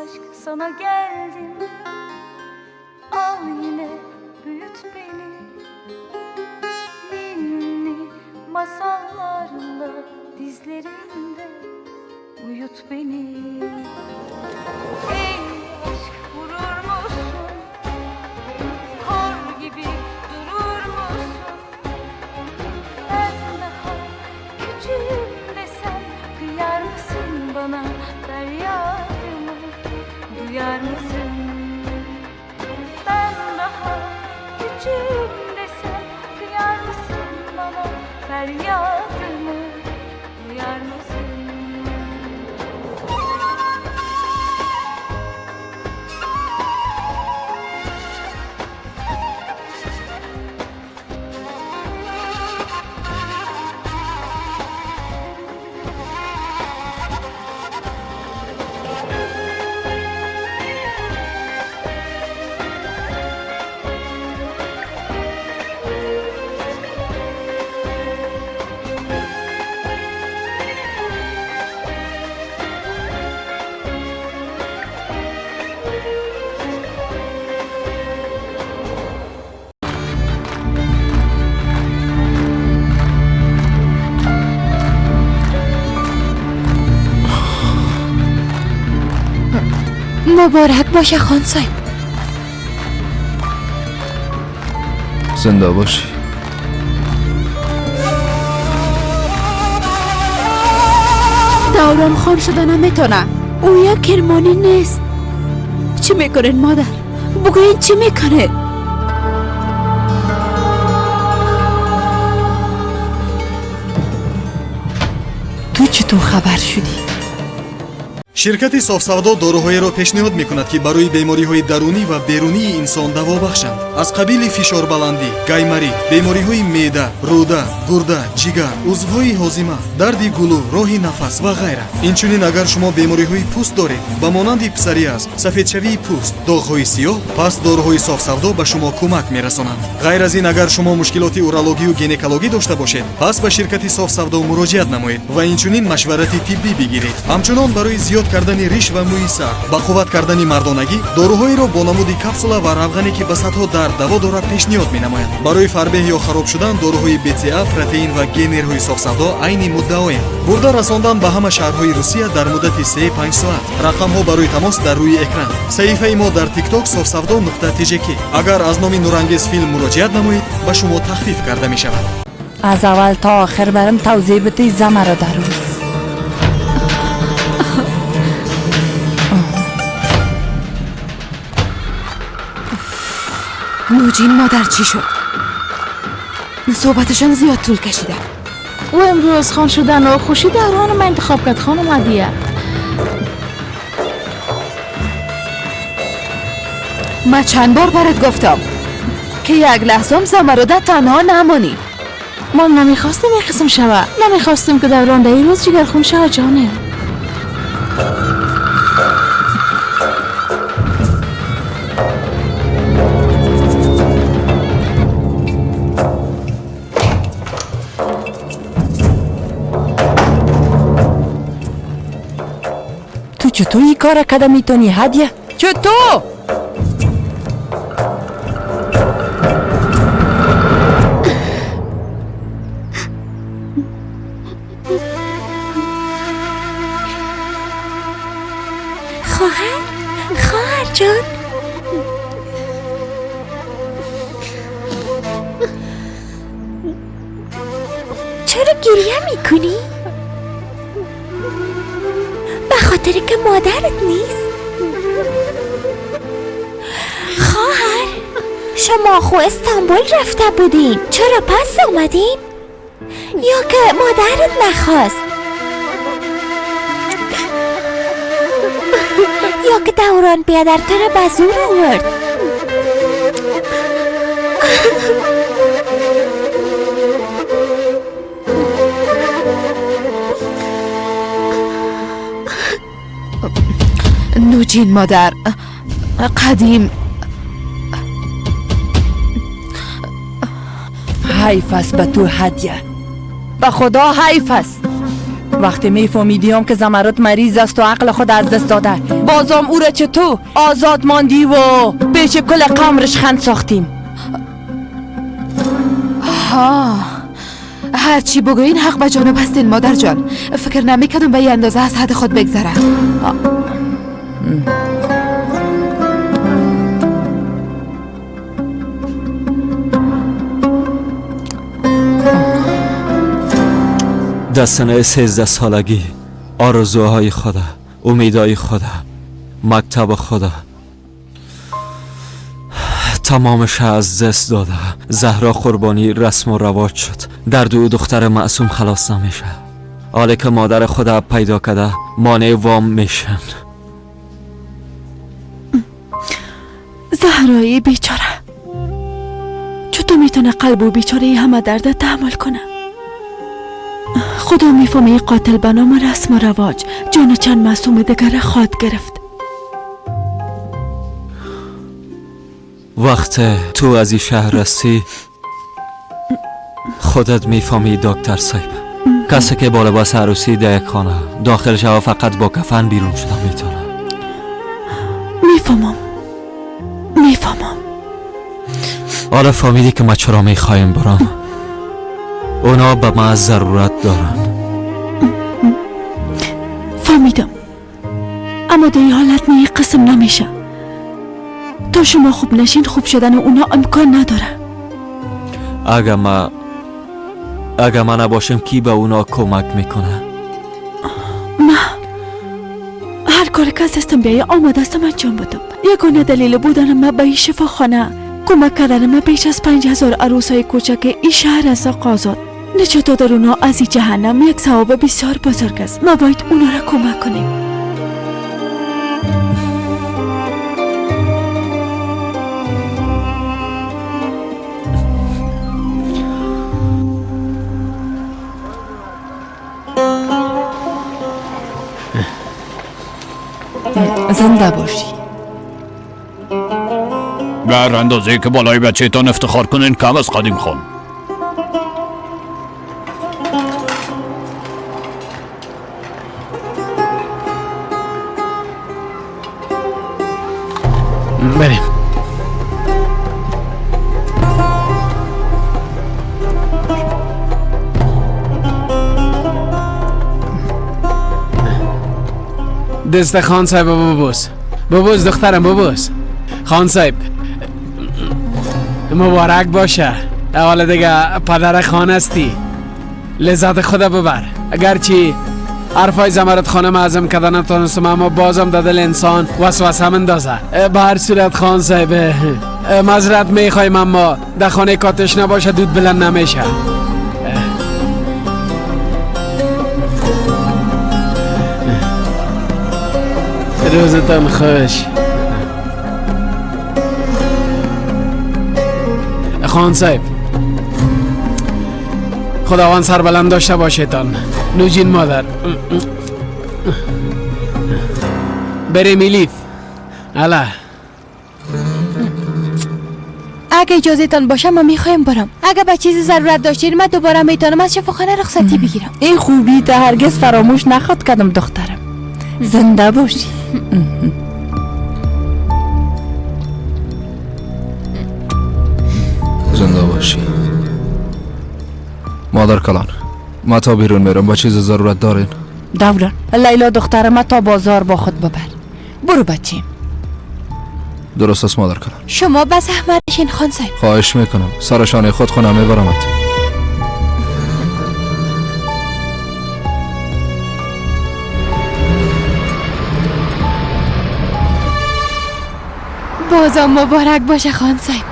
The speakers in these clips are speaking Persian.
Aşk sana geldim, al yine büyüt beni. Ninni masallarla dizlerinde uyut beni. Ey aşk vurur musun? Kor gibi durur musun? Ben daha küçüğüm desem kıyar mısın bana feryadımı? Duyar mısın? Ben daha küçüğüm desem kıyar mısın bana feryadımı? Duyar mısın? مبارک باشه خان صاحب. زنده باشی. دوران خان شده نمیتونه. او یک کرمانی نیست. چی میکنین مادر؟ بگوین چی میکنین؟ تو چطور خبر شدی؟ شرکت صاف‌سودا доруҳоеро пешниҳод мекунад, ки барои бемориҳои дарунӣ ва берунии инсон даво бахшанд. Аз қабили фишорбаландӣ, гайморит, бемориҳои меъда, рӯда, гурда, ҷигар, узвҳои ҳозима, дарди гулӯ, роҳи нафас ва ғайра. Инчунин агар шумо бемориҳои пӯст доред, ба монанди псориаз, сафедшавии пӯст, доғҳои сиёҳ, пас доруҳои софсавдо ба шумо кӯмак мерасонанд. Ғайр аз ин, агар шумо мушкилоти урологию гинекологӣ дошта бошед, пас ба ширкати софсавдо муроҷиат намоед ва инчунин машварати тиббӣ бигиред. Ҳамчунон барои зиёд кардани риш ва мӯи сар, ба қувват кардани мардонагӣ, доруҳоеро бо намуди капсула ва равғане, ки ба садҳо дард даво дорад, пешниҳод менамояд. Барои фарбеҳ ё хароб шудан доруҳои БЦА, протеин ва генерҳои софсавдо айни муддаоянд. Бурда расондан ба ҳама шаҳрҳои Русия дар муддати 3-5 соат. Рақамҳо барои тамос дар рӯи экран. Саҳифаи мо дар TikTok софсавдо.tjk. Агар аз номи Нурангез филм муроҷиат намоед, ба шумо тахфиф карда мешавад. از اول تا آخر برم توضیح بده زمرا در روز. نوجین مادر چی شد؟ صحبتشان زیاد طول کشیده. او امروز خان شدن و خوشی دوران من انتخاب کرد خانم هدیه. من چند بار برات گفتم که یک لحظه زمرده تنها نمانی. ما نمیخواستیم این قسم شوه، نمیخواستیم که دوران در این روز جگرخون شوه جانم. تو چطور این کار کده میتونی هدیه؟ چطور؟ خواهر، خواهر جان، چرا گریه میکنی؟ به خاطر که مادرت نیست؟ خواهر، شما خو استانبول رفته بودین، چرا پس آمدین؟ یا که مادرت نخواست؟ یا که دوران بیادر تو را به زور آورد؟ نوجین مادر، قدیم حیف است به تو هدیه، به خدا حیف است. وقتی میفهمیدیم که زمرد مریض است و عقل خود از دست داده، بازم او را چطور آزاد ماندی و پیش کل قمرش خند ساختیم. ها، هرچی بگوین حق به جانب هستین مادر جان. فکر نمیکردم به این اندازه از حد خود بگذره. در سنه 13 سالگی آرزوهای خدا، امیدهای خدا، مکتب خدا تمامش از دست داده. زهرا قربانی رسم و رواج شد. درد او دختر معصوم خلاص نمیشه. حالا که مادر خدا پیدا کرده مانع وام میشن. زهرای بیچاره چطور میتونه قلب و بیچاره همه درد تحمل کنه؟ خدا میفهمه قاتل به نام رسم و رواج جان چند معصوم دیگر خواد گرفت. وقت تو از این شهر رسی خودت میفهمی دکتر صاحب. کسی که با لباس عروسی در یک خانه داخل شوه فقط با کفن بیرون شده میتونه. میفهمم میفهمم. حالا فهمیدی که ما چرا میخوایم برام. اونا به ما ضرورت دارن. فهمیدم، اما در این حالت نه قسم نمیشه. تا شما خوب نشین خوب شدن اونا امکان نداره. اگه ما نباشم کی به اونا کمک میکنه؟ ما هر کار که از دستم بیایه آماده هستم انجام بدم. یگانه دلیل بودن ما به این شفاخانه کمک کردن ما بیش از 5000 عروسای کوچک این شهر از آزاد نجات دادن اونا از این جهنم یک ثواب بسیار بزرگ است. ما باید اونا را کمک کنیم. زنده باشی. بر اندازه که بالای بچه تان افتخار کنین کم از قدیم خان. بریم. دست خان صاحب ببوس. ببوس دخترم ببوس. خان صاحب مبارک باشه. اول دیگه پدر خان هستی، لذت خدا ببر. اگرچه حرفای زمرد خانم اعظم کردن نتونستم، اما بازم در دل انسان وسوسه مندازه. به هر صورت خان صاحب معذرت میخوایم، اما در خانه کاتش نباشه دود بلند نمیشه. روزتان خوش. خان صاحب خداوند سربلند داشته باشیتان. نوجین مادر بریم ایلیف. الا اگه اجازه تان باشه ما میخوایم برم. اگه به چیزی ضرورت داشتین من دوباره میتونم از شفاخانه رخصتی بگیرم. این خوبی تا هرگز فراموش نخواد کردم دخترم. زنده باشی. زنده باشی مادر کلان. ما تا بیرون میرم، با چیز ضرورت دارین؟ دوران لیلا دختر ما تا بازار با خود ببر. برو بچیم. درست است مادر کلان. شما به زحمت نشین خان صاحب. خواهش میکنم سرشانه خود خونه میبرمت. بازم مبارک باشه خان صاحب.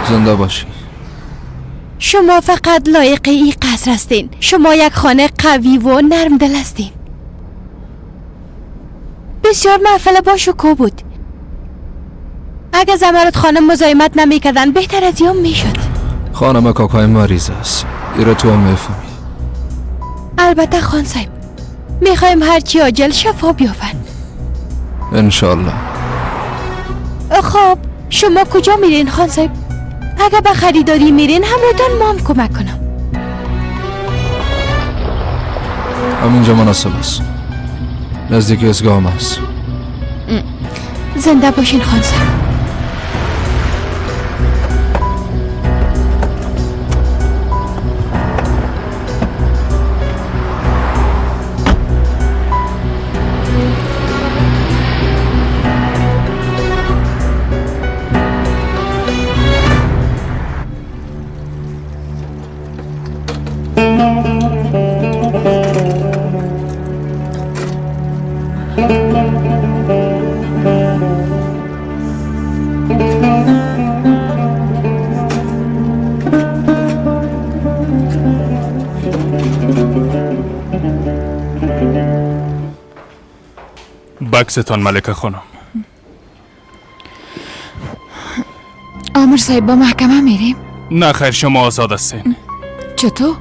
زنده باشی. شما فقط لایق این قصر هستین. شما یک خانه قوی و نرم دل هستین. بسیار محفل با شکوه بود. اگه زمرد خانم مزاحمت نمیکردن بهتر از یام میشد. خانم کاکای مریض است، ایرا تو هم میفهمی. البته خان صاحب میخوایم هرچی عاجل شفا بیابن انشالله. خب شما کجا میرین خان صاحب؟ اگه به خریداری میرین همراهتان ما هم کمک کنم. همینجا مناسب است. نزدیک ایستگاه هم است. زنده باشین خان صاحب. بکستان ملکه خانم. آمر صاحب با محکمه میریم؟ نه خیر، شما آزاد هستین. چطور؟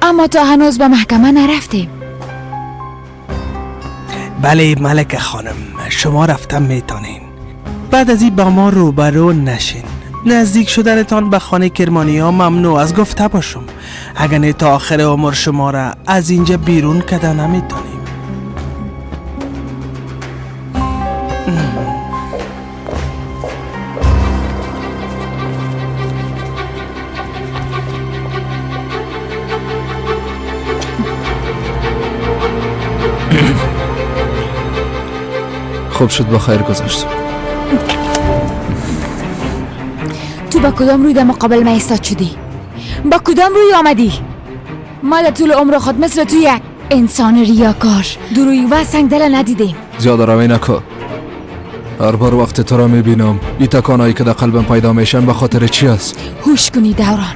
اما تا هنوز به محکمه نرفتیم. بله ملکه خانم، شما رفتن میتونین. بعد از این با ما روبرو نشین. نزدیک شدنتان به خانه کرمانی ها ممنوع از گفته باشم. اگر نه تا آخر عمر شما را از اینجا بیرون کده نمیتونیم. خوب شد با خیر گذشت. تو با کدام روی در مقابل ما ایستاد شدی؟ با کدام روی آمدی؟ ما در طول عمر خود مثل تو یک انسان ریاکار، درویی و سنگدل ندیدیم. زیاده روی نکن. هر بار وقت تو را میبینم این تکانایی که در قلبم پیدا میشن به خاطر چی است؟ هوش کنی دوران،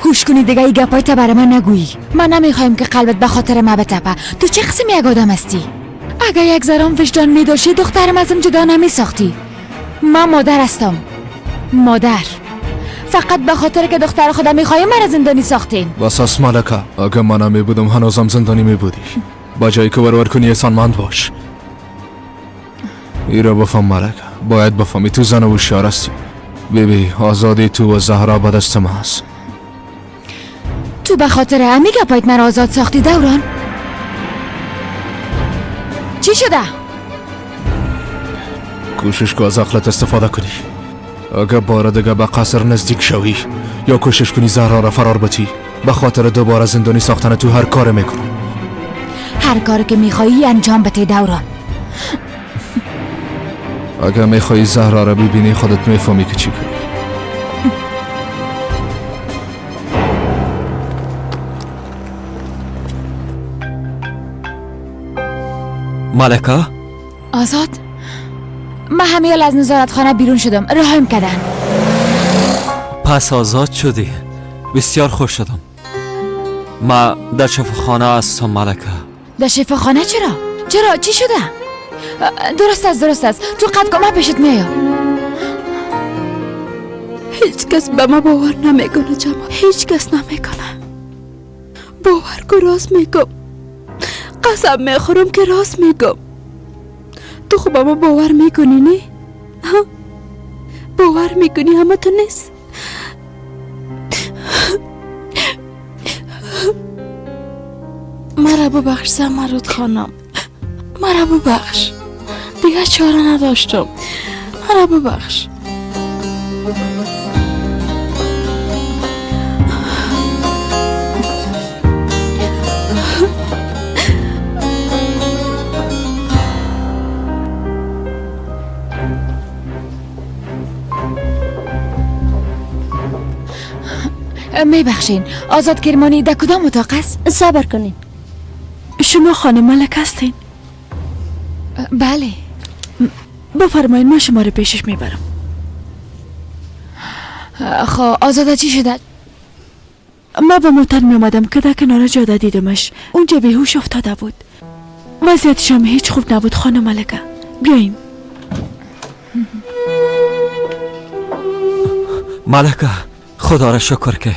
هوش کنی دیگه. ای گپای تا برای من نگویی. من نمیخوایم که قلبت به خاطر ما بتپه. تو چه قسم یک آدم هستی؟ اگه یک ذره وجدان میداشتی دخترم ازم جدا نمیساختی. من مادر هستم، مادر. فقط به خاطر که دختر خودم میخوایم من زندانی ساختین. بس ملکه، اگه من نمی بودم هنوزم زندانی میبودی. با جایی که ورور کنی احسانمند باش. ای را بفهم ملکه، باید بفهمی تو زن هوشیار هستی. بیبی، آزادی تو و زهرا به دست ما هست. تو به خاطر همی گپایت مرا آزاد ساختی دوران؟ چی شده؟ کوشش کو از عقلت استفاده کنی. اگه بار دیگه به قصر نزدیک شوی یا کوشش کنی زهرا را فرار بتی، به خاطر دوباره زندانی ساختن تو هر کار میکنم. هر کاری که میخوایی انجام بده دوران. اگه میخوایی زهرا را ببینی خودت میفهمی که چی کنی. ملکه؟ آزاد، من همیال از نظارتخانه بیرون شدم، رهایم کردن. پس آزاد شدی، بسیار خوش شدم. من در شفاخانه هستم ملکه. در شفاخانه؟ چرا؟ چرا؟ چی شده؟ درست است، درست است. تو قد کن، من پیشت میایم. هیچ کس به ما باور نمیکنه جمال، هیچ کس نمیکنه. باور کن راست میگم، قسم میخورم که راست میگم. تو خب ما باور میکنی نه؟ ها؟ باور میکنی همه تو نیست؟ مرا ببخش زمرد خانم، مرا ببخش، دیگه چاره نداشتم، مرا ببخش. میبخشین، آزاد کرمانی در کدام اتاق است؟ صبر کنین. شما خانم ملک هستین؟ بله. بفرمایین، ما شما رو پیشش میبرم. خب آزاده چی شده؟ ما با موتر میامدم که در کنار جاده دیدمش، اونجا بیهوش افتاده بود. وضعیتش هم هیچ خوب نبود خانم ملکه. بیاییم. ملکه، خدا را شکر که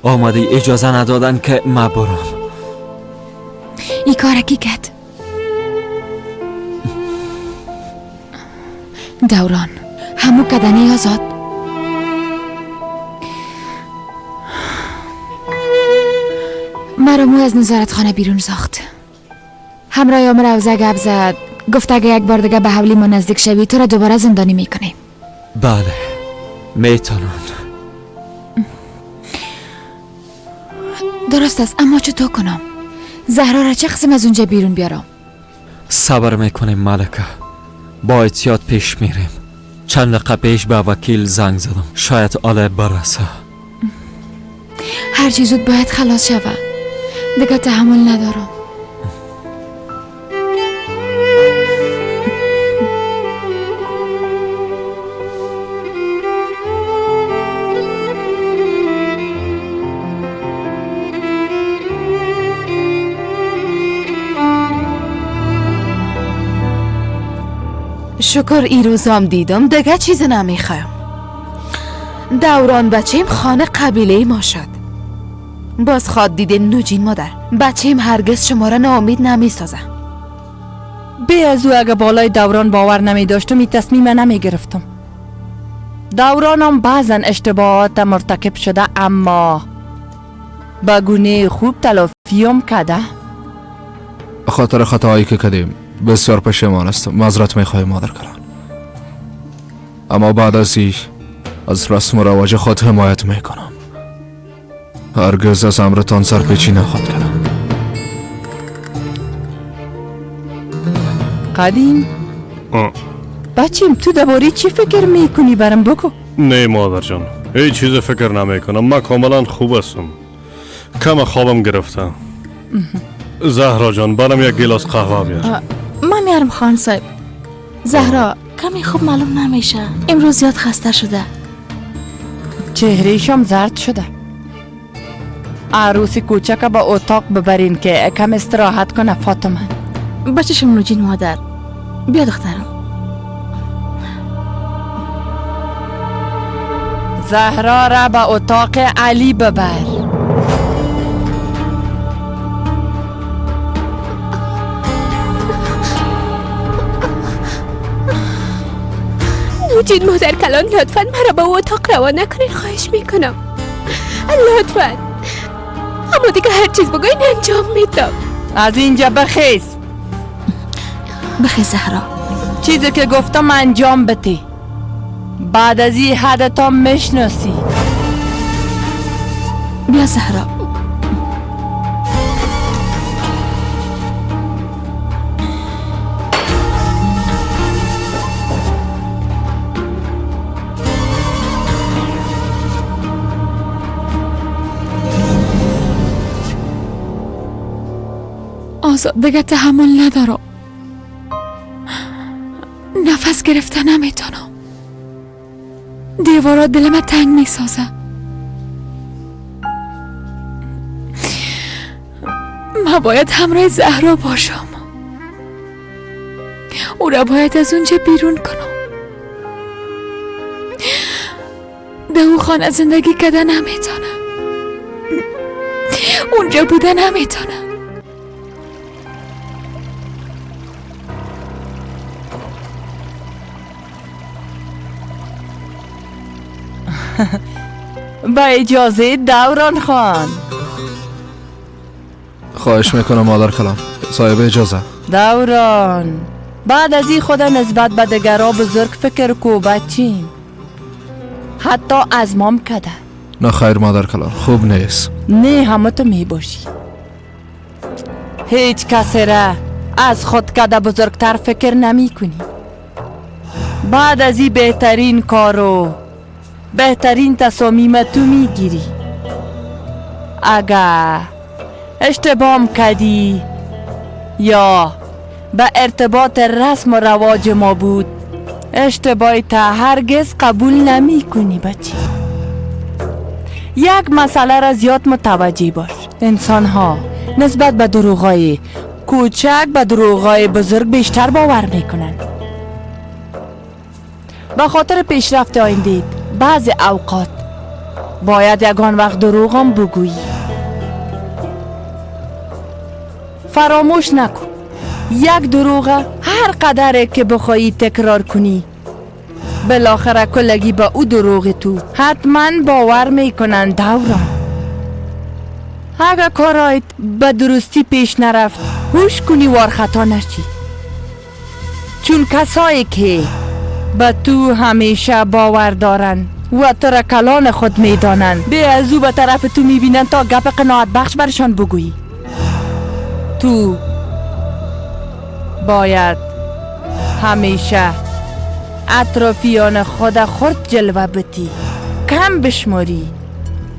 آمدی، اجازه ندادن که ما برم. ای کار کی کرد؟ دوران همو کدنی آزاد. مرا مو از نظارتخانه بیرون ساخت. همراه آمر اوزه گپ زد، گفت اگه یک بار دیگه به حولی ما نزدیک شوی تو را دوباره زندانی میکنیم. بله میتونن. درست است، اما چطور کنم؟ زهرا را چه قسم از اونجا بیرون بیارم؟ صبر میکنیم ملکه، با احتیاط پیش میریم. چند دقیقه پیش به وکیل زنگ زدم، شاید آله برسه. هر چی زود باید خلاص شوه، دیگه تحمل ندارم. شکر ای روزام دیدم، دیگه چیز نمیخوایم. دوران بچه‌م خانه قبیله ما شد. باز خواد دیده نوجین مادر، بچه‌م هرگز شما را ناامید نمیسازه. بی از او اگه بالای دوران باور نمی داشتم این تصمیم نمی گرفتم. دورانم بعضا اشتباهات مرتکب شده، اما با گونه خوب تلافیم کده. خاطر خطاهایی که کردیم بسیار پشیمان هستم، معذرت میخوایم مادر کلان. اما بعد از این از رسم و رواج خود حمایت میکنم. هرگز از امرتان سرپیچی نخواهد کردم. قدیم بچیم تو درباره چی فکر میکنی؟ برم بگو. نه مادر جان، هیچ چیز فکر نمیکنم، من کاملا خوب هستم. کم خوابم گرفته. زهرا جان برم یک گیلاس قهوه بیار. من میارم خان صاحب. زهرا کمی خوب معلوم نمیشه، امروز زیاد خسته شده. چهرهشم زرد شده. عروس کوچک با اتاق ببرین که کم استراحت کنه. فاطمه بچشم نوجین مادر، بیا دخترم. زهرا را به اتاق علی ببر. نوجین مادر کلان لطفاً مرا به اتاق روانه کنین، خواهش میکنم لطفاً. اما دیگه هر چیز بگوین انجام میدم. از اینجا بخیز. بخیز زهرا، چیزی که گفتم انجام بده. بعد از این حدتا میشناسی. بیا زهرا. آزاد دیگه تحمل ندارم، نفس گرفته نمیتونم. دیوارا دلم تنگ میسازه. من باید همراه زهرا باشم، او را باید از اونجا بیرون کنم. در او خانه زندگی کده نمیتونم، اونجا بوده نمیتونم. با اجازه دوران خان. خواهش میکنم مادر کلان، صاحب اجازه. دوران بعد از این خدا نسبت به دگرا بزرگ فکر کو بچیم، حتی از مام کده. نه خیر مادر کلان، خوب نیست. نه همه تو میباشی. هیچ کسی را از خود کده بزرگتر فکر نمی کنی. بعد از این بهترین کارو بهترین تصامیم تو میگیری. اگر اشتباه کردی یا به ارتباط رسم و رواج ما بود، اشتباهی تا هرگز قبول نمی کنی بچی. یک مسئله را زیاد متوجه باش. انسان ها نسبت به دروغای کوچک به دروغای بزرگ بیشتر باور میکنن. به خاطر پیشرفت آینده بعضی اوقات باید یگان وقت دروغم بگویی. فراموش نکن یک دروغ هر قدره که بخوایی تکرار کنی، بالاخره کلگی به او دروغ تو حتما باور میکنن. دوران اگر کارایت به درستی پیش نرفت هوش کنی وار خطا نشی، چون کسایی که به تو همیشه باور دارن و تو را کلان خود میدانن به از او به طرف تو میبینن تا گپ قناعت بخش برشان بگویی. تو باید همیشه اطرافیان خود خرد جلوه بتی، کم بشماری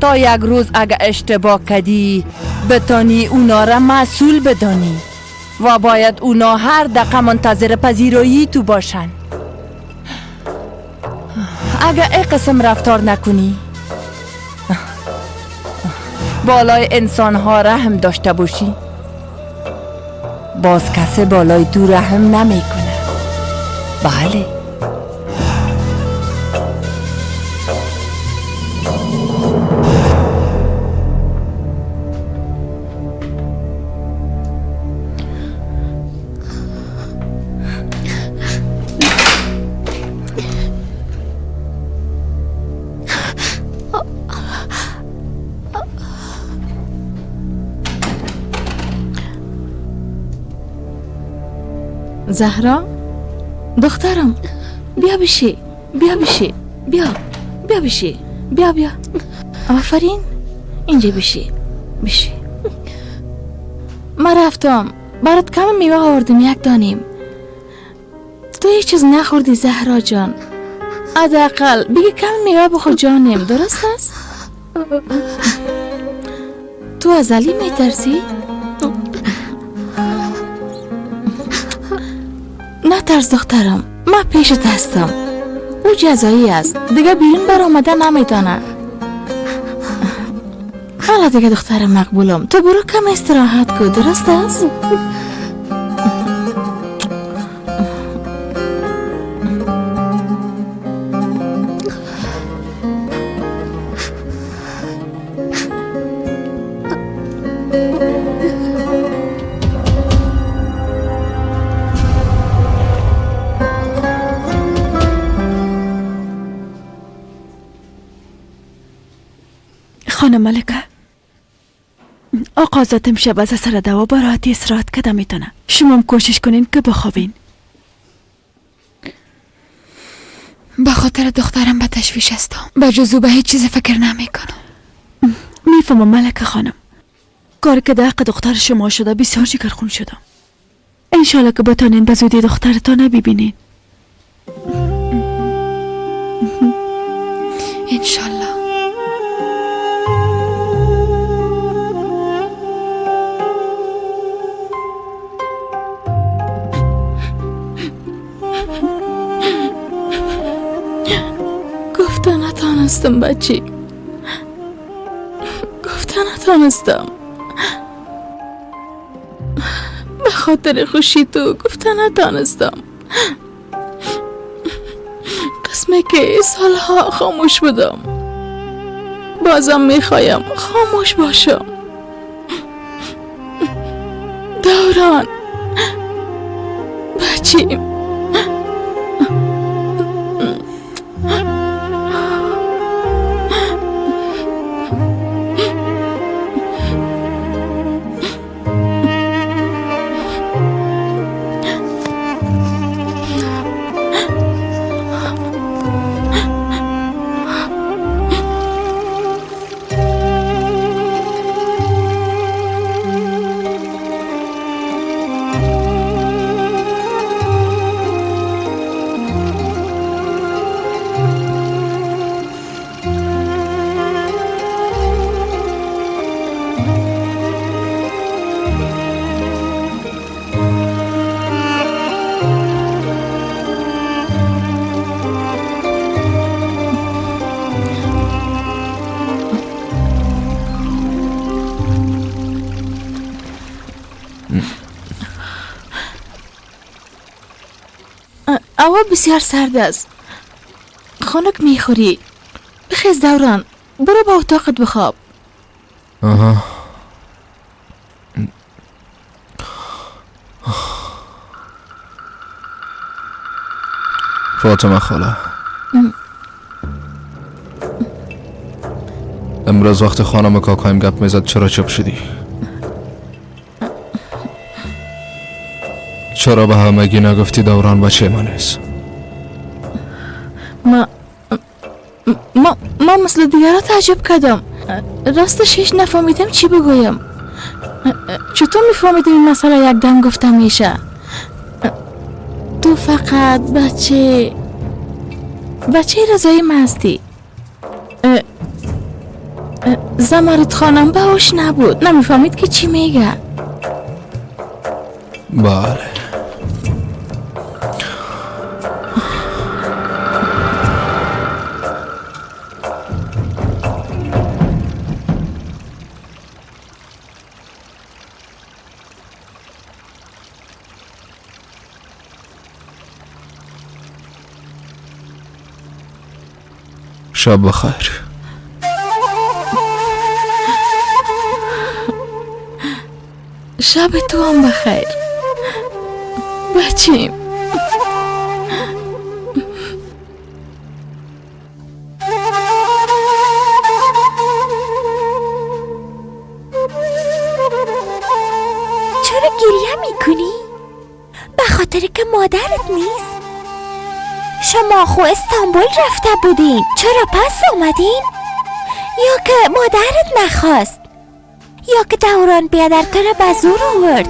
تا یک روز اگه اشتباه کدی بتانی اونا را مسئول بدانی و باید اونا هر دقیقه منتظر پذیرایی تو باشن. اگه ای قسم رفتار نکنی، بالای انسانها رحم داشته باشی، باز کسی بالای تو رحم نمی کنه. بله. زهرا دخترم بیا بشی، بیا بشی، بیا بیا بشی، بیا بیا. آفرین، اینجا بشی بشی. من رفتم برات کم میوه آوردم، یک دانیم. تو هیچ چیز نخوردی زهرا جان، حداقل بگی کم میوه بخور جانم، درست است؟ تو از علی میترسی؟ نترس دخترم، من پیشت هستم. او جزایی است، دیگه بیرون بر آمده نمیتونه. حالا دیگه دخترم مقبولم، تو برو کم استراحت کن، درست است؟ خانم ملکه، آقا ذات امشب از اثر دوا با راحتی استراحت کده میتونه. شما هم کوشش کنین که بخوابین. به خاطر دخترم به تشویش هستم، به جز او به هیچ چیز فکر نمی کنم. میفهمم ملکه خانم، کار که در حق دختر شما شده بسیار جگرخون شدم. انشالله که بتانین به زودی دخترتان ببینین. انشالله. گفته نتانستم بچی، گفته نتانستم، به خاطر خوشی تو گفته نتانستم. قسمه که سالها خاموش بودم، بازم میخوایم خاموش باشم. دوران بچیم، هوا بسیار سرد است، خنک میخوری. بخیز دوران، برو با اتاقت بخواب. آها. فاطمه خاله، امروز امروز وقت خانم کاکایم گپ میزد چرا چپ شدی؟ چرا به همگی نگفتی دوران بچه من است؟ ما مثل دیگرها تعجب کردم. راستش هیچ نفهمیدم چی بگویم. چطور میفهمیدم این مسئله یک دم گفته میشه؟ تو فقط بچه رضایی من هستی. زمرد خانم به هوش نبود، نمیفهمید که چی میگه. بله. شب بخیر. شب تو هم بخیر بچیم. چرا گریه میکنی؟ به خاطر که مادرت نیست؟ شما خو استانبول رفته بودین، چرا پس آمدین؟ یا که مادرت نخواست، یا که دوران بیادر تو را به زور آورد.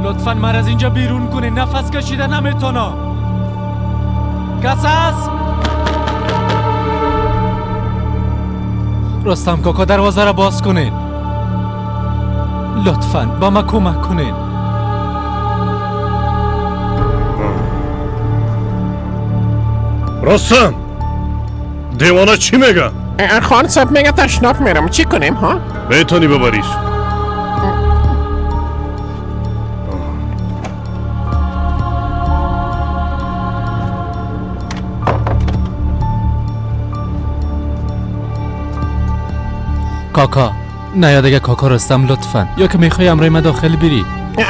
لطفاً من از اینجا بیرون کنه، نفس کشیده نمیتونم. کس هست؟ رستم کاکا دروازه را باز کنین. لطفاً با ما کمک کنین. رستم دیوانه چی میگه؟ خان صاحب میگه تشناب میرم، چی کنیم ها؟ میتونی ببریش. کاکا نه یا دیگه کاکا رستم لطفا، یا که میخوای امرای من داخل بری؟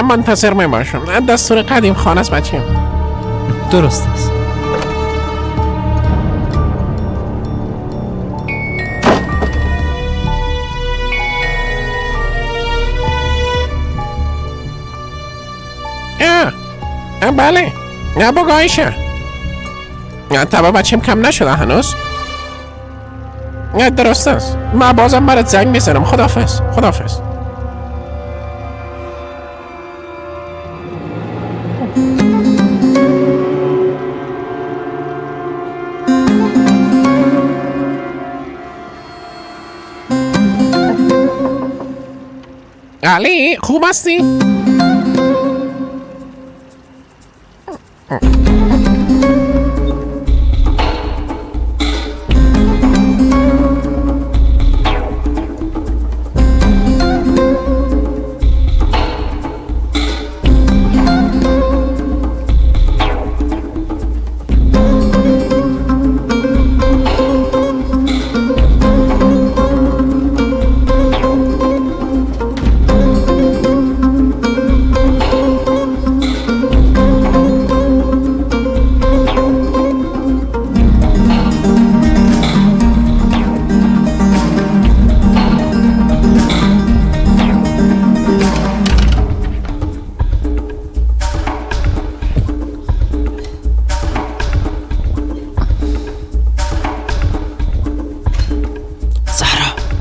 منتظر میباشم، دستور قدیم خانه است بچیم. درست است. بله نه بگو عایشه، تبا بچیم کم نشده هنوز؟ درست است، من بازم برات زنگ میزنم. خداحافظ. خداحافظ. علی خوب هستی؟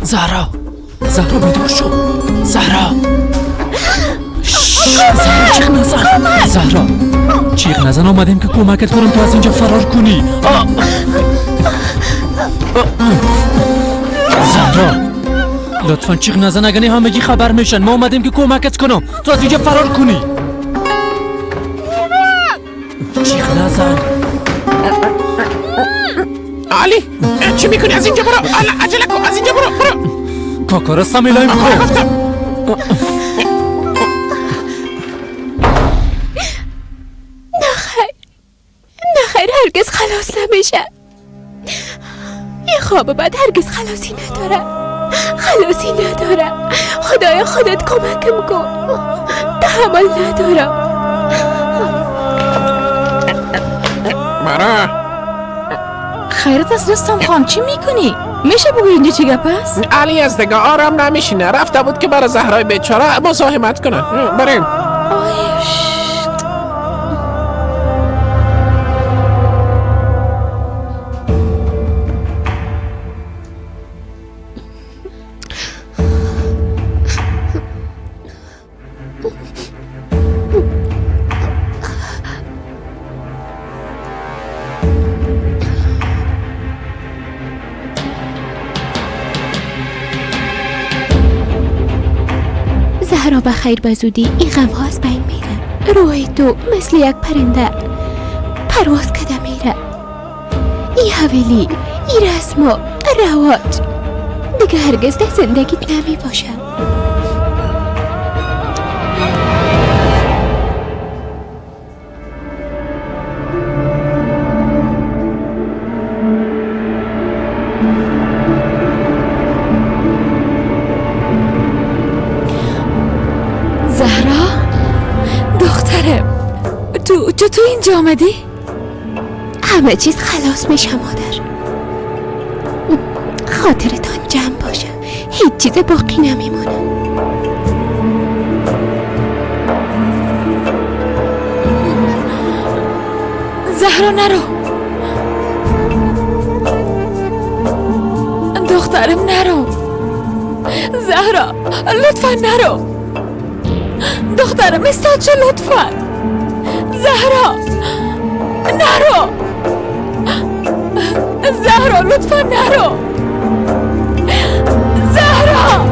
زهرا، زهرا بیدار شو. زهرا، زهرا چیغ نزن. زهرا چیغ نزن، آمدیم که کمکت کنم تو از اینجا فرار کنی. زهرا لطفا چیغ نزن، اگه نه همگی خبر میشن. ما آمدیم که کمکت کنم تو از اینجا فرار کنی. چیغ نزن. علی چی میکنی؟ از اینجا برو. عجله کن، از اینجا برو برو. کاکا رستم الهی برو. نخیر نخیر، هرگز خلاص نمیشه. یه خواب بعد هرگز خلاصی نداره، خلاصی نداره. خدایا خودت کمکم کن، تحمل ندارم. برو. خیرت است رستم خان، چی میکنی؟ میشه بگوی اینجا چی گپ است؟ علی از دیگه آرام نمیشینه، رفته بود که برای زهرای بیچاره مزاحمت کنه. بریم. زهرا بخیر به زودی این غم ها از بین میره. روح تو مثل یک پرنده پرواز کده میره. ای حویلی، ای رسم و رواج دیگه هرگز در زندگیت نمی باشه. تو اینجا آمدی؟ همه چیز خلاص میشه مادر. خاطرتان جمع باشه، هیچ چیز باقی نمیمونه. زهرا نرو، دخترم نرو. زهرا لطفا نرو دخترم، استاد شو لطفا. زهرا نرو، زهرا لطفا نرو. زهرا،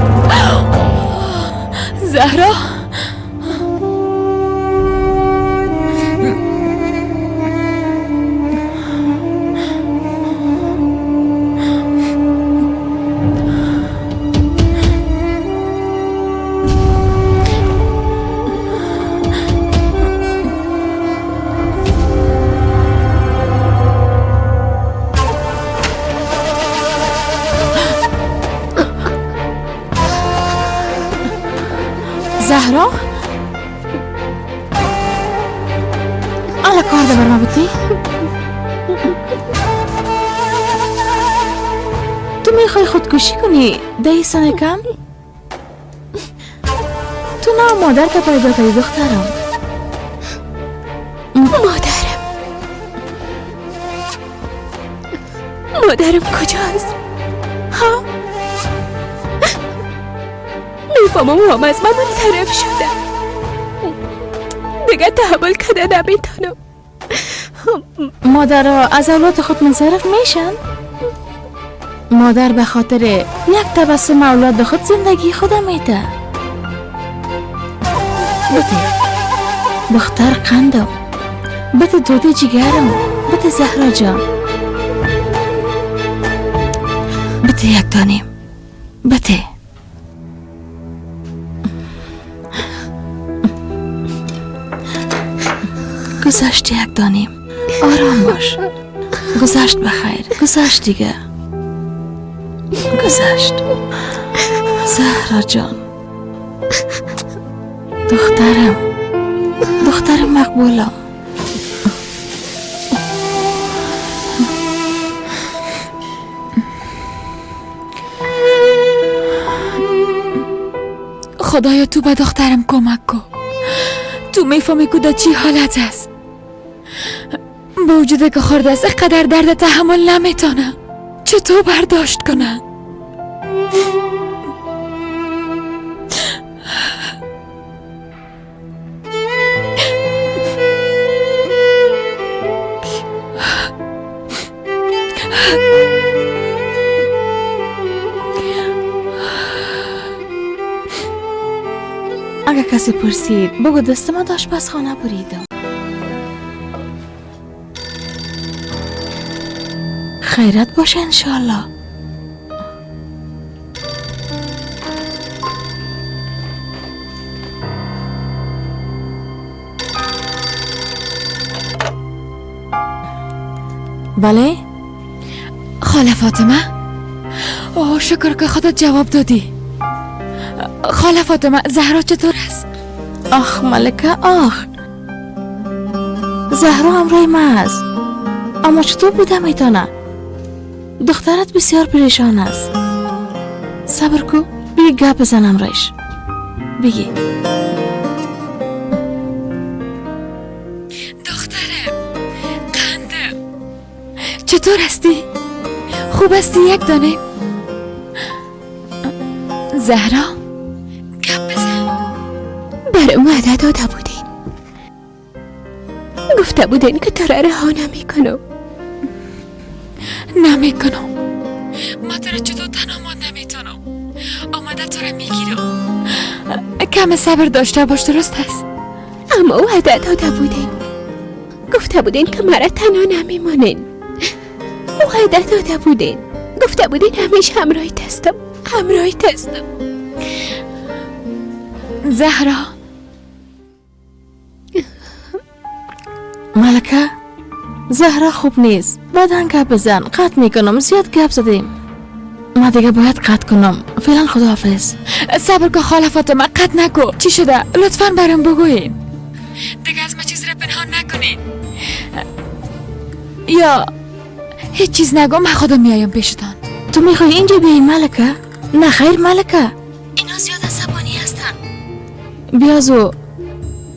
زهرا. زهرا الله کار ده بر ما بتی. تو میخوای خودکشی کنی ده سنه کم؟ تو نه مادر تا پیدا کردی دخترم. مادرم، مادرم کجاست؟ ها؟ میفهمم او هم از من منصرف شده، دیگه تحمل کنه نمیتونم. مادرها از اولاد خود منصرف میشن؟ مادر به خاطر یک تبسم اولاد خود زندگی خود میده. بده دختر قندم، بده دوده جگرم، بده زهرا جان، بده یک دانیم، بده. گذشت یک دانیم، آرام باش. گذشت بخیر، گذشت دیگه، گذشت. زهرا جان دخترم، دخترم مقبولم. خدایا تو به دخترم کمک کن. تو میفهمی که در چی حالت است. با وجود که خورده است اینقدر درد تحمل نمیتونه، چطور برداشت کنه؟ اگه کسی پرسید بگو دست ما داشت آشپزخانه بریدم. خیرت باشه انشالله. بله خاله فاطمه، اوه شکر که خودت جواب دادی. خاله فاطمه زهرا چطور است؟ آخ ملکه آخ، زهرا همراه ما است. اما چطور بوده میتونه؟ دخترت بسیار پریشان است. صبر کو، بی گپ بزنم رایش. بگی دخترم قندم، چطور هستی؟ خوب هستی یک دانه؟ زهرا گپ بزن. برام وعده داده بودین، گفته بودین که تو را رها نمی کنم. نمی کنم. ما تو را چطور تنها مانده میتونم؟ آمده تو را میگیرم. کم صبر داشته باش، درست است؟ اما وعده داده بودین، گفته بودین که مرا تنها نمیمانین. وعده داده بودین، گفته بودین همیشه همراهیت هستم، همراهیت هستم. زهرا. ملکه، زهرا خوب نیست. بعدا گپ بزن. قطع میکنم، زیاد گپ زدیم. من دیگه باید قطع کنم. فعلا خداحافظ. صبر کن خاله فاطمه، قطع نکو. چی شده؟ لطفا برام بگوین. دیگه از ما چیز را پنهان نکنین. یا هیچ چیز نگو، من خودم میایم پیشتان. تو میخوای اینجا بیایی ملکه؟ نه خیر ملکه، اینا زیاد عصبانی هستن. بیازو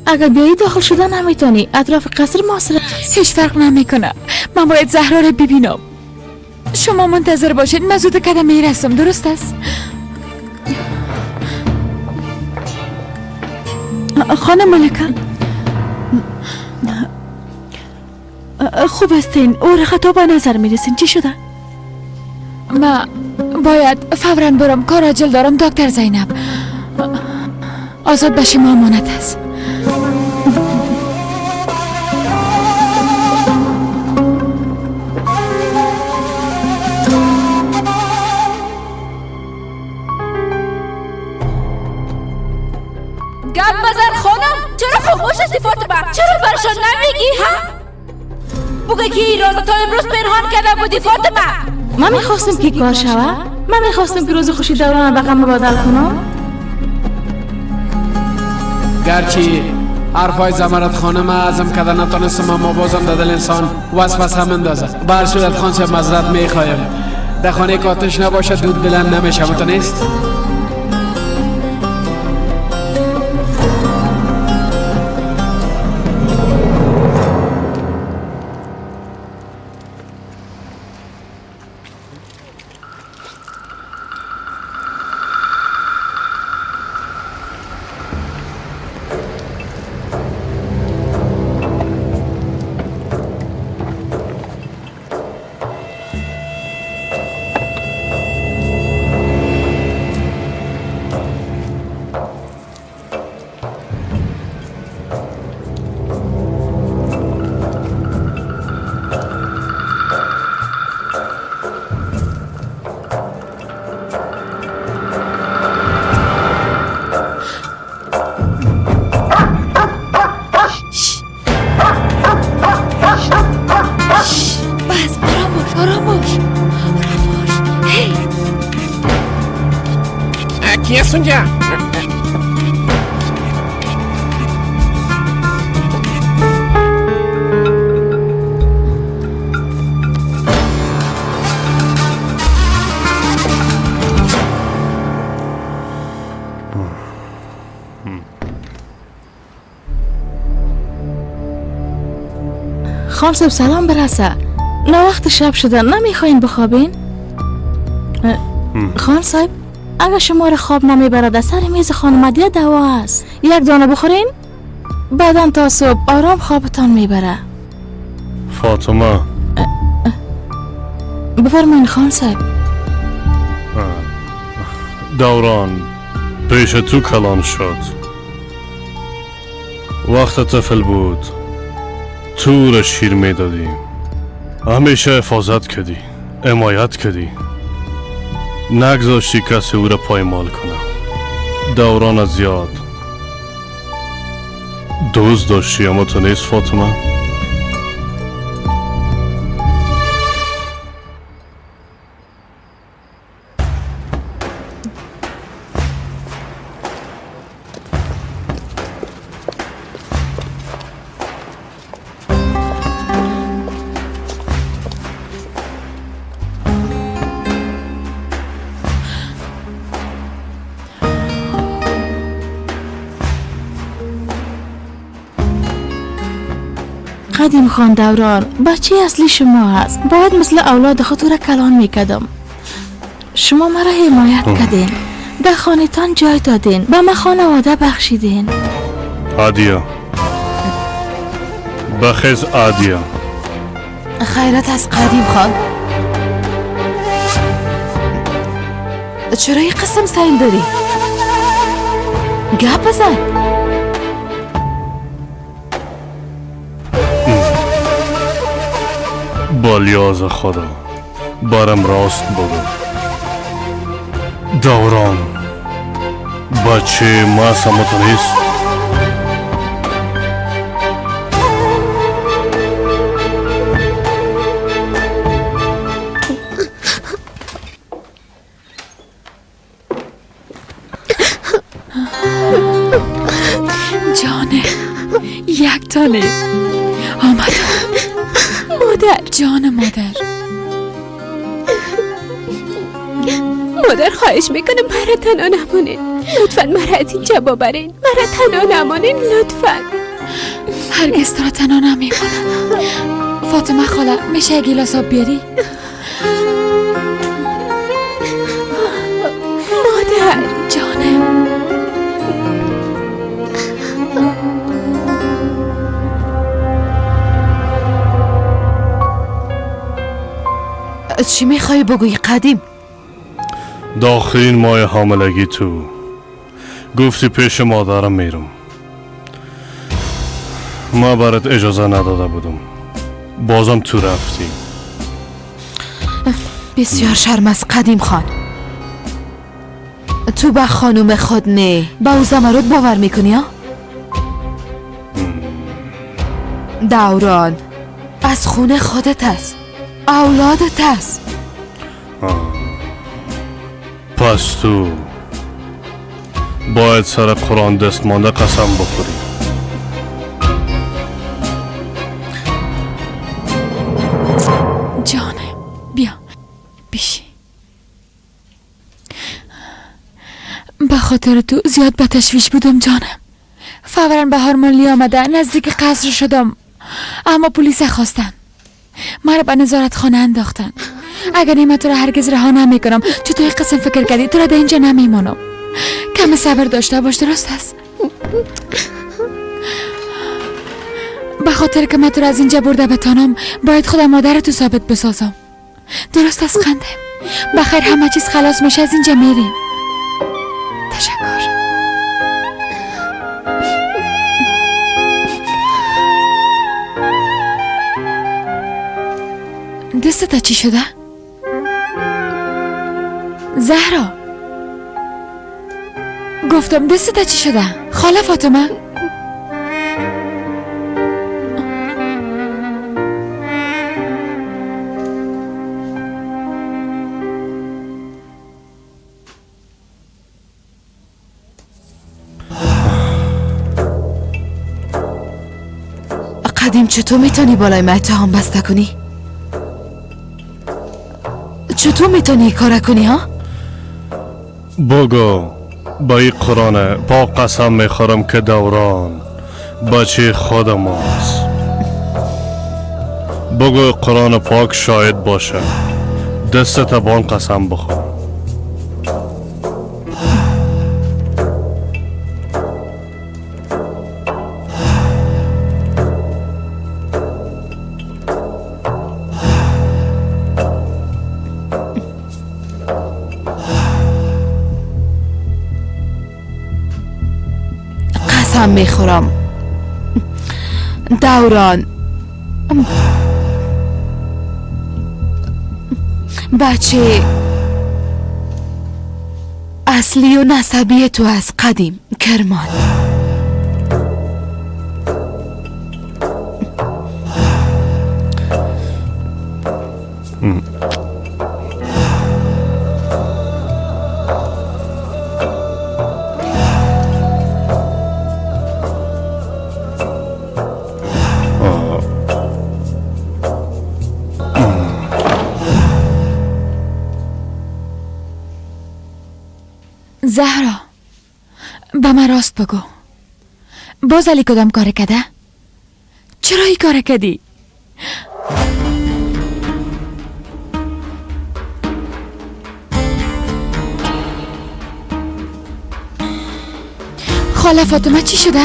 اگر بیایی داخل شده نمیتونی، اطراف قصر محاصره است. هیچ فرق نمیکنه، من باید زهرا رو ببینم. شما منتظر باشید، من زود کدم میرسم، درست است؟ خانم ملکه خوب هستین؟ او خطا به نظر میرسین. چی شده؟ من باید فوراً برم، کار عاجل دارم. دکتر زینب آزاد به شما امانت است. گپ بزن خانم، چرا خاموش هستی فاطمه؟ چرا برشان نمیگی ها؟ بگه که این راز تا امروز پنهان کرده بودی فاطمه. من میخواستم که کار شوه، من میخواستم که روز خوشی دوران به غم بدل کنم. گرچه حرفای زمرد خانم اعظم کده نتانستم، اما بازم در دل انسان وسوسه مندازه. بر صورت خان صاحب معذرت میخوایم. در خانه که آتش نباشه دود بلند نمیشه، تو نیست؟ اونجا؟ خان صاحب سلام برسه. نه وقت شب شده، نمیخواین بخوابین؟ خان صاحب اگر شما را خواب نمیبرد از سر میز خانم دیه دوا است، یک دانه بخورین بعدا تا صبح آرام خوابتان میبره. فاطمه بفرمایین خان صاحب. دوران پیش تو کلان شد، وقت طفل بود تو را شیر میدادی، همیشه حفاظت کردی، حمایت کردی، نگذاشتی کسی او را پایمال کنه. دوران زیاد دوست داشتی اما تو نیست فاطمه. قدیم خان دوران بچه اصلی شما هست. باید مثل اولاد خود را کلان میکردم. شما مرا حمایت کردین، در خانه‌تان جای دادین، به من خانواده بخشیدین. عادیه بخیز عادیه. خیرت از قدیم خان. چرا یه قسم سیل داری؟ گپ بزن. بالیاز خدا بارم راست بگو. دوران بچه ما سمت نیست. جانه یک تانه آمد. مادر جان مادر. مادر خواهش میکنم مرا تنها نمانین. لطفا مرا از اینجا ببرین. مرا تنها نمانین لطفا. هرگز تو را تنها نمیمانم. فاطمه خاله میشه یک گیلاس آب بیاری؟ مادر جانم. چی میخوای بگویی قدیم؟ داخل ماه حاملگی تو گفتی پیش مادرم میرم. ما برات اجازه نداده بودم، بازم تو رفتی. بسیار شرم از قدیم خان. تو به خانوم خود نه، به او زمرد باور میکنی ها؟ دوران از خونه خودت است، اولادت است. پس تو باید سر قرآن دست مانده قسم بخوری. جانم بیا بیشی. به خاطر تو زیاد به تشویش بودم جانم. فورا به هارمونلی آمده نزدیک قصر شدم، اما پلیس خواستن مرا به نظارت خانه انداختن. اگر نه تو را هرگز رها نمی کنم. چطور قسم فکر کردی تو را در اینجا نمیمانم؟ کم صبر داشته باش، درست است؟ به خاطر که من تو را از اینجا برده بتانم باید خودم مادر تو ثابت بسازم. درست است قنده؟ بخیر همه چیز خلاص میشه، از اینجا میریم. تشکر. دستت چی شده؟ زهرا گفتم دستت چی شده؟ خاله فاطمه قدیم چطور میتونی بالای من اتهام بسته کنی؟ چطور میتونی کار کنی ها؟ بگو با این قرآن با قسم میخورم که دوران بچه خود ماست. بگو قرآن پاک شاهد باشه. دست تبان قسم بخور. قسم میخورم دوران بچه اصلی و نسبی تو از قدیم کرمان. زهرا به من راست بگو، باز علی کدام کار کده؟ چرا این کار کردی؟ خاله فاطمه چی شده؟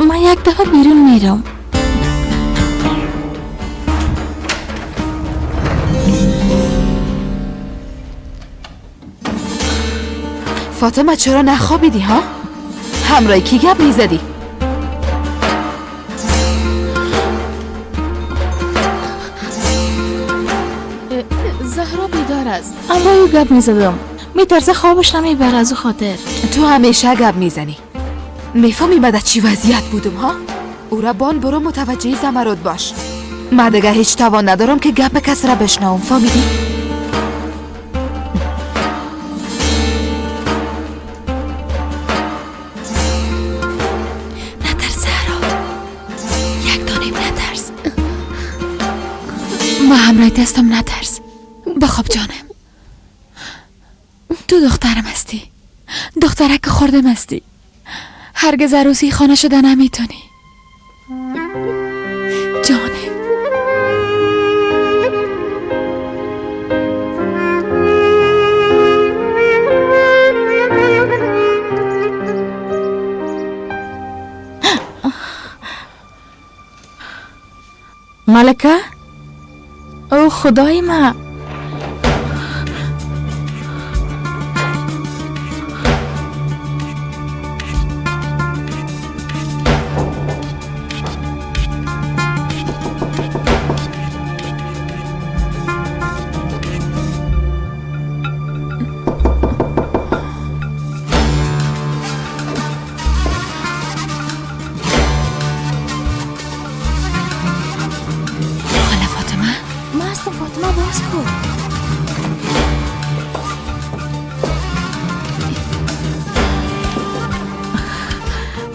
من یک دفعه بیرون میرم. فاطمه چرا نخوابیدی ها؟ همراه کی گپ میزدی؟ زهرا بیدار است. همراه او گپ میزدم. میترسه خوابش نمیبره از او خاطر. تو همیشه گپ میزنی. میفهمی من در چی وضعیت بودم ها؟ او را بان برو متوجه زمرد باش. من دیگه هیچ توان ندارم که گپ کس را بشنوم، فهمیدی؟ نترس زهرا، یک دانیم نترس. ما همراه دستم، نترس. بخواب جانم، تو دخترم هستی، دخترک خوردم هستی. هرگز عروسی خانه شده نمیتونی جانم. ملکه؟ او خدای من،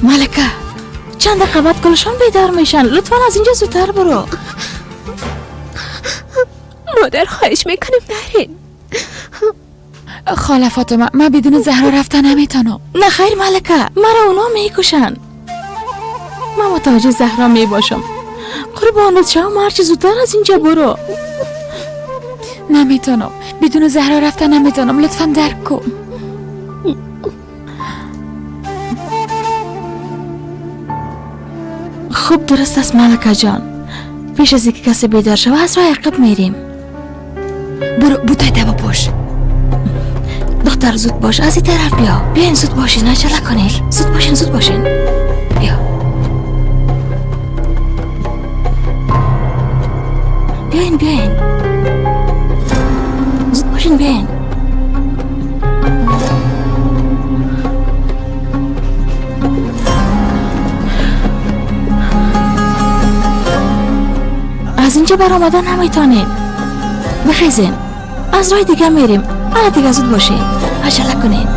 ملکه چند دقیقه بعد کلشان بیدار میشن. لطفا از اینجا زودتر برو. مادر خواهش میکنم نرین. خاله فاطمه من بدون زهرا رفتن نمیتونم. نه خیر ملکه، مرا اونا میکشن. من متوجه زهرا میباشم. قربانت شم، هرچی زودتر از اینجا برو. نمیتونم بدون زهرا رفتن نمیتونم، لطفا درک کن. خوب درست است ملکه جان، پیش از اینکه کسی بیدار شود از راه عقب میریم. برو بوتای دبا پوش. دختر زود باش، از این طرف بیا. بیاین زود باشین، عجله کنین. زود باشین، زود باشین. بیا بیاین بیاین، زود باشین بیاین. از اینجا برآمدن نمیتونین. بخیزین، از راه دیگه میریم. حالا دیگه زود باشین، عجله کنین.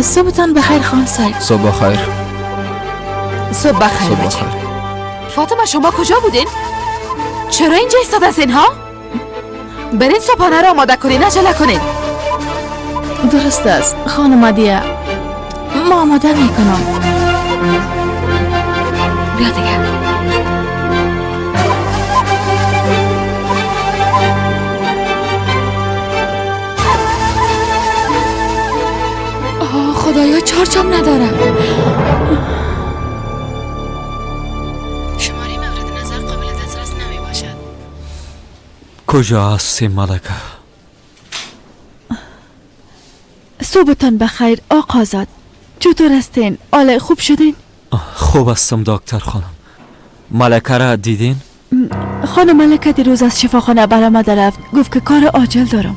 صبحتان بخیر خان صاحب. صبح بخیر. صبح بخیر بچه. فاطمه شما کجا بودین؟ چرا اینجا ایستاده هستین ها؟ برین صبحانه را آماده کنین، عجله کنین. درست است خانم عدیه، ما آماده میکنم. بیا دیگه. خدایا چارچام ندارم. شماره مورد نظر قابل دسترس نمی باشد. کجا هستی ملکه؟ صبحتان بخیر آقا زاد. چطور هستین؟ حالا خوب شدین؟ خوب هستم دکتر خانم. ملکه را دیدین؟ خانم ملکه دیروز از شفاخانه برآمده رفت. گفت که کار عاجل دارم.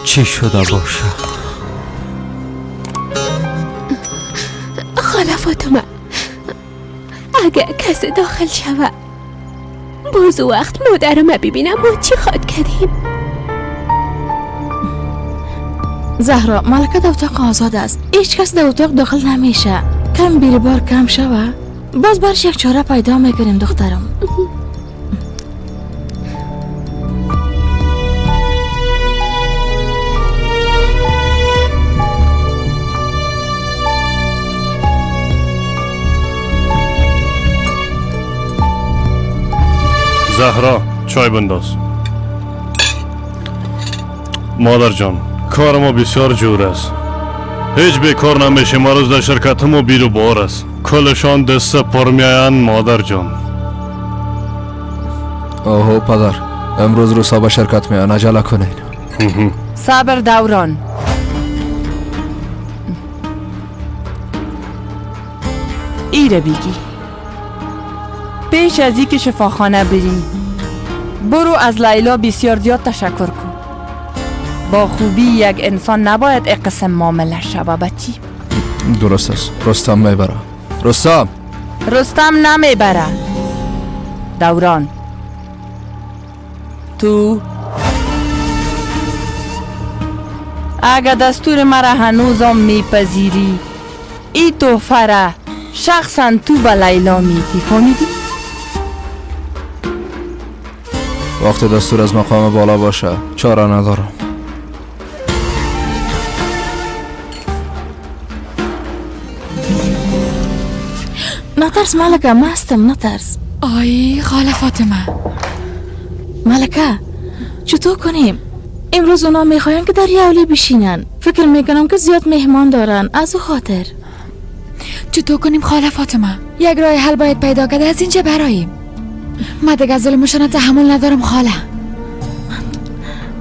چی شده باشه؟ خاله فاطمه، اگه کسی داخل شوه باز وقت مادرم ببینم ما چی خواد کردیم؟ زهرا، ملکه در اتاق آزاد است، هیچ کس در اتاق داخل نمیشه. کم بیری بار کم شوه، باز برش یک چاره پیدا میکنیم دخترم. زهرا چای بنداز. مادر جان، کار ما بسیار جور است، هیچ بیکار نمیشیم. روز در شرکت ما بیر و بار است، کلشان دست پر میآیند مادر جان. اوه پدر، امروز روسا به شرکت میآیند، عجله کنین. صبر دوران. ایره بیگی پیش از اینکه شفاخانه بری برو از لیلا بسیار زیاد تشکر کن. با خوبی یک انسان نباید یک قسم معامله شوه بچی. درست است. رستم میبره. رستم نمیبره. دوران تو اگه دستور مرا هنوزم میپذیری، ای تحفه را شخصا تو به لیلا میدی، فهمیدی؟ وقتی دستور از مقام بالا باشه چاره ندارم. نترس ملکه، من هستم، نترس. آی خاله فاطمه. ملکه چطور کنیم؟ امروز اونا میخواین که در یولی بشینن. فکر میکنم که زیاد مهمان دارن، از او خاطر. چطور کنیم خاله فاطمه؟ یک راه حل باید پیدا کرده از اینجا براییم. ما دیگه ظلمشان تحمل ندارم خاله.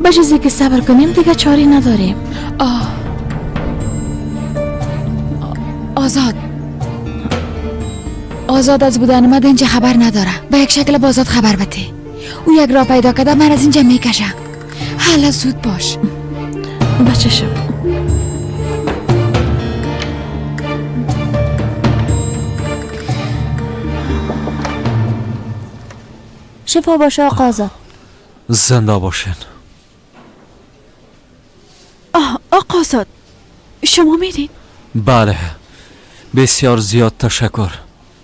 به چیزی که صبر کنیم دیگه چاری نداریم. آزاد آزاد از بودن من اینجا خبر نداره. به یک شکل با آزاد خبر بده. او یک راه پیدا کرده من از اینجا میکشه. حالا زود باش. بچشم. شفا باشه آقا آزاد. زنده باشین. آقا آزاد شما میرین؟ بله، بسیار زیاد تشکر.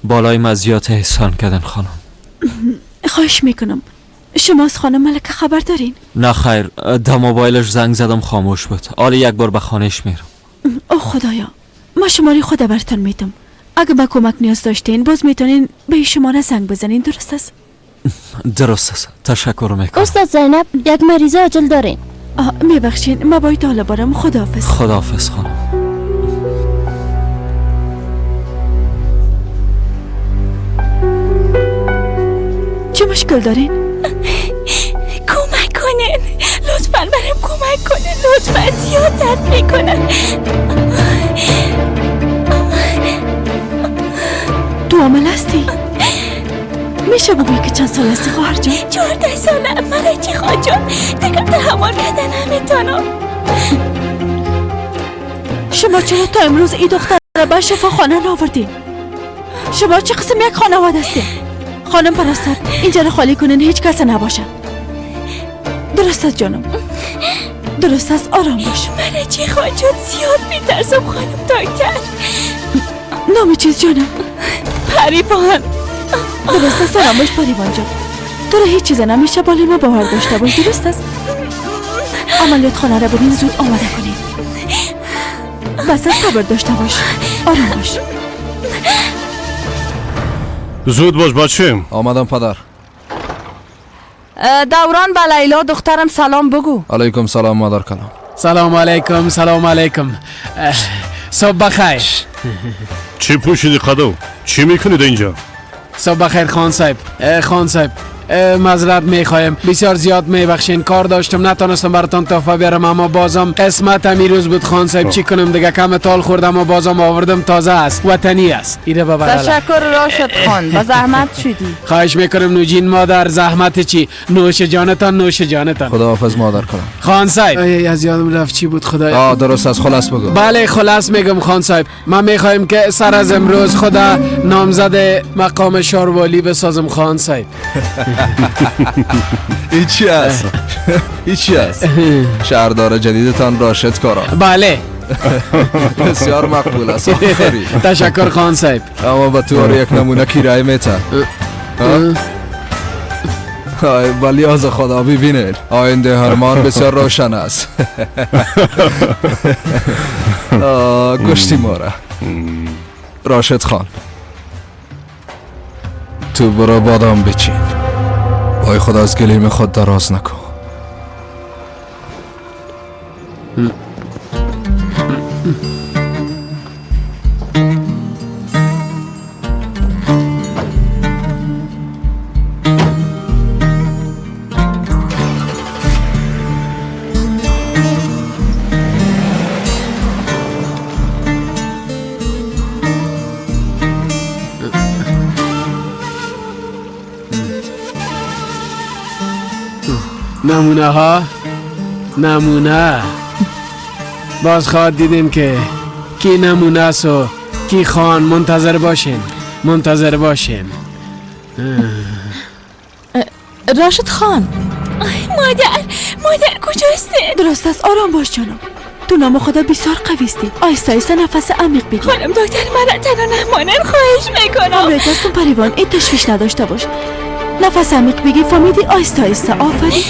بالای ما زیاد احسان کردن خانم. خواهش میکنم. شما از خانم ملکه خبر دارین؟ نه خیر، در موبایلش زنگ زدم خاموش بود. حالا یک بار به خانهش میرم. او خدایا، ما شماره خود براتون میدم. اگه به کمک نیاز داشتین باز میتونین به شماره زنگ بزنین. درست است؟ درست است، تشکر میکنم. استاد زینب یک مریض عاجل دارین. میبخشین ما باید حالا برم. خداحافظ. خداحافظ خانم. چه مشکل دارین؟ کمک کنین لطفاً، برم کمک کنین لطفاً، زیاد درد میکنه. تو عمل هستی؟ میشه بگویی که چند سال هستی خواهر جان؟ 14 ساله. مرا چی خواهر جان، دیگه تحمل کردن نمیتونم. شما چرا تا امروز این دختر را به شفاخانه نآوردین؟ شما چه قسم یک خانواده هستین؟ خانم پرستار اینجا را خالی کنین، هیچ کس نباشه. درست است جانم، درست است، آرام باش. مرا چی خواهر جان، زیاد میترسم خانم دکتر. نام چیز جانم؟ پریوان. درست است، آرام باش پریوان جان. تو را هیچ چیز نمیشه، بالای ما باور داشته باش. درست است. عملیات خانه را برین زود آماده کنین. بس صبر داشته باش، آرام باش. زود باش بچیم. آمدم پدر. دوران به لیلا دخترم سلام بگو. علیکم سلام مادر کلام. سلام علیکم. سلام علیکم. صبح بخیر. چی پوشیدی قدو؟ چی میکنید اینجا؟ صبح بخیر خان صاحب. خان صاحب معذرت میخوایم، بسیار زیاد میبخشین، کار داشتم نتونستم براتون تحفه بیارم، اما بازم قسمت امیروز بود خان صاحب، چی کنم دیگه، کم تال خوردم و بازم آوردم، تازه است، وطنی است. ایره ببر. تشکر راشد خان، با زحمت شدی. خواهش میکنم نوجین مادر، زحمت چی، نوش جانتان، نوش جانتان. خداحافظ مادر کنم. خان صاحب ای از یادم رفت چی بود خدای. درست است، خلاص بگو. بله خلاص میگم خان صاحب، من میخوایم که سر از امروز خدا نامزد مقام شاروالی بسازم خان صاحب. این چی است؟ این چی است؟ شهردار جدیدتان راشد کارا. بله. بسیار مقبول است. آفرین. تشکر خان صاحب. اما به تو یک نمونه کرایه میته. ولی از خدا ببینید آینده هرمان بسیار روشن است. کشتی ماره. راشد خان تو برو بادام بچین، وای خدا از گلیم خود دراز نکن. نمونه ها، نمونه. باز خواهد دیدیم که کی نمونه است و کی خان. منتظر باشین، منتظر باشین. راشد خان. مادر، مادر کجاستی؟ درست است، آرام باش جانم، تو نام خدا بسیار قوی استی. آیسته آیسته نفس عمیق بگیر. خانم دکتر مرا تنها نمانن، خواهش میکنم. امریت هستم پریوان، این تشویش نداشته باش. نفس عمیق بگیر، فهمیدی؟ آیسته آیسته. آفرین.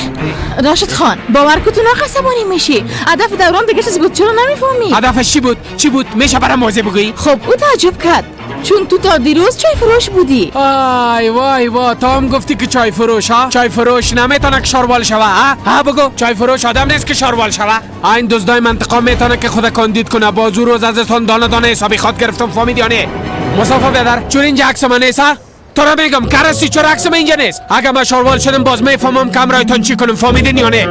راشد خان باور کن تو عصبانی میشی. هدف دوران دیگه چیز بود، چرا نمیفهمی؟ هدفش چی بود؟ چی بود؟ میشه برام موضوع بگویی؟ خب او تعجب کرد چون تو تا دیروز چای فروش بودی. آی وای وای، تو هم گفتی که چای فروش؟ ها چای فروش نمیتونه که شاروال شوه. ها ها بگو، چای فروش آدم نیست که شاروال شوه. این دزدای منطقه میتونه که خود کاندید کنه. بازو روز از دانه دانه حسابی خود گرفتم، فهمیدی یا نه؟ مصطفی بیادر چون اینجا عکس من نیست، تو را میگم کرسی چرا عکس من اینجا نیست؟ اگه من شاروال شدم باز میفهمم که همراهتان چی کنم، فهمیدین یا نه؟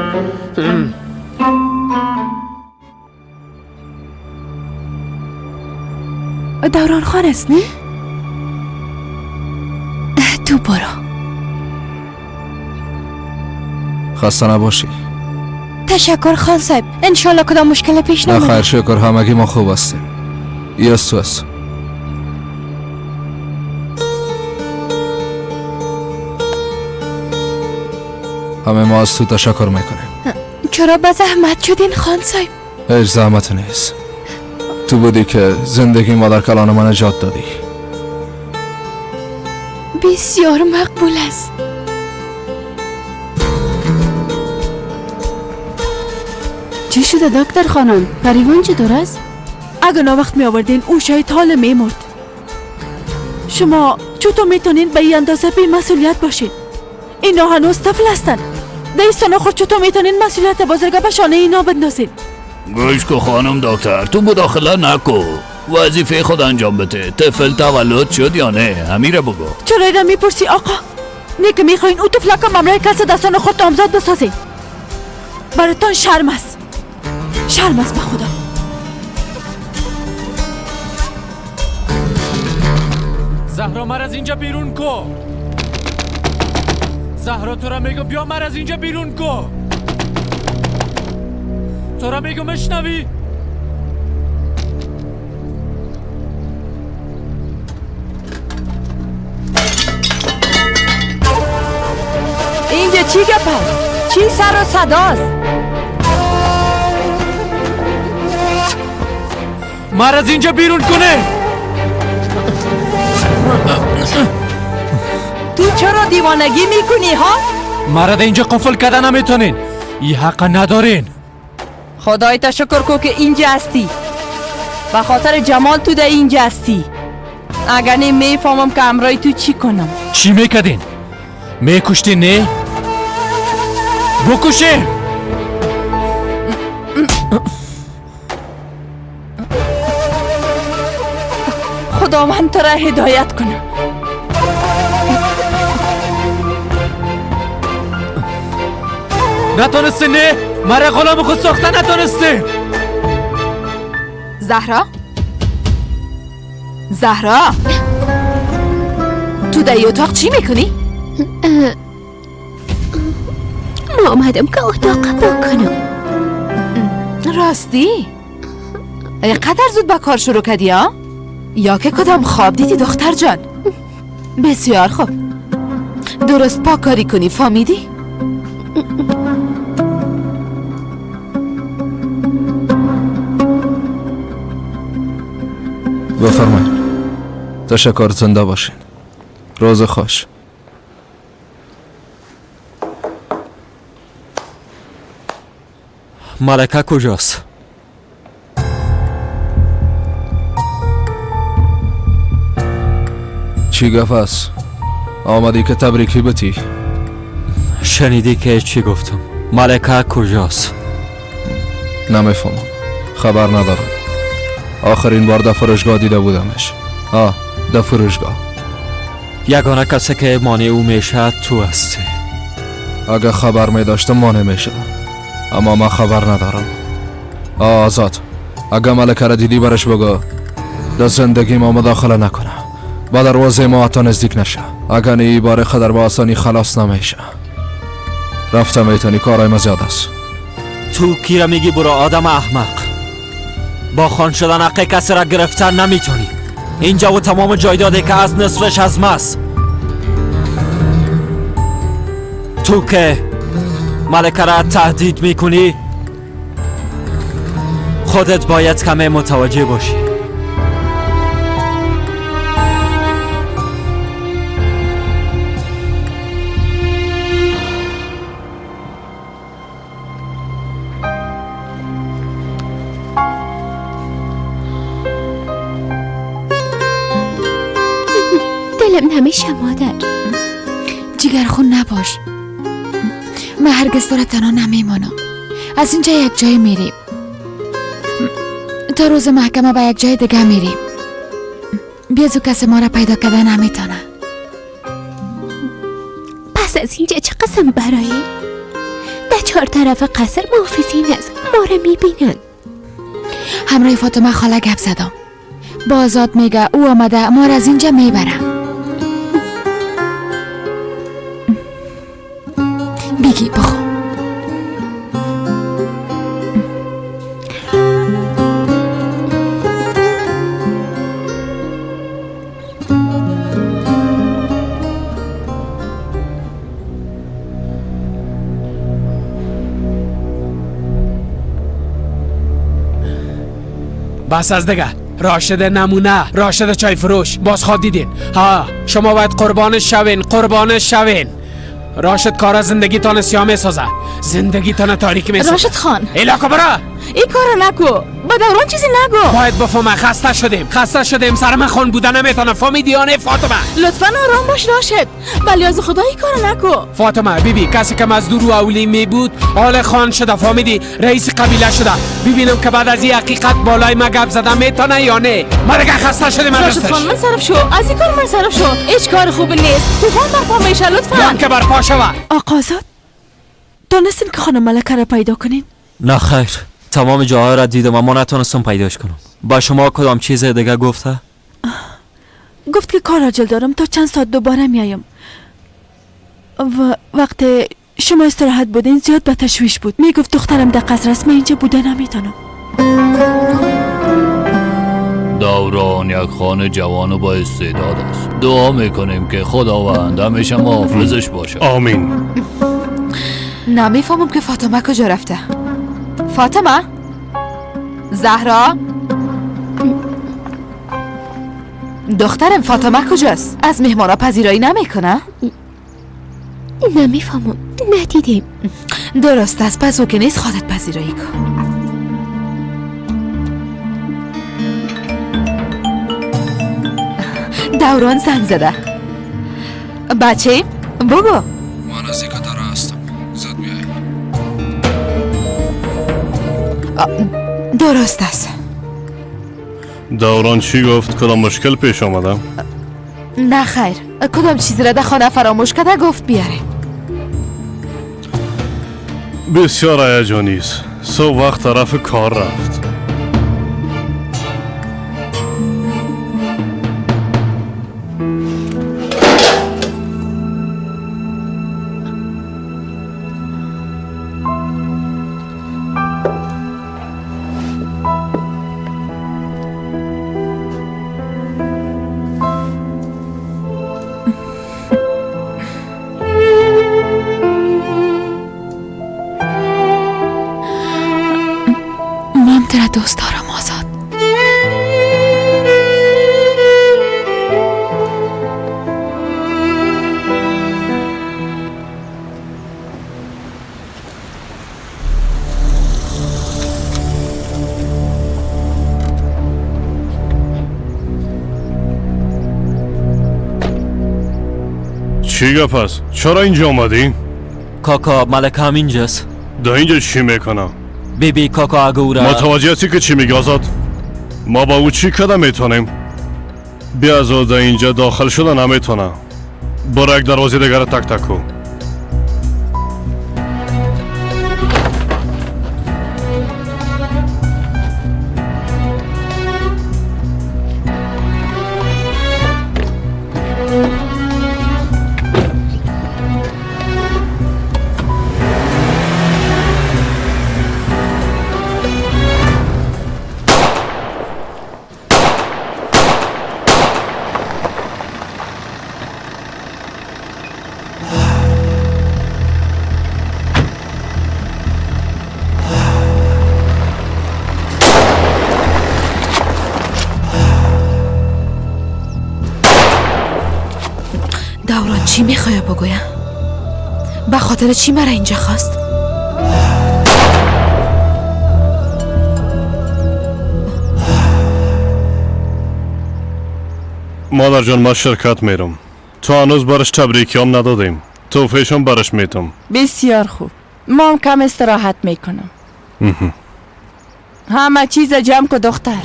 دوران خان است نه؟ تو برو. خسته نباشی. تشکر خان صاحب، انشالله کدام مشکل پیش نمیاد. نه خیر شکر، همگی ما خوب هستیم. یاس تو است. همه ما از تو تشکر میکنیم. چرا به زحمت شدین خان صاحب؟ هیچ زحمت نیست، تو بودی که زندگی مادر کلان من نجات دادی. بسیار مقبول است. چی شده دکتر خانم؟ پریوان چطور است؟ اگه ناوقت می آوردین او شاید حال می مرد. شما چطور میتونین به این اندازه بی مسئولیت باشین؟ اینا هنوز طفل هستن. در این سن خود چطور میتونین مسئولیت بزرگ به شانه اینا بندازین؟ گوش کو خانم دکتر، تو مداخله نکو، وظیفه خود انجام بده. طفل تولد شد یا نه؟ امیره بگو. چرا اینا میپرسی آقا؟ نه که میخواین او طفلک ممرای کس دستان خود نامزد بسازین. براتان شرم است، شرم است به خدا. زهرا مر از اینجا بیرون کو. زهرا تو را میگم بیا مر از اینجا بیرون کو. تو را میگم اشنوی؟ اینجا چی گپ است؟ چی سر و صداست؟ مر از اینجا بیرون کنه. تو چرا دیوانگی میکنی ها؟ مرا اینجا قفل کردن نمیتونین، این حق ندارین. خدای تشکر کو که اینجا هستی، به خاطر جمال تو در اینجا هستی. اگر نه میفهمم که امرای تو چی کنم. چی میکردین؟ میکشتی نه؟ بکشین. خداوند تو را هدایت کنه. نتونستی نه؟ مرا غلام خود ساخته نتونستی. زهرا، زهرا، تو در اتاق چی میکنی؟ ما آمدم که اتاق بکنم. راستی؟ قدر زود با کار شروع کردی ها؟ یا که کدام خواب دیدی دختر جان؟ بسیار خوب، درست پاکاری کنی، فهمیدی؟ بفرمایید. تشکر، زنده باشین. روز خوش. ملکه کجاست؟ چی گفت است؟ آمدی که تبریکی بتی؟ شنیدی که چی گفتم؟ ملکه کجاست؟ نمیفهمم، خبر ندارم. آخرین بار در فروشگاه دیده بودمش. آه، در فروشگاه. یگانه کسی که مانع او میشه تو هستی. اگه خبر می داشتم مانع میشدم، اما من خبر ندارم. آزاد، اگه ملکه را دیدی برش بگو در زندگی ما مداخله نکنه، با دروازه ما حتی نزدیک نشه. اگه نه ای بار خدر با آسانی خلاص نمیشه. رفته میتونی، کارای ما زیاد است. تو کی را میگی برو آدم احمق؟ با خان شدن حق کسی را گرفتن نمیتونی. اینجا و تمام جایدادی که از نصفش از ماست. تو که ملکه را تهدید میکنی، خودت باید کمی متوجه باشی. دلم نمیشه مادر. جگر خون نباش، من هرگز تو را تنها نمیمانم. از اینجا یک جای میریم، تا روز محکمه به یک جای دیگه میریم. بیازو کسی ما را پیدا کرده نمیتونه. پس از اینجا چه قسم برایی؟ در چهار طرف قصر محافظین است، ما را میبینن. همراه فاطمه خاله گپ زدم، با آزاد میگه او آمده ما را از اینجا میبره. بگی بخو. بس از دیگه راشد نمونه، راشد چای فروش باز خواد دیدین ها. شما باید قربان شوین، قربان شوین. راشد کار زندگی تان سیاه میسازه، زندگی تان تاریک میسازه. راشد خان ایلاکو برا این کارو نکو، با دوران چیزی نگو. باید بفهمه خسته شدیم، خسته شدیم. سر من خون بودن نمیتونه، فهمیدی یا نه فاطمه؟ لطفا آرام باش راشد، ولی از خدا این کارو نکو. فاطمه بیبی کسی که مزدور و اولی می بود حال خان شده، فهمیدی؟ رئیس قبیله شده. ببینم که بعد از این حقیقت بالای ما گپ زدن میتونه یا نه. ما دیگه خسته شدیم. راشد خان من صرف شو، از این کار من صرف شو. هیچ کار خوب نیست، طوفان برپا میشه. لطفا که برپا شوه. آقا آزاد، دانستین که خانم ملکه را پیدا کنین؟ نه خیر، تمام جاها را دیدم اما نتونستم پیداش کنم. با شما کدام چیز دیگه گفته؟ گفت که کار عاجل دارم، تا چند ساعت دوباره میایم. و وقتی شما استراحت بودین زیاد به تشویش بود. میگفت دخترم در قصر است، من اینجا بوده نمیتونم. دوران یک خان جوان و با استعداد است. دعا میکنیم که خداوند همیشه محافظش باشه. آمین. نمیفهمم که فاطمه کجا رفته. فاطمه؟ زهرا؟ دخترم فاطمه کجاست؟ از مهمانا پذیرایی نمیکنه؟ نمیفهمم، ندیدیم. درست است، پس او که نیست خودت پذیرایی کن. دوران زنگ زده. بچه بگو. ما نزدیک در هستم، زود بیایی. درست است. دوران چی گفت؟ کدام مشکل پیش آمده؟ نه خیر، کدام چیزی را در خانه فراموش کرده گفت بیاره. بسیار هیجانی است. صبح وقت طرف کار رفت. دوست دارم آزاد. چی گپ است؟ چرا اینجا آمدی؟ کاکا ملک هم اینجاست. در اینجا چی میکنم؟ بیبی کاکا اگورا. متوجه هستی که چی میگی آزاد؟ ما با او چی کده میتونیم؟ بیا از او در اینجا داخل شده نمیتونم. برو یک دروازه دیگر تک تک کو. دوران چی میخواه بگویم؟ به خاطر چی مرا اینجا خواست؟ مادر جان ما شرکت میرم. تو هنوز برش تبریکیام ندادیم. توفیشم برش میتم. بسیار خوب. ما هم کم استراحت میکنم. همه چیز جمع کو دختر.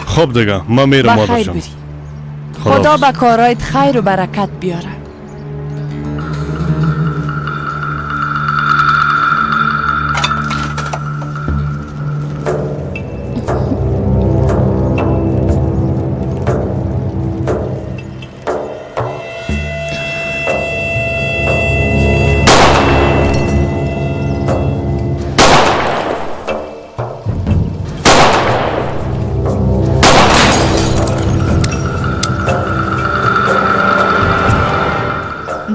خب دیگه ما میرم مادر جان. خدا به کارایت خیر و برکت بیاره.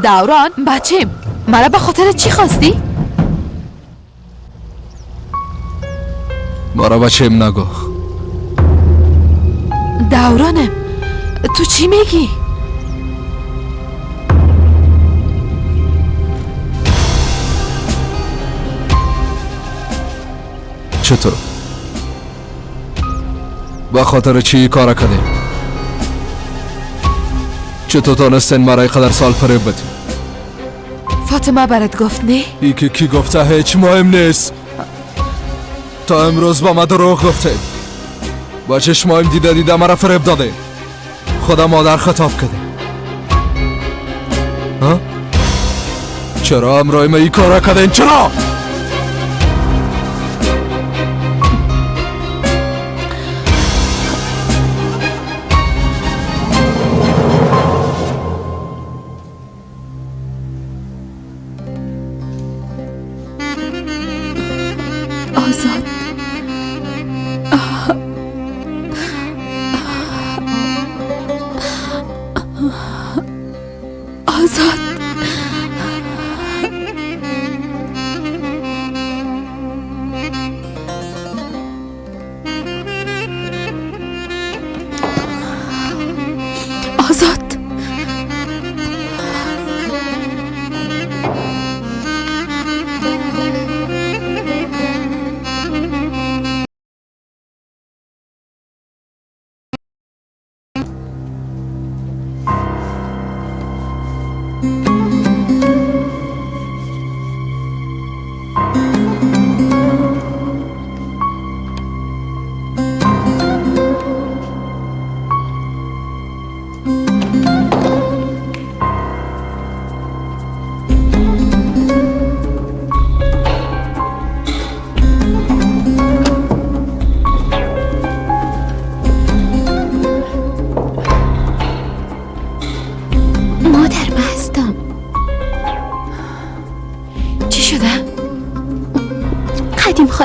دوران بچه مرا به خاطر چی خواستی؟ مرا بچیم نگو. دورانم تو چی میگی؟ چطور؟ به خاطر چی کار کردیم؟ چطور تانستین مرا اینقدر سال فریب بدی؟ فاطمه برات گفت نه؟ ای که کی گفته هیچ مهم نیست. تا امروز با ما دروغ گفته. با چشمایم دیده دیده مرا فریب داده. خدا مادر خطاب کرده. ها؟ چرا امرای ما این کارا کردین؟ چرا؟ آزاد آزاد آزاد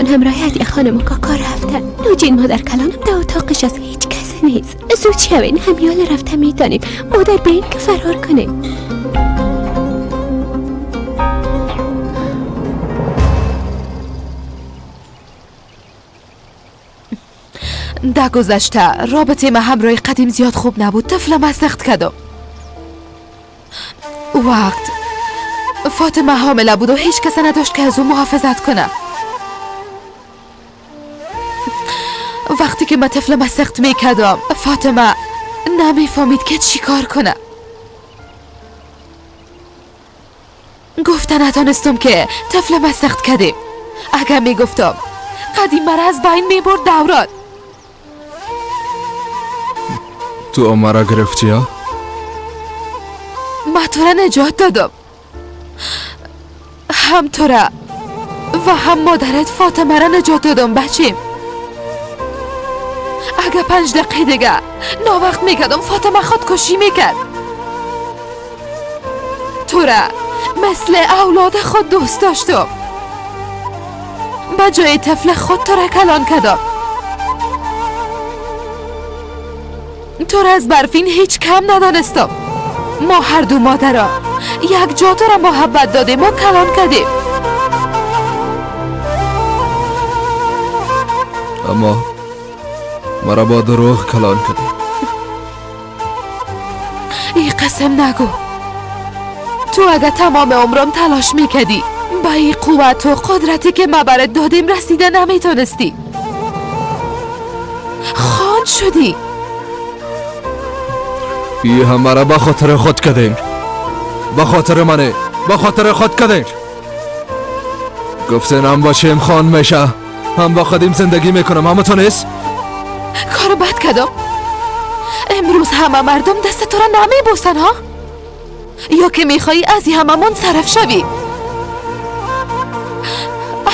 خان همراه هدیه خانم و کاکا رفته. نوجین مادر کلانم در اتاقش است، هیچ کسی نیست. زود شوین، همیال رفته میتونیم. مادر بیاین که فرار کنیم. در گذشته رابطه ما همراه قدیم زیاد خوب نبود. طفلم سخت کردم. وقت فاطمه حامله بود و هیچ کس نداشت که از او محافظت کنه. وقتی که من طفلم سخت میکردم فاطمه نمیفهمید که چی کار کنه. گفته نتانستم که طفلم سخت کردیم. اگر میگفتم قدیم مرا از بین میبرد. دوران تو مرا گرفتی ها؟ من تو را نجات دادم، هم تو را و هم مادرت فاطمه را نجات دادم بچیم. اگه 5 دقیقه دیگه ناوقت میکردم فاطمه خودکشی میکرد. تو را مثل اولاد خود دوست داشتم، به جای طفل خود تو را کلان کردم. تو را از برفین هیچ کم ندانستم. ما هر دو مادرها یک جا تو را محبت دادیم و کلان کردیم. اما مرا با دروغ کلان کردیم. ای قسم نگو. تو اگه تمام عمرم تلاش میکردی با این قوت و قدرتی که ما برات دادیم رسیده نمیتونستی. خان شدی. ای همه را به خاطر خود کردیم، به خاطر منه، به خاطر خود کردیم. گفتن هم بچیم خان میشه، هم با قدیم زندگی میکنم، اما تو نیست. کارو بد کردم. امروز همه مردم دست تو را نمیبوسن ها؟ یا که میخوایی از همه منصرف شوی؟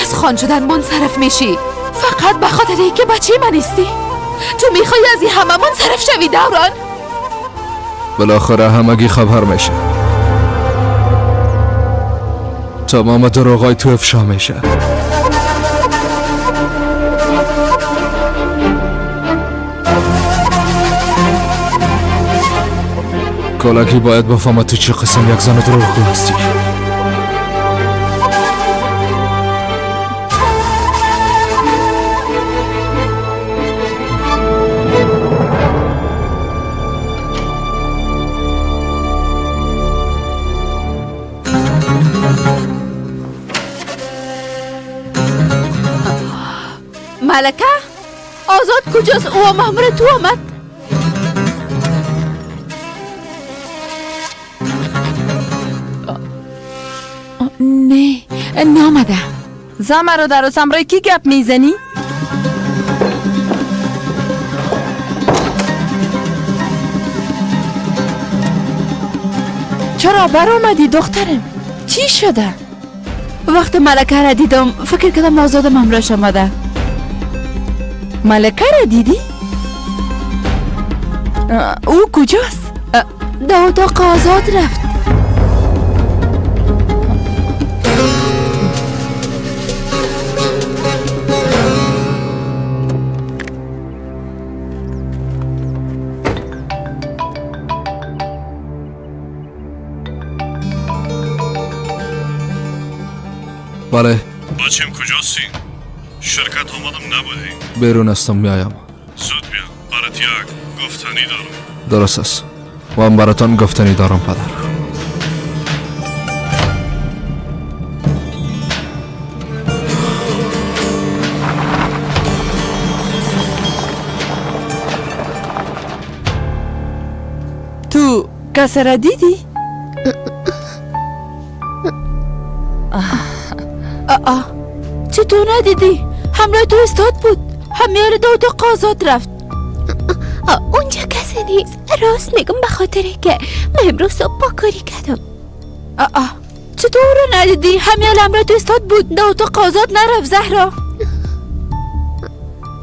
از خان شدن منصرف میشی فقط به خاطر اینکه بچه من نیستی؟ تو میخوایی از همه منصرف شوی دوران؟ بالاخره همگی خبر میشه، تمام دروغای تو افشا میشه. کلکی باید بفهمد تو چه قسم یک زن دروغگو هستی. ملکه آزاد کجاست؟ او مامور تو آمد. نه نامده. زمرو در سمرای کی گپ میزنی؟ چرا بر آمدی دخترم؟ چی شده؟ وقت ملکه را دیدم فکر کردم آزادم همراهش آمده. ملکه را دیدی؟ او کجاست؟ در اتاق آزاد رفت. بله. بچیم کجاستی؟ شرکت آمدم نبودی؟ بیرون هستم، میایم. زود بیا، برات یک گفتنی دارم. درست است، من براتان گفتنی دارم پدر. تو کس را دیدی؟ آه چطور ندیدی؟ همراه تو استاد بود، همیار دو اتاق آزاد رفت. اونجا کسی نیست. راست میگم، به خاطر که من امروز صبح پاکاری کردم. آه چطور رو ندیدی؟ همیار همراه تو استاد بود، دو اتاق آزاد نرفت زهرا.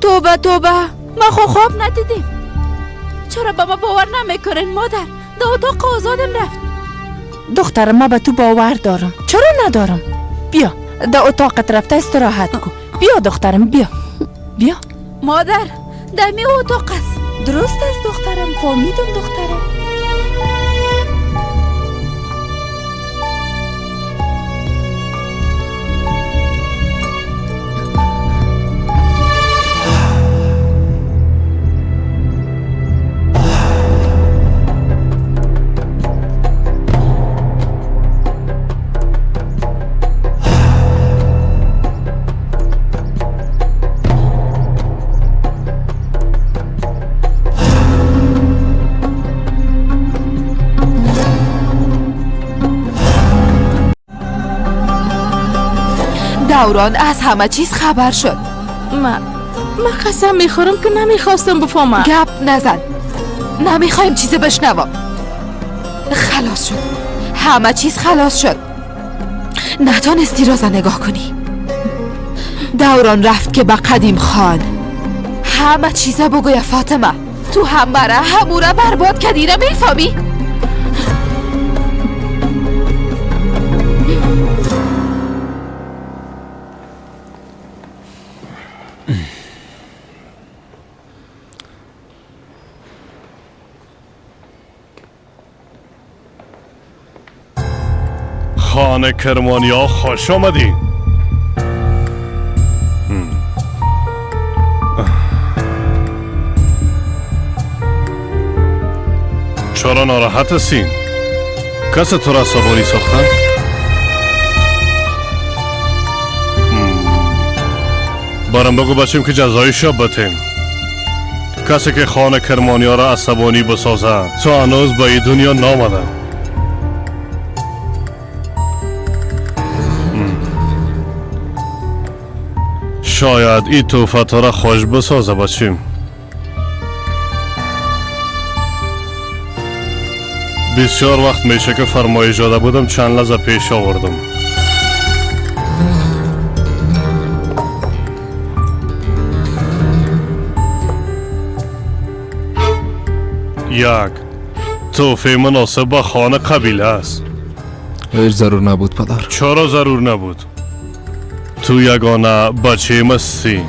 توبه توبه، من خو خواب ندیدیم. چرا به ما باور نمیکنین مادر؟ دو اتاق آزادم رفت. دختر ما به تو باور دارم، چرا ندارم؟ بیا در اتاقت رفته استراحت کن. بیا دخترم، بیا بیا. مادر دمی اتاق است. درست است دخترم، فهمیدم دخترم. دوران از همه چیز خبر شد. من قسم میخورم که نمیخواستم بفهمم. گپ نزن، نمیخوایم چیزی بشنوم. خلاص شد، همه چیز خلاص شد. نتانستی رازا نگاه کنی. دوران رفت که به قدیم خان همه چیزا بگویا. فاطمه تو هم مرا همورا برباد کردی، را میفهمی؟ خانه کرمانیا خوش آمدی. چرا ناراحت هستی؟ کسی تو را سواری ساختن؟ برام بگو بچیم که جزای شب بتیم. کسی که خانه کرمانیا را عصبانی بسازه تو هنوز به این دنیا نامده. شاید این توفه تو را خوش بسازه بچیم. بسیار وقت میشه که فرمایش داده بودم، چند لحظه پیش آوردم. یک توفه مناسب با خانه قبیله است. هیچ ضرور نبود پدر. چرا ضرور نبود؟ تو یگانه بچه مستی،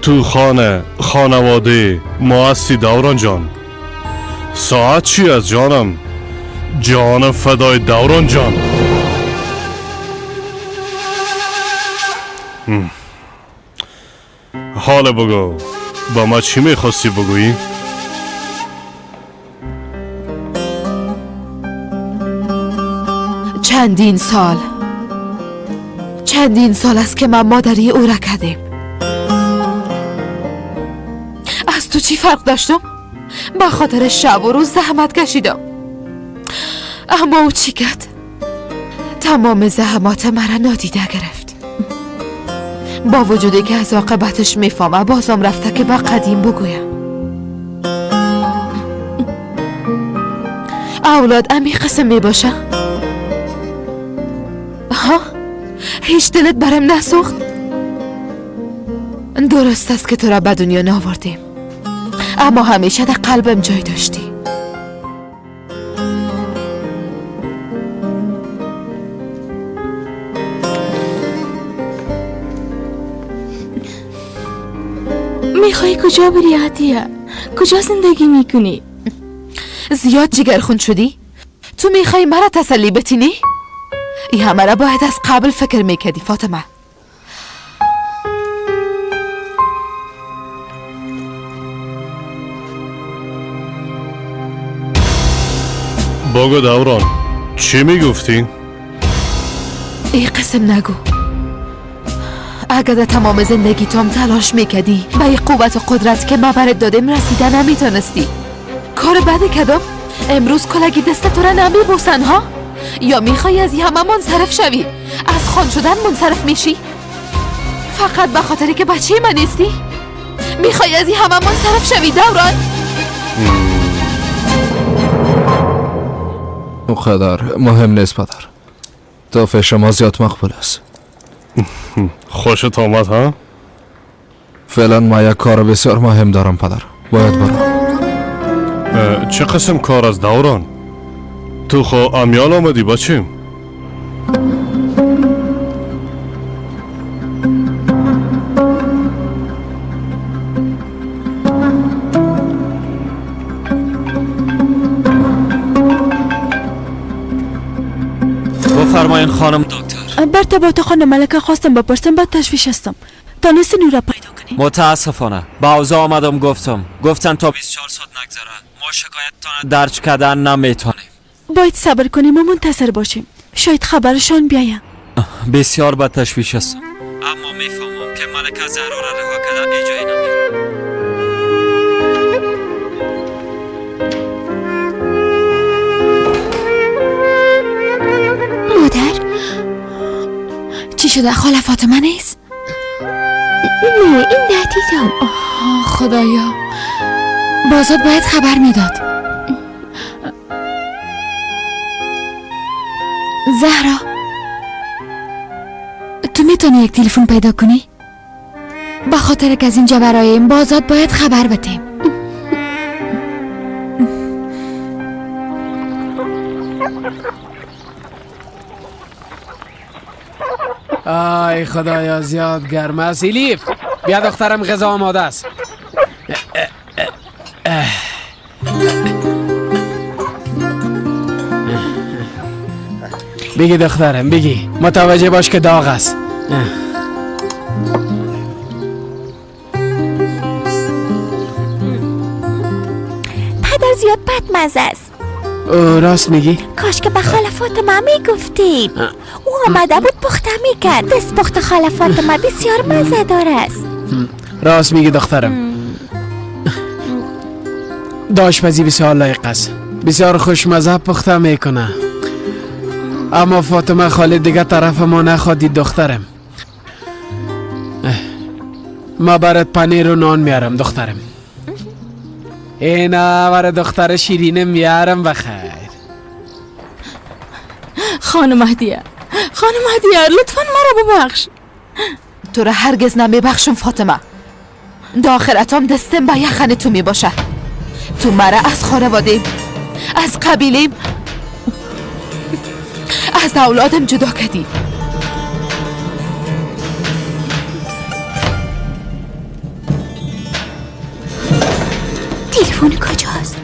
تو خانه خانواده ما هستی دوران جان. ساعت چی از جانم؟ جان فدای دوران جان. حالا بگو با ما چی میخواستی بگویی؟ چندین سال است که من مادری او را کردیم. از تو چی فرق داشتم؟ به خاطر شب و روز زحمت کشیدم، اما او چی کرد؟ تمام زحمات مرا نادیده گرفت. با وجودی که از عاقبتش میفهمه بازم رفته که به قدیم بگویم. اولاد امی قسم میباشه؟ ها؟ هیچ دلت برم نسوخت؟ درست است که تو را به دنیا نآوردیم، اما همیشه در قلبم جای داشتی. میخوای کجا بری عطیه؟ کجا زندگی میکنی؟ زیاد جگرخون شدی؟ تو میخوای مرا تسلی بتینی؟ ای همه را باید از قبل فکر میکردی فاطمه. بگو دوران چی میگفتی؟ ای قسم نگو. اگر در تمام زندگی تو هم تلاش میکردی به این قوت و قدرت که ما برات دادم رسیده نمیتونستی. کار بدی کردم؟ امروز کلگی دست تو را نمیبوسن ها؟ یا میخوای از همه منصرف شوی؟ از خان شدن منصرف میشی؟ فقط به خاطری که بچه من نیستی؟ میخوای از همه منصرف شوی دوران؟ اونقدر مهم نیست پدر. توفه شما زیاد مقبول است. خوشت آمد ها؟ فعلا ما یک کار بسیار مهم دارم پدر، باید برم. چه قسم کار از دوران؟ تو خو امیال آمدی بچیم. بفرمایین خانم دکتر. بر ارتباط خانم ملکه خواستم بپرسم، بعد تشویش هستم. تانستین او را پیدا کنی؟ متاسفانه با اوضاع آمدم گفتم، گفتن تا 24 ساعت نگذره ما شکایتتان درج کردن نمیتونیم. باید صبر کنیم و منتظر باشیم، شاید خبرشان بیاید. بسیار به تشویش هستم، اما میفهمم که ملکه زهرا را رها کرده ایجای نمیره. مادر چی شده؟ خاله فاطمه نیست؟ نه این ندیدم. آه خدایا، بازات باید خبر میداد. زهرا تو میتونی یک تلفن پیدا کنی؟ به خاطر که از اینجا برایم بازات باید خبر بدیم. آی خدایا زیاد گرم است. الیف بیا دخترم، غذا آماده است. بگی دخترم بگی، متوجه باش که داغ است. پدر زیاد بدمزه است. او راست میگی؟ کاش که به خاله فاطمه میگفتیم. او آمده بود پخته میکرد. دست پخت خاله فاطمه بسیار مزه دار است. راست میگی دخترم. داشپزی بسیار لایق است، بسیار خوشمزه پخته میکنه. اما فاطمه خاله دیگه طرف ما نخوادی دخترم. ما برات پنیر و نان میارم دخترم. اینا برای دختر شیرینه میارم بخیر. خانم مهدیه، خانم مهدیه لطفا مرا ببخش. تو را هرگز نمیبخشم فاطمه. دا آخرتام دستم به یخن تو میباشه. تو مرا از خانوادیم، از قبیلیم، از اولادم جدا کردی. تلفن کجاست؟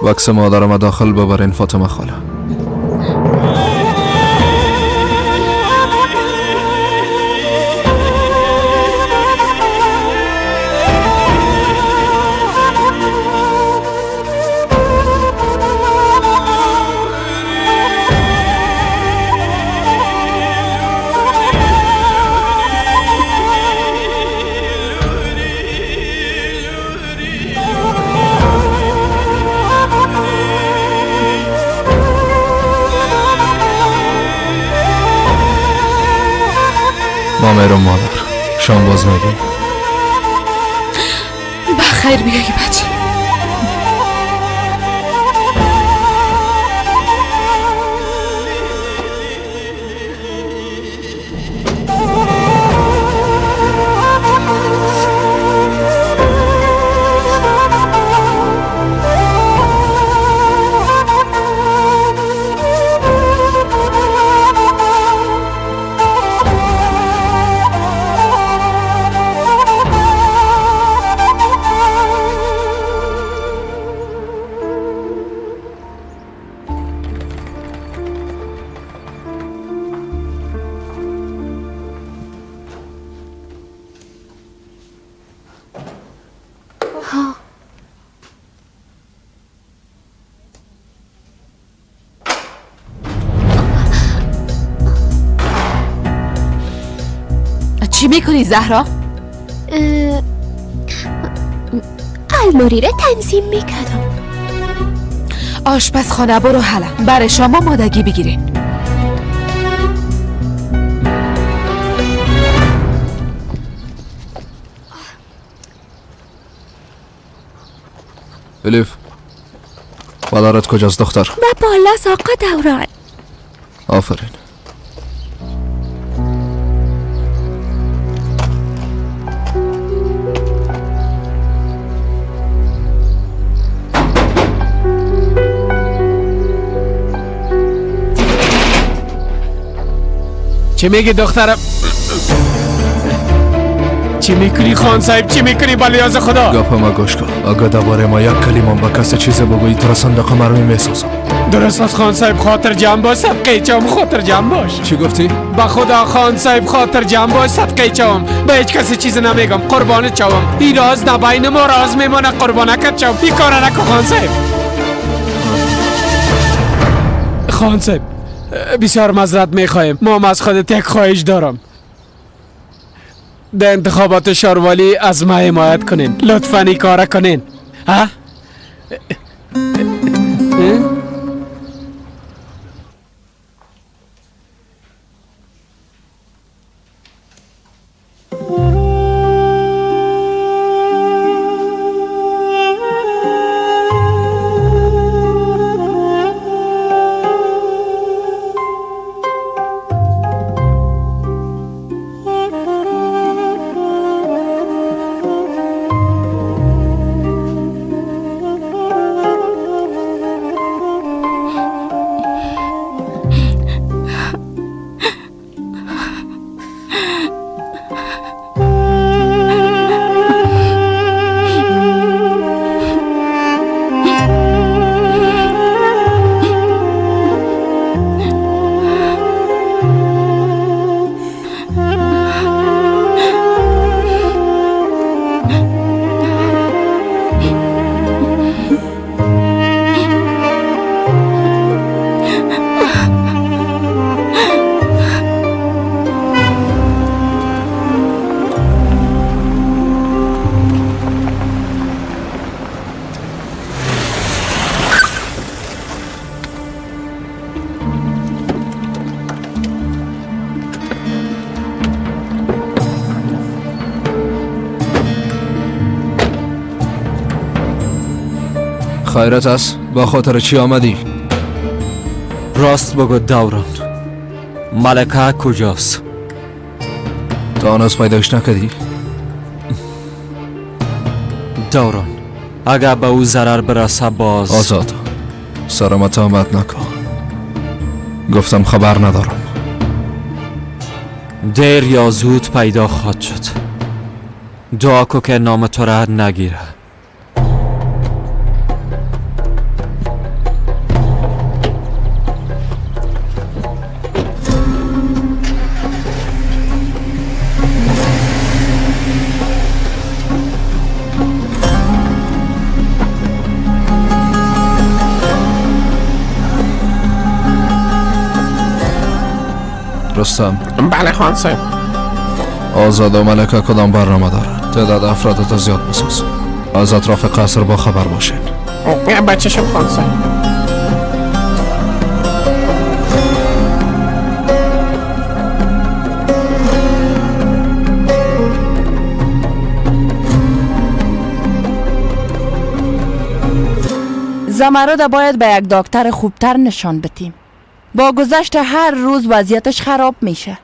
بکس مادرم داخل ببرین فاطمه خاله. ما میرم مادر، شام باز میبینیم. بخیر بیایی بچه. چی میکنی زهرا؟ الماری را تنظیم میکردم. آشپزخانه برو حالا برای شما مادگی بگیرین. الیف، پدرت کجاست دختر؟ و بالاست آقا دوران. آفرین. چی میگی دخترم؟ چی میکنی خان صاحب؟ چی میکنی بلیاز خدا؟ گپ ما گوش کن. اگه دوباره ما یک کلمه به کسی چیز بگویی تو را صندوق مرمی میسازم. درست است خان صاحب، خاطر جمع باش، صدقه چم، خاطر جمع باش. چی گفتی؟ به خدا خان صاحب خاطر جمع باش، صدقه چم، به هیچ کسی چیز نمیگم، قربان چم. این راز نه بین ما راز میمانه، قربانکت چم. این کار نکن خان صاحب. خان صاحب بسیار معذرت میخواهیم، ما از خودت یک خواهش دارم. در انتخابات شاروالی از ما حمایت کنین، لطفاً این کار کنین. ها؟ خیرت است؟ با خاطر چی آمدی؟ راست بگو دوران، ملکه کجاست؟ تا هنوز پیداش نکردی؟ دوران اگر به او ضرر برسه باز. آزاد سرمت آمد نکن. گفتم خبر ندارم. دیر یا زود پیدا خواهد شد. دعا کو که نام تو را نگیره. رستم. بله خان صاحب. آزاد و ملکه کدام برنامه دارد؟ تعداد افرادت زیاد بساز. از اطراف قصر با خبر باشین. بچه‌شم خان صاحب. زمرد باید به یک دکتر خوبتر نشان بدیم. با گذشت هر روز وضعیتش خراب میشه.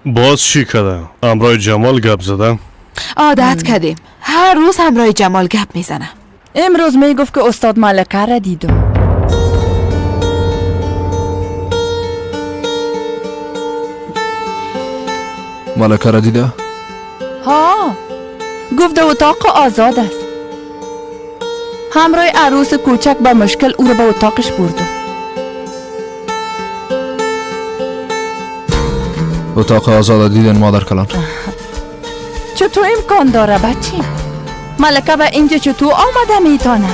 باز چی کردم؟ همراه جمال گپ زدم؟ عادت کردیم، هر روز همراه جمال گپ میزنم. امروز میگفت که استاد ملکه را دیدم. ملکه را دیده؟ ها، گفت اتاق آزاد است. همراه عروس کوچک با مشکل او را به اتاقش بردم. اتاق آزاد دیدن مادر کلان؟ چطور امکان داره بچی؟ ملکه به اینجا چطور آمده میتانه؟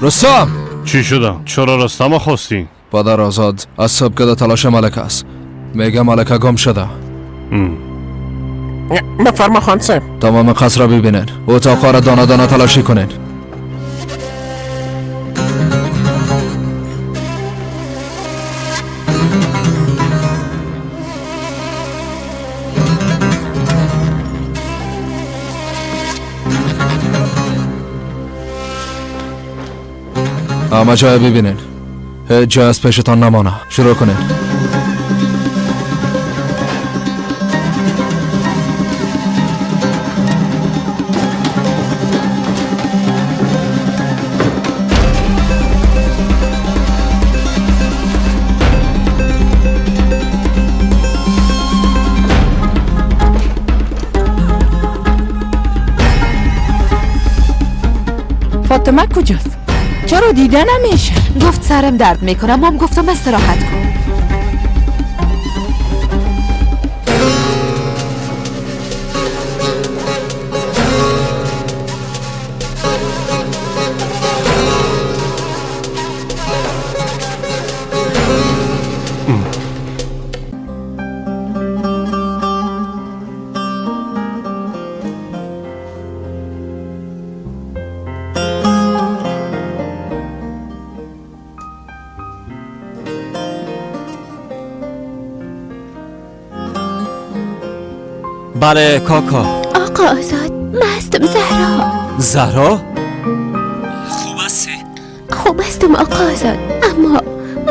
رستم! چی شده؟ چرا رستم خواستی؟ پدر آزاد از صبح که در تلاش ملکه است. میگه ملکه گم شده. بفرما خان صاحب. تمام قصر را ببینین، اتاقها را دانه دانه تلاشی کنین. همه جای ببینین، هیچ جای از پیشتان نمانه. شروع کنین. فاطمه کجاست؟ چرا دیده نمیشه؟ گفت سرم درد میکنم، مام گفتم استراحت کن. بله کاکا. آقا آزاد، من هستم زهرا. زهرا؟ خوب هستی؟ خوب هستم آقا آزاد، اما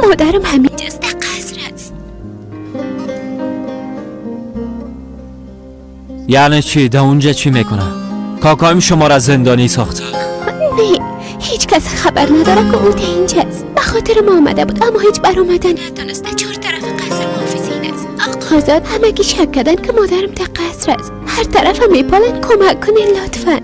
مادرم همینجاست، در قصر است. یعنی چی؟ در اونجا چی میکنه؟ کاکایم شما را زندانی ساخته. نه، هیچ کس خبر نداره که او در اینجاست. به خاطر ما آمده بود، اما هیچ برآمده ندانست. در چهار طرف قصر محافظین است. آقا آزاد، همگی شک کردن که مادرم در قصر است. هر طرف هم میپالن. کمک کنین لطفا.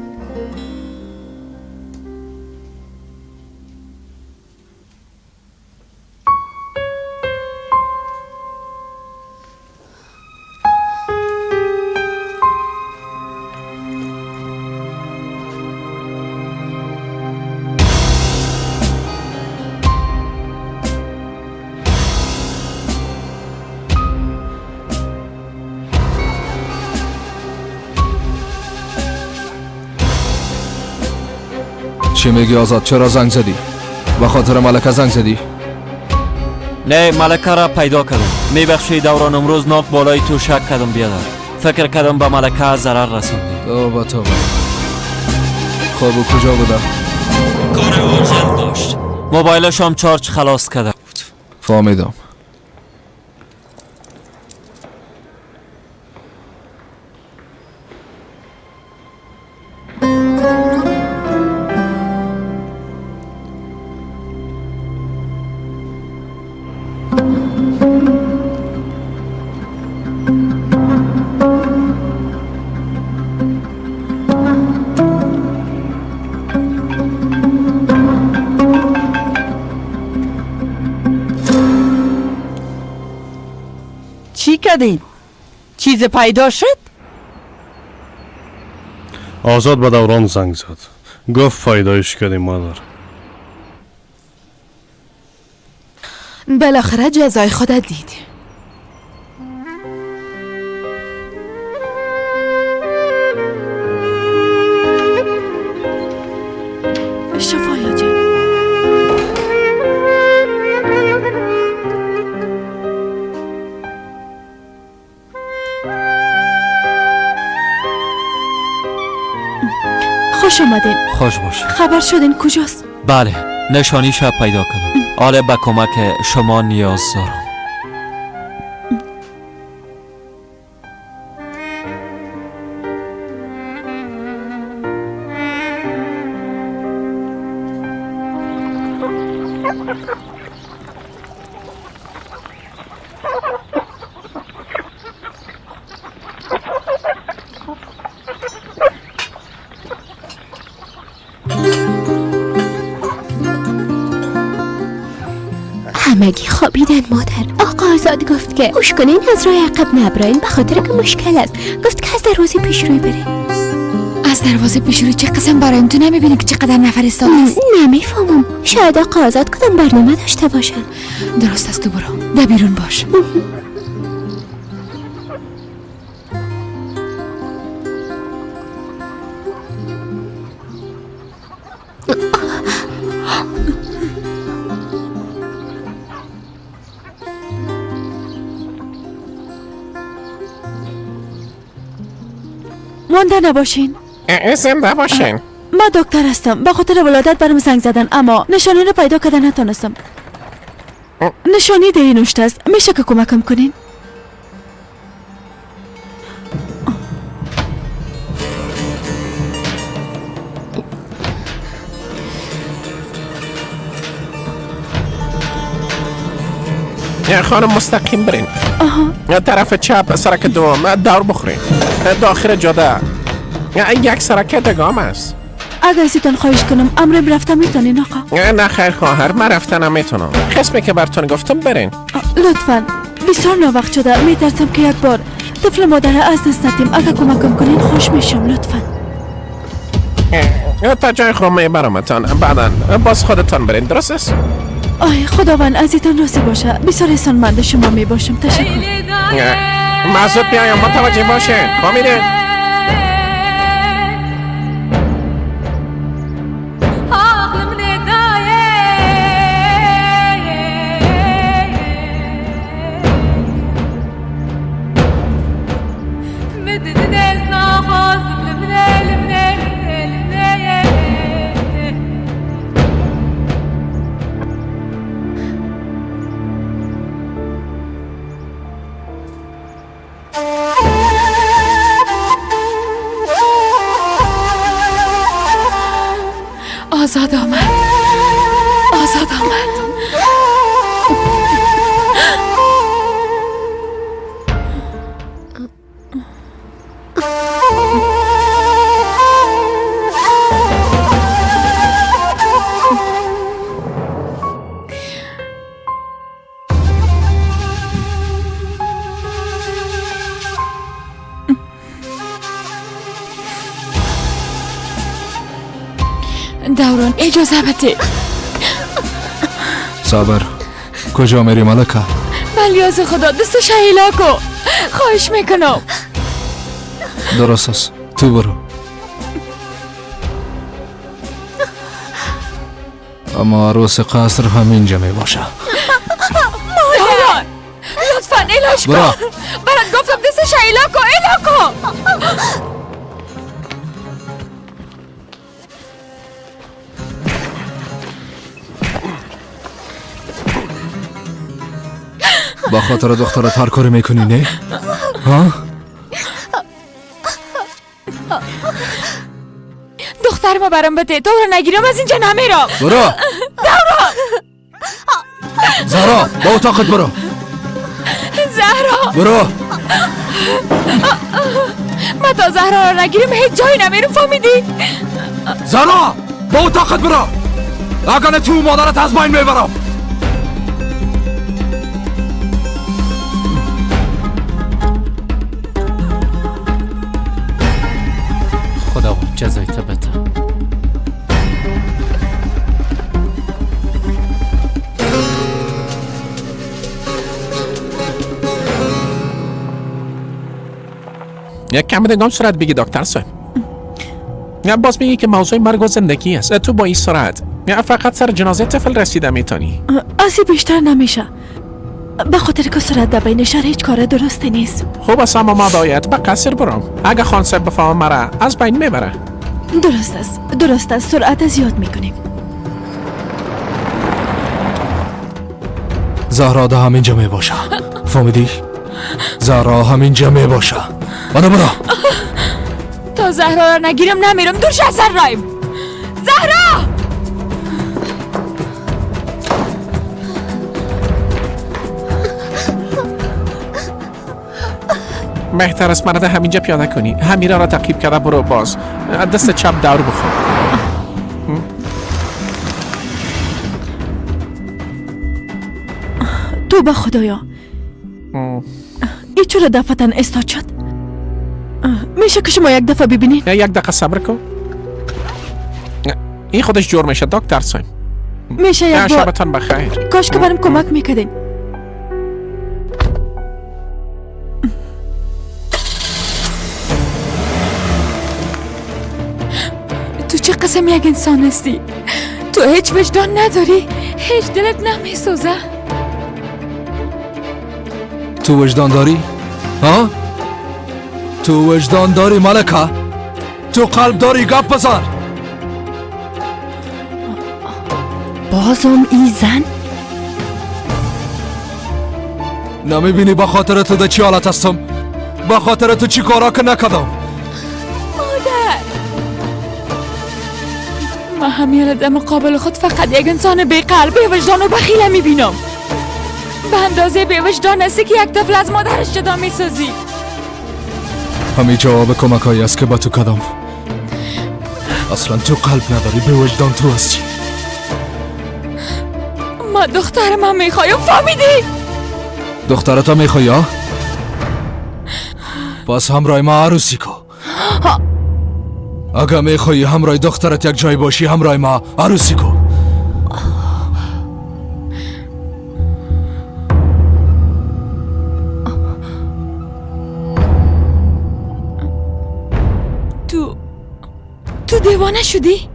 چی میگی آزاد؟ چرا زنگ زدی؟ به خاطر ملکه زنگ زدی؟ نه، ملکه را پیدا کردم. میبخشی دوران، امروز ناک بالای تو شک کردم بیادر. فکر کردم به ملکه ضرر رسوندی. توبه توبه. خب او کجا بوده؟ کار urgent داشت. موبایلش هم charge خلاص کرده بود. فهمیدم. چی کردین؟ چیز پیدا شد؟ آزاد به دوران زنگ زد، گفت پیدایش کردیم مادر. بالاخره جزای خودت دید. شفایا جان. خوش آمدین. خوش باش. خبر شدین کجاست؟ بله، نشانی شب پیدا کردم. آله به کمک شما نیاز دارم. همگی خوابیدن مادر. آقا آزاد گفت که گوش کنین از راه عقب نبراین، به خاطر که مشکل است. گفت که از در روزی پیش روی بره. از از دروازه پیش رو چه قسم برایم؟ تو نمیبینی که چقدر نفر ایستاده است؟ نمیفهمم، شاید آقا آزاد کدام برنامه داشته باشه. درست است، تو برو ده بیرون باش. مانده نباشین. زنده باشین. من دکتر هستم، به خاطر ولادت برام زنگ زدن، اما نشانی رو پیدا کردن نتونستم. نشانی ده این نوشته است، میشه که کمکم کنین؟ خانم مستقیم برین. آها. طرف چپ سرک دوم دور بخورین، داخل جاده یک سرک دگام است. اگر ازتان خواهش کنم امرم رفته میتونین آقا؟ نه خیر خواهر، من رفته نمیتونم. قسمی که براتون گفتم برین. لطفا، بسیار ناوقت شده، میترسم که یک بار طفل مادر از دست ندیم. اگر کمکم کنین خوش میشم، لطفا. تا جای خود میبرمتان، بعدا باز خودتان برین، درست است؟ آی خداوند ازتان راضی باشه، بسیار احسانمند شما میباشم. تشکر. من زود بیایم، متوجه باشین. فهمیدین؟ آزاد آمد، آزاد آمد. دوران اجازه بده. صبر، کجا میری ملکه؟ بلیاز خدا دست شهیلا کو، خواهش میکنم. درست است، تو برو. اما عروس قصر همینجا می باشه. دوران لطفا الاش کن. برات گفتم دست شهیلا کو، الا کو. با خاطر دخترت هر کاری میکنی نه؟ ها؟ دختر ما برام بده، تو رو نگیرم از اینجا نمیرم. برو دورا. زهرا با اتاقت برو. زهرا برو. من تا زهرا رو نگیرم هیچ جایی نمیرم، فهمیدی؟ زهرا با اتاقت برو، اگر تو مادرت از بین میبرم. خداوند جزای تو بده. یک کم دگام سرعت بگی دکتر صاحب. باز میگی که موضوع مرگ و زندگی است. تو با این سرعت فقط سر جنازه طفل رسیده میتونی. از بیشتر نمیشه، به خاطر که سرعت در بین شهر هیچ کار درستی نیست. خوب است، اما ما باید به قصر برم. اگه خان صاحب بفهم مرا از بین میبره. درست است، درست است، سرعت زیاد میکنیم. زهرا ده همینجا میباشه، فهمیدی؟ زهرا همینجا میباشه. برو برو. تا زهرا را نگیرم نمیرم. دور شو از سر رایم. زهرا! بهتر است مرد همینجا پیاده کنی. همیرا را تعقیب کرده برو باز دست چپ دور بخور. توبه خدایا، ای چرا دفعتا استاد شد؟ میشه که شما یک دفعه ببینین؟ یک دقیقه صبر کن. این خودش جور میشه دکتر صاحب. میشه یک بار. شبتان بخیر. کاش که برام کمک میکردین. تو چه قسم یک انسان هستی؟ تو هیچ وجدان نداری، هیچ دلت نمیسوزه. تو وجدان داری؟ ها؟ تو وجدان داری ملکه؟ تو قلب داری؟ گپ بزن. بازم ای زن؟ نمیبینی به خاطر تو در چی حالت هستم؟ به خاطر تو چی کارا که نکردم؟ مادر، من همیشه در مقابل خود فقط یک انسان بی قلب، بی وجدان و بخیله میبینم. به اندازه بی وجدان هستی که یک طفل از مادرش جدا میسازی. همین جواب کمک هایی است که با تو کردم. اصلا تو قلب نداری، بی وجدان تو هستی. ما دختر من میخوایم، فهمیدی؟ دخترت میخوای؟ پس همراه ما عروسی کو. اگه میخوایی همراه دخترت یک جای باشی، همراه ما عروسی کو. تو دیوانه شدی؟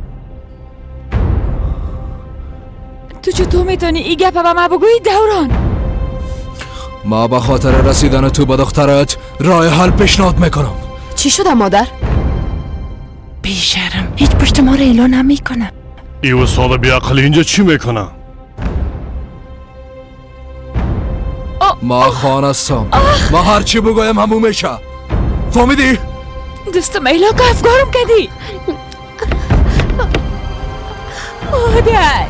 تو چطور میتونی این گپ به من بگویی دوران؟ ما به خاطر رسیدن تو به دخترت راه حل پیشنهاد میکنم. چی شده مادر؟ بیشرم، هیچ پشت ما رو اعلان نمیکنه. ایو سال بیعقل اینجا چی میکنه؟ ما خان هستم، ما هرچی بگویم همون میشه، فهمیدی؟ دستم ایلا که افگارم کردی. مادر،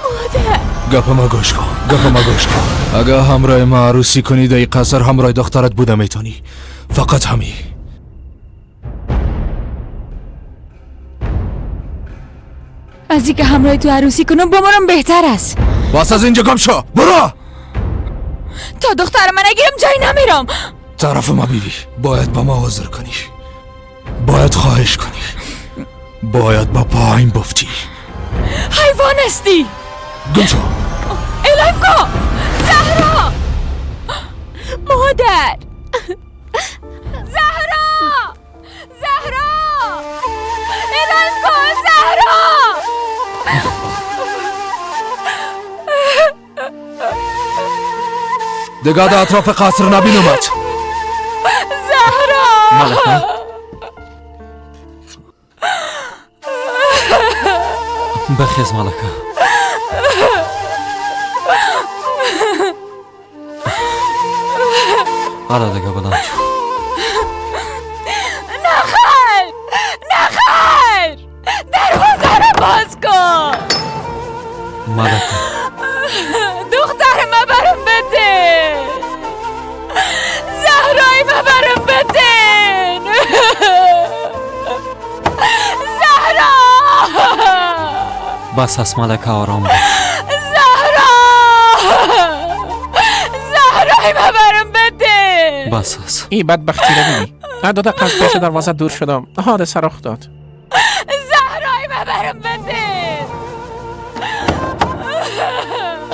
مادر، گپ ما گوش کن، گپ ما گوش کن. اگه همراه ما عروسی کنی در قصر همراه دخترت بوده میتونی، فقط همی. از اینکه همراه تو عروسی کنم بمونم بهتر است. باس از اینجا گم شو، برو. تا دختر من نگیرم جایی نمیرم. طرف ما بیبی، باید با ما حاضر کنی، باید خواهش کنی، باید با پایین بفتی. حیوان هستی. گم شو. الهیم کن. زهرا، مادر، زهرا، زهرا، الهیم کن، زهرا. دیگه در اطراف قصر نبینمت. زهرا. ملکه، بخیز ملکه. حالا دیگه بلند شو. نخیر، نخیر، دروازه رو باز کن. ملکه، دختر ما برم بده، زهرای ما برم بده. زهرا، بس از ملکه، آرام باش. زهرا، زهرای ما برم بده. بس از این بدبختی رو ببینی. 2 دقیقه از پیش دروازه دور شدم، حادثه رخ داد. زهرای ما برم بده.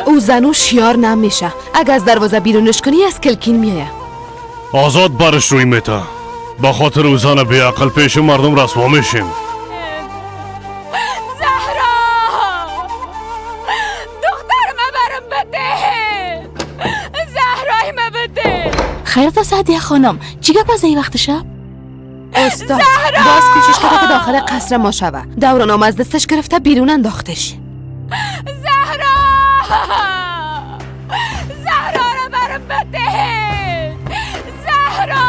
او زنو شیار نمیشه، اگه از دروازه بیرونش کنی از کلکین میایه. آزاد برش روی میته. با خاطر او زن بیعقل پیش مردم رسوا میشیم. زهرا، دختر ما برم بده، زهرای ما بده. خیرت سعدیه خانم، چی گپ از این وقت شب؟ استاد باز کوشش کرده که داخل قصر ما شوه. دوران از دستش گرفته بیرون انداختش. زهرا، زهرا را برم بده، زهرا.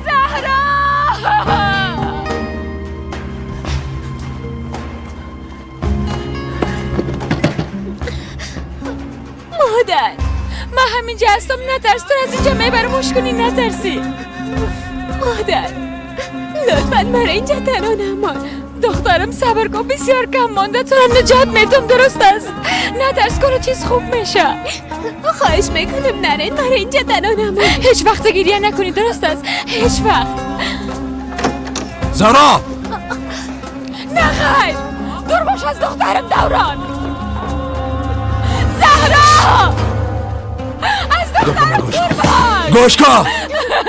زهرا. مادر، من همینجا هستم، نترس. تو از اینجا میبرم کنی، نترسی. مادر، لطفاً مرا اینجا تنها نمان. دخترم صبر کن، بسیار کم مانده، تو را نجات میدم، درست است؟ نترس کن، چیز خوب میشه. خواهش میکنم نره، مرا اینجا تنها نمون. هیچ وقت گریه نکنی، درست است؟ هیچ وقت. زهرا! نه خیر، دور باش از دخترم دوران. زهرا! از دخترم دور باش. گوش کن،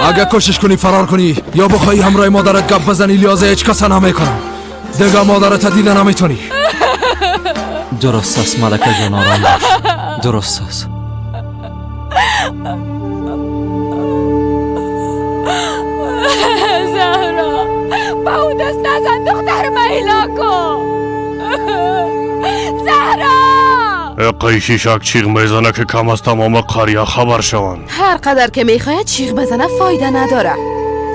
اگه کوشش کنی فرار کنی یا بخوای همراه مادرت گپ بزنی، لیازه هیچ کس نمیکنم. دیگه مادرت دیده نمیتونی. درست است ملکه جان، آرام باش. درست است. زهرا با او دست نزن، دختر من کن. زهرا! قیشیشک چیغ میزنه که کم از تمام قریه خبر شوند. هر قدر که میخواید چیغ بزنه فایده نداره.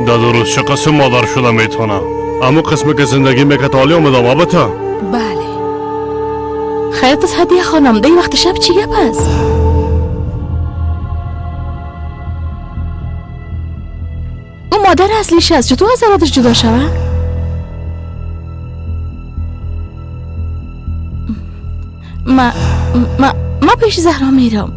در درست چه قسم مادر شده میتونه، اما قسمی که زندگی میکرد حالی ادامه بده. بله. خیرت از هدیه خانم، دی وقت شب چی گپ است؟ او مادر اصلیش است، چطور از اولادش جدا شوه؟ ما ما ما پیش زهرا میرم.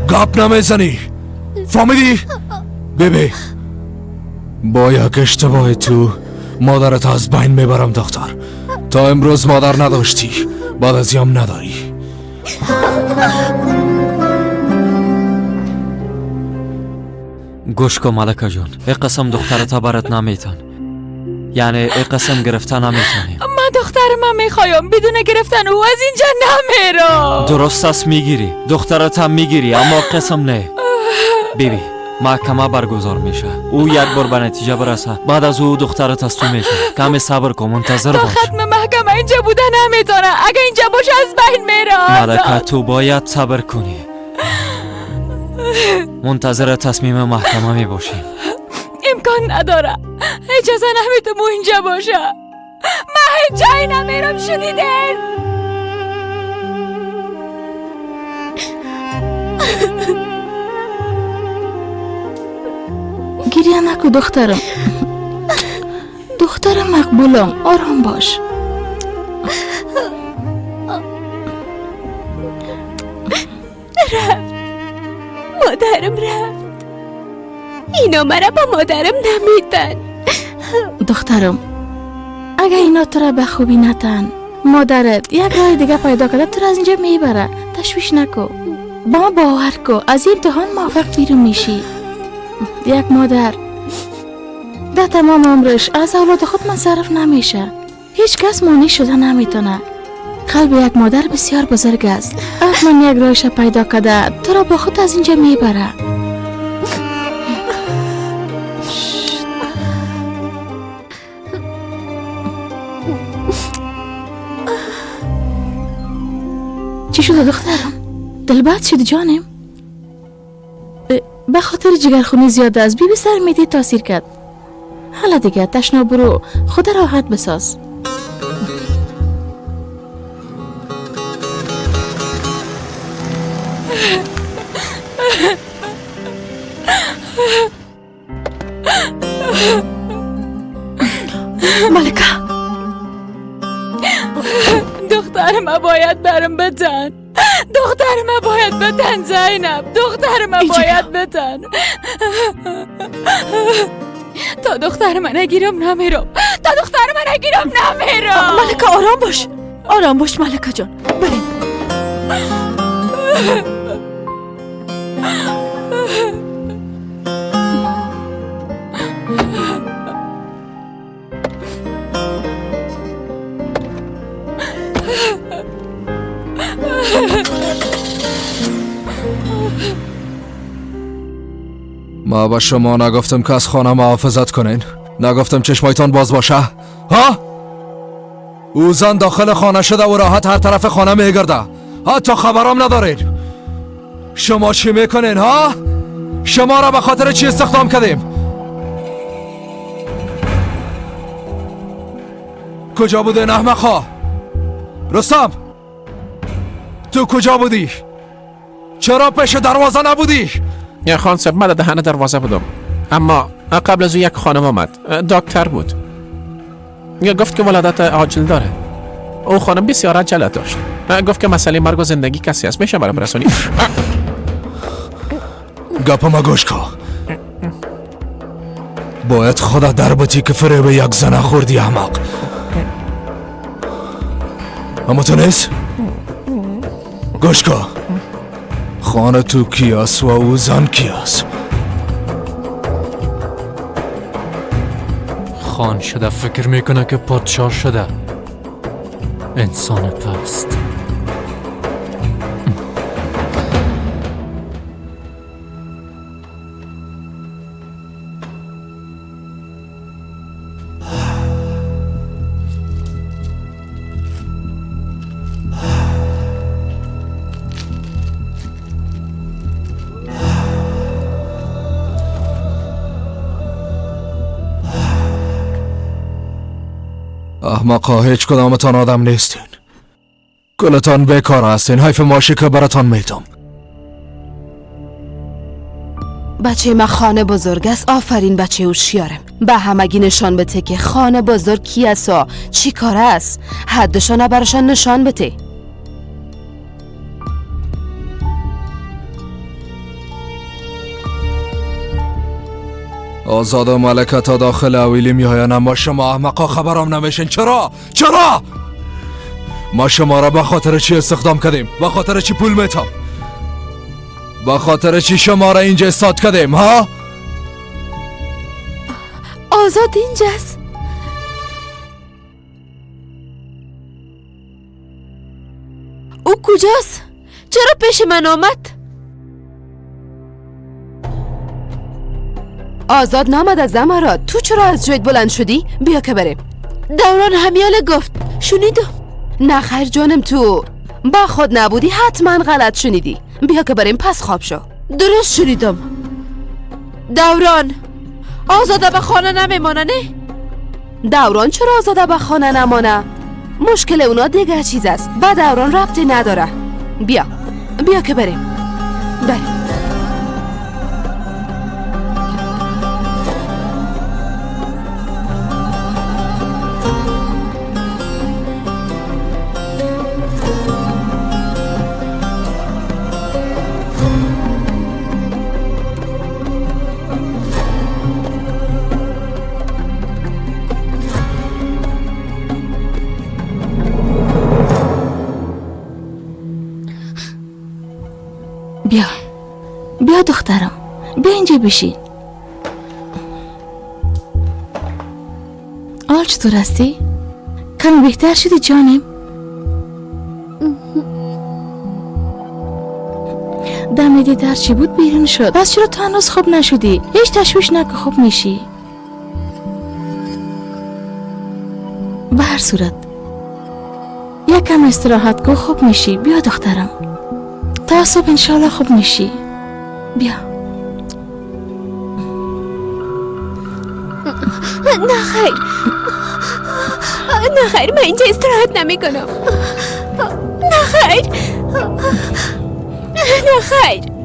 گپ نمیزنی، فهمیدی؟ بیبی با یک اشتباه تو مادرت از بین میبرم دختر. تا امروز مادر نداشتی، بعد از یم نداری. گوش کن ملکه جان، ای قسم دخترت برات نمیتن، یعنی ای قسم گرفتن نمیتونیم. من دختر من میخوایم، بدون گرفتن او از اینجا نمیرم. درست است، میگیری دخترت هم میگیری، اما قسم نه. بیبی محکمه برگزار میشه، او یک بار به نتیجه برسه، بعد از او دخترت از تو میشه. کمی صبر کن، منتظر باش. تا ختم محکمه اینجا بوده نمیتونه، اگه اینجا باشه از بین میره. ملکه تو باید صبر کنی، منتظر تصمیم محکمه می باشیم. امکان نداره، اجازه نمیدم او اینجا باشه. من هیچ جایی نمیرم، شنیدین؟ گریه نکو دخترم، دخترم مقبولم، آرام باش. رفت مادرم، رفت. اینا مرا با مادرم نمیدن. دخترم اگه اینا تو را به خوبی نتن، مادرت یک راه دیگه پیدا کرده تو را از اینجا میبره. تشویش نکو، با ما باور کو، از این امتحان موفق بیرون میشی. یک مادر در تمام عمرش از اولاد خود منصرف نمیشه، هیچ کس مانع شده نمیتونه. قلب یک مادر بسیار بزرگ است. حتما یک راهش پیدا کرده تو را با خود از اینجا میبره. چی شده دخترم؟ دل بد شد جانم؟ به خاطر جگرخونی زیاده از بیبی سر میدی تاثیر کرد. حالا دیگه تشنا برو، خود راحت بساز. ملکه دختر ما باید برم بتن، دختر ما باید بتن زینب، دختر ما باید بتن. تا دختر من نگیرم نمیرم، تا دختر من نگیرم نمیرم. ملکه آرام باش، آرام باش ملکه جان، بریم. ما به شما نگفتم که از خانه محافظت کنین؟ نگفتم چشمایتان باز باشه؟ ها؟ او زن داخل خانه شده و راحت هر طرف خانه میگرده، حتی خبرام ندارین. شما چی میکنین ها؟ شما را به خاطر چی استخدام کردیم؟ کجا بوده احمق‌ها؟ رستم، تو کجا بودی؟ چرا پیش دروازه نبودی؟ یا خان صاحب، من دهن دروازه بودم، اما قبل از او یک خانم آمد، دکتر بود، گفت که ولادت عاجل داره. او خانم بسیار عجله داشت، گفت که مسئله مرگ و زندگی کسی است، میشه برام برسونی؟ گپ ما گوش کن. باید خدا در بتی که فریب یک زن خوردی احمق. اما تو نیست؟ گوش کن، خانه تو کی است و او زن کی است؟ خان شده فکر میکنه که پادشاه شده. انسان پست. احمقا، هیچ کدامتان آدم نیستین. کلتان بیکار هستین. حیف ماشی که براتان میتم. بچه ما خانه بزرگ است. آفرین بچه هوشیارم. به همگی نشان بده که خانه بزرگ کی است و چی کار است. حدشان برشان نشان بده. آزاد و ملکه تا داخل اویلی میآیند، اما شما احمقا خبرم نمیشین. چرا؟ چرا؟ ما شما را به خاطر چی استخدام کردیم؟ به خاطر چی پول میتم؟ به خاطر چی شما را اینجا استاد کردیم؟ ها؟ آزاد اینجاست. او کجاست؟ چرا پیش من آمد؟ آزاد نامد از زمرا. تو چرا از جایت بلند شدی؟ بیا که بریم. دوران همیاله گفت شنیدم. نه خیر جانم، تو با خود نبودی، حتما غلط شنیدی. بیا که بریم، پس خواب شو. درست شنیدم. دوران آزاده به خانه نمیمانه. نه دوران چرا آزاده به خانه نمانه؟ مشکل اونا دیگه چیز است، با دوران ربطی نداره. بیا بیا که بریم. بریم. بیا بیا دخترم، بیا اینجا بشین. حال چطور هستی؟ کمی بهتر شدی جانم؟ دمیده در چی بود بیرون شد. پس چرا تو هنوز خوب نشدی؟ هیچ تشویش نکن، خوب میشی. به هر صورت یکم استراحت کن، خوب میشی. بیا دخترم، تا صبح انشالله خوب میشی. بیا. نه خیر، نه خیر، من اینجا استراحت نمی کنم. نه خیر، نه خیر.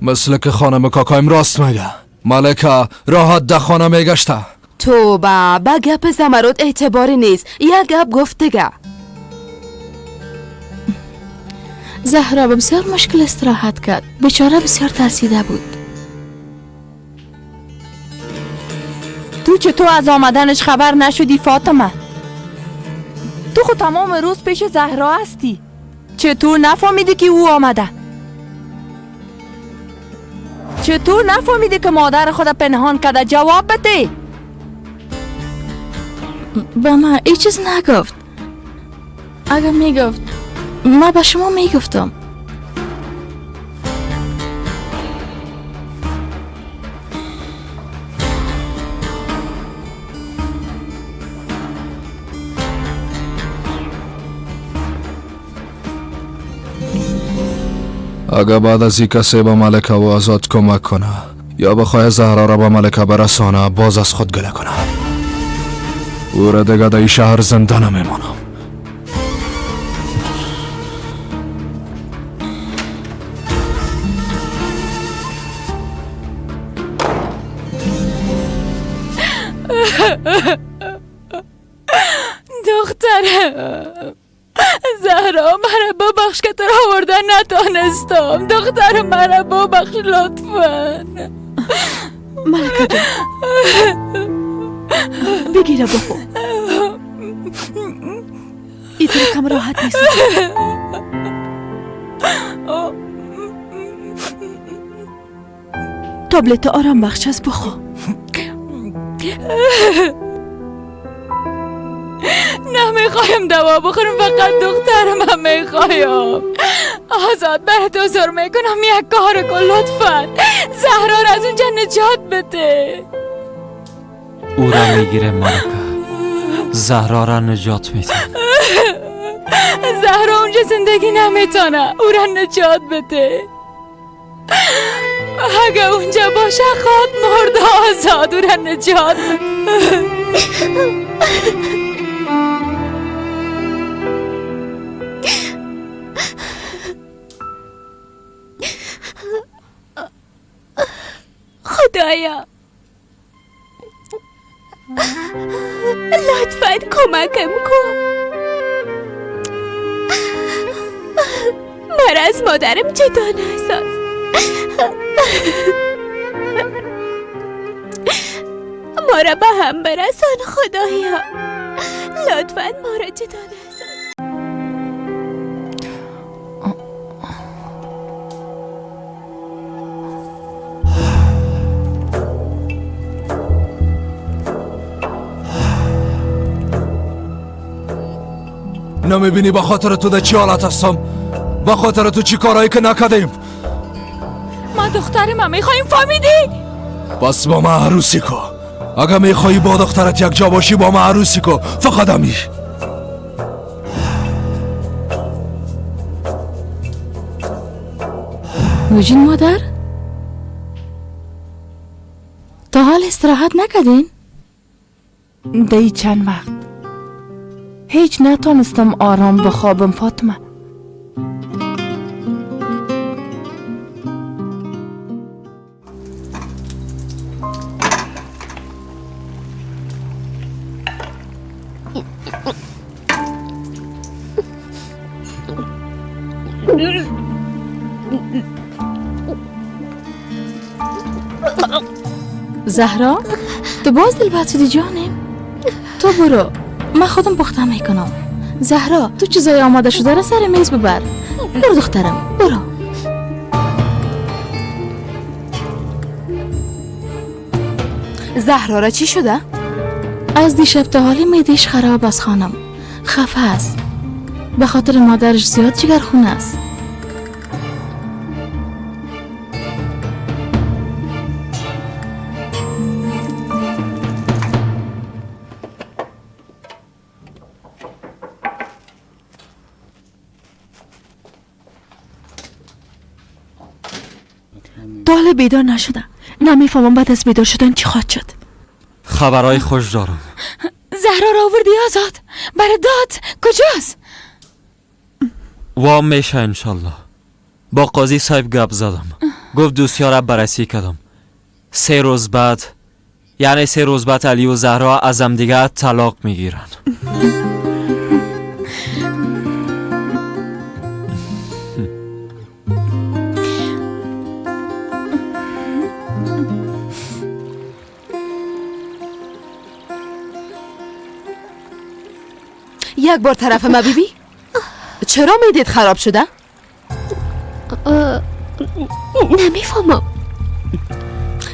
مثل که خانم کاکایم راست میگه. ملکه راحت ده خانه میگشته. توبه، به گپ زمرد اعتباری نیست. یک گپ گفت دیگه. زهرا بسیار مشکل استراحت کرد. بیچاره بسیار ترسیده بود. تو چطور از آمدنش خبر نشدی فاطمه؟ تو خود تمام روز پیش زهرا هستی. چطور نفهمیدی که او آمده؟ چطور نفهمیدی که مادر خود پنهان کرده؟ جواب بده. به من هیچ چیز نگفت. اگر میگفت من به شما میگفتم. اگه بعد از این کسی به ملکه و آزاد کمک کنه یا بخواه زهرا را به ملکه برسانه، باز از خود گله کنه، او را دیگه در این شهر زنده نمیمانم. دخترم زهرا، مرا ببخش که تو را آورده نتانستم. دخترم مرا ببخش لطفا. ملکه جان بگیره بخو، ایتو کم راحت نیست. تابلت آرام بخش از بخو. نمیخوایم دوا بخورم، فقط دخترم هم میخوایم. آزاد برات عذر میکنم، یک کار کن لطفا، زهرا را از اونجا نجات بده. او را میگیره ملکه، زهرا را نجات میده. زهرا اونجا زندگی نمیتونه، او را نجات بده. اگه اونجا باشه خواد مرد. آزاد او را نجات بده. خدایا لطفاً کمکم کن، مرا از مادرم جدا نساز. ما را به هم برسان خدایا، لطفاً ما را جدا نساز. نمیبینی به خاطر تو در چی حالت هستم؟ به خاطر تو چی کارهایی که نکردیم؟ ما دخترم میخواییم، فهمیدی؟ پس با من عروسی کن. اگه میخوایی با دخترت یک جا باشی با من عروسی کن، فقط همی. نوجین مادر، تا حال استراحت نکردین؟ دی چند وقت هیچ نتانستم آرام بخوابم فاطمه. زهرا تو باز دل بد شدی جانم. تو برو، من خودم پخته میکنم. زهرا تو چیزای آماده شده را سر میز ببر. برو دخترم برو. زهرا را چی شده؟ از دیشب تا حالی معده‌اش خراب است خانم، خفه است. به خاطر مادرش زیاد جگرخون است. تا بیدار نشدم، نمیفهمم بعد از بیدار شدن چی خواهد شد. خبرهای خوش دارم. زهرا را آوردی آزاد؟ برای داد کجاست؟ وام میشه انشالله. با قاضی صاحب گپ زدم، گفت دوسیا را بررسی کردم. 3 روز بعد، یعنی 3 روز بعد علی و زهرا از هم دیگه طلاق میگیرن. یک بار طرف ما بیبی، چرا میدید خراب شده؟ نمیفهمم.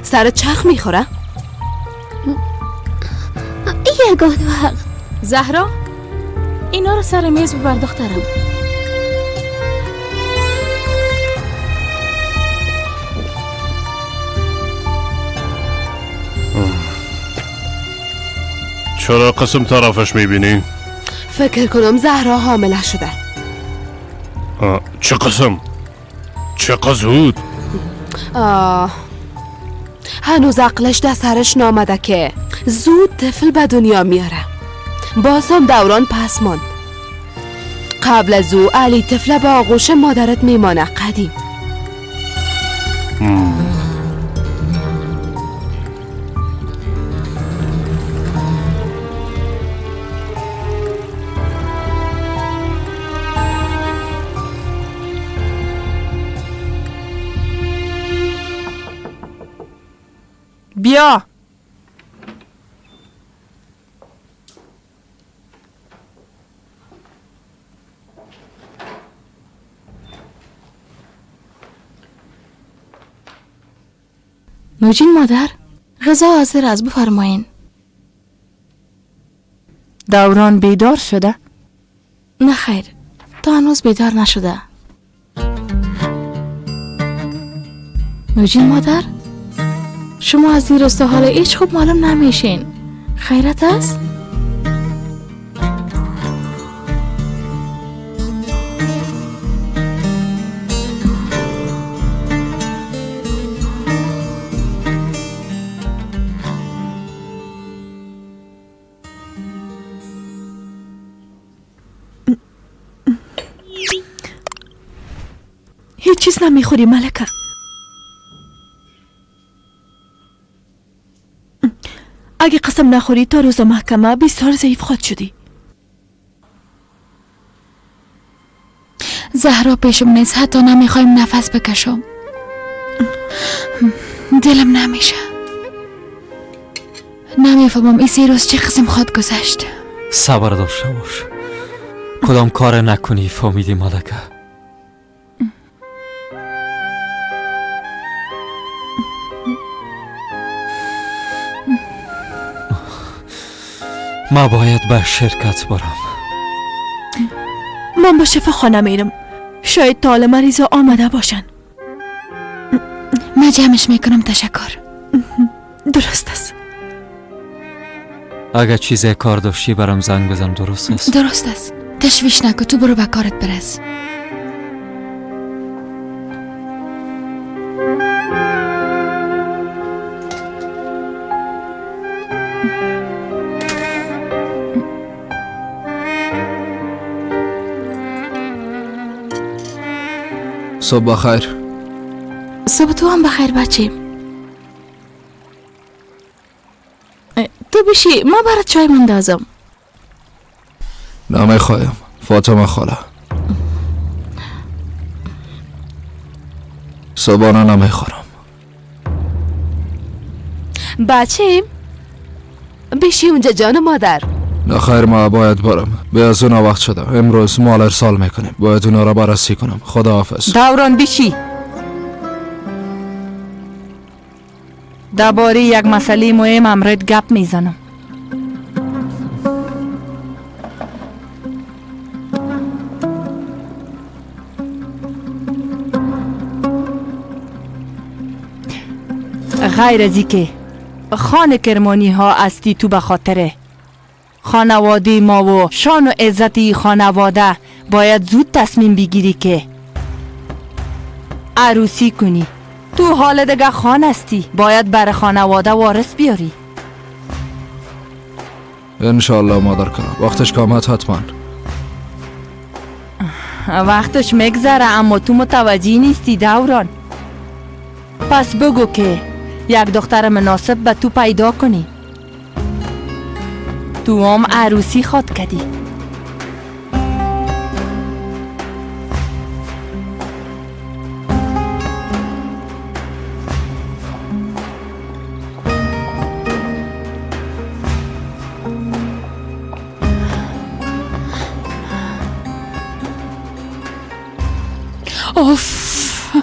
سر چرخ میخوره؟ یگان وقت. زهرا اینا رو سر میز ببر دخترم. چرا قسم طرفش میبینی؟ فکر کنم زهرا حامله شده. چه قسم؟ چقدر زود؟ آه، هنوز عقلش در سرش نامده که زود طفل به دنیا میاره. بازم دوران پس ماند. قبل از او علی طفل به آغوش مادرت میمانه قدیم. بیا. نوجین مادر، غذا حاضر است، بفرمایین. دوران بیدار شده؟ نه خیر، تا هنوز بیدار نشده. نوجین مادر، شما از دیروز تا حالا هیچ خوب معلوم نمیشین. خیرت است؟ هیچ چیز نمیخوری ملکه. اگه قسم نخوری تا روز محکمه بسیار ضعیف خواهد شدی. زهرا پیشم نیست، حتی نمیخوایم نفس بکشم. دلم نمیشه. نمیفهمم این 3 روز چه قسم خواهد گذشت. صبر داشته باش، کدام کار نکنی فهمیدی ملکه؟ ما باید به شرکت برم. من با شفاخانه میرم. شاید تا حال مریضا آمده باشن. من جمعش میکنم. تشکر. درست است. اگه چیز کار داشتی برام زنگ بزن. درست است؟ درست است. تشویش نکن، تو برو به کارت برس. صبح بخیر. صبح تو هم بخیر بچه. تو بشی، ما برات چای مندازم. نمیخوایم فاطمه خاله. صبحانه نمیخورم. بچه بشی اونجا جان مادر. نه خیر، ما باید برم. به از اون وقت شده. امروز مال ارسال میکنیم. باید اونا را بررسی کنم. خداحافظ. دوران بشی. درباره یک مسئله مهم امرت گپ میزنم. غیر از که خان کرمانی ها استی تو به خاطره خانواده ما و شان و عزت خانواده باید زود تصمیم بگیری که عروسی کنی. تو حال دیگه خان هستی، باید بر خانواده وارث بیاری. انشالله مادر کنم. وقتش که آمد حتما. وقتش میگذره اما تو متوجه نیستی دوران. پس بگو که یک دختر مناسب به تو پیدا کنی. تو هم عروسی خواد کدی. اوف،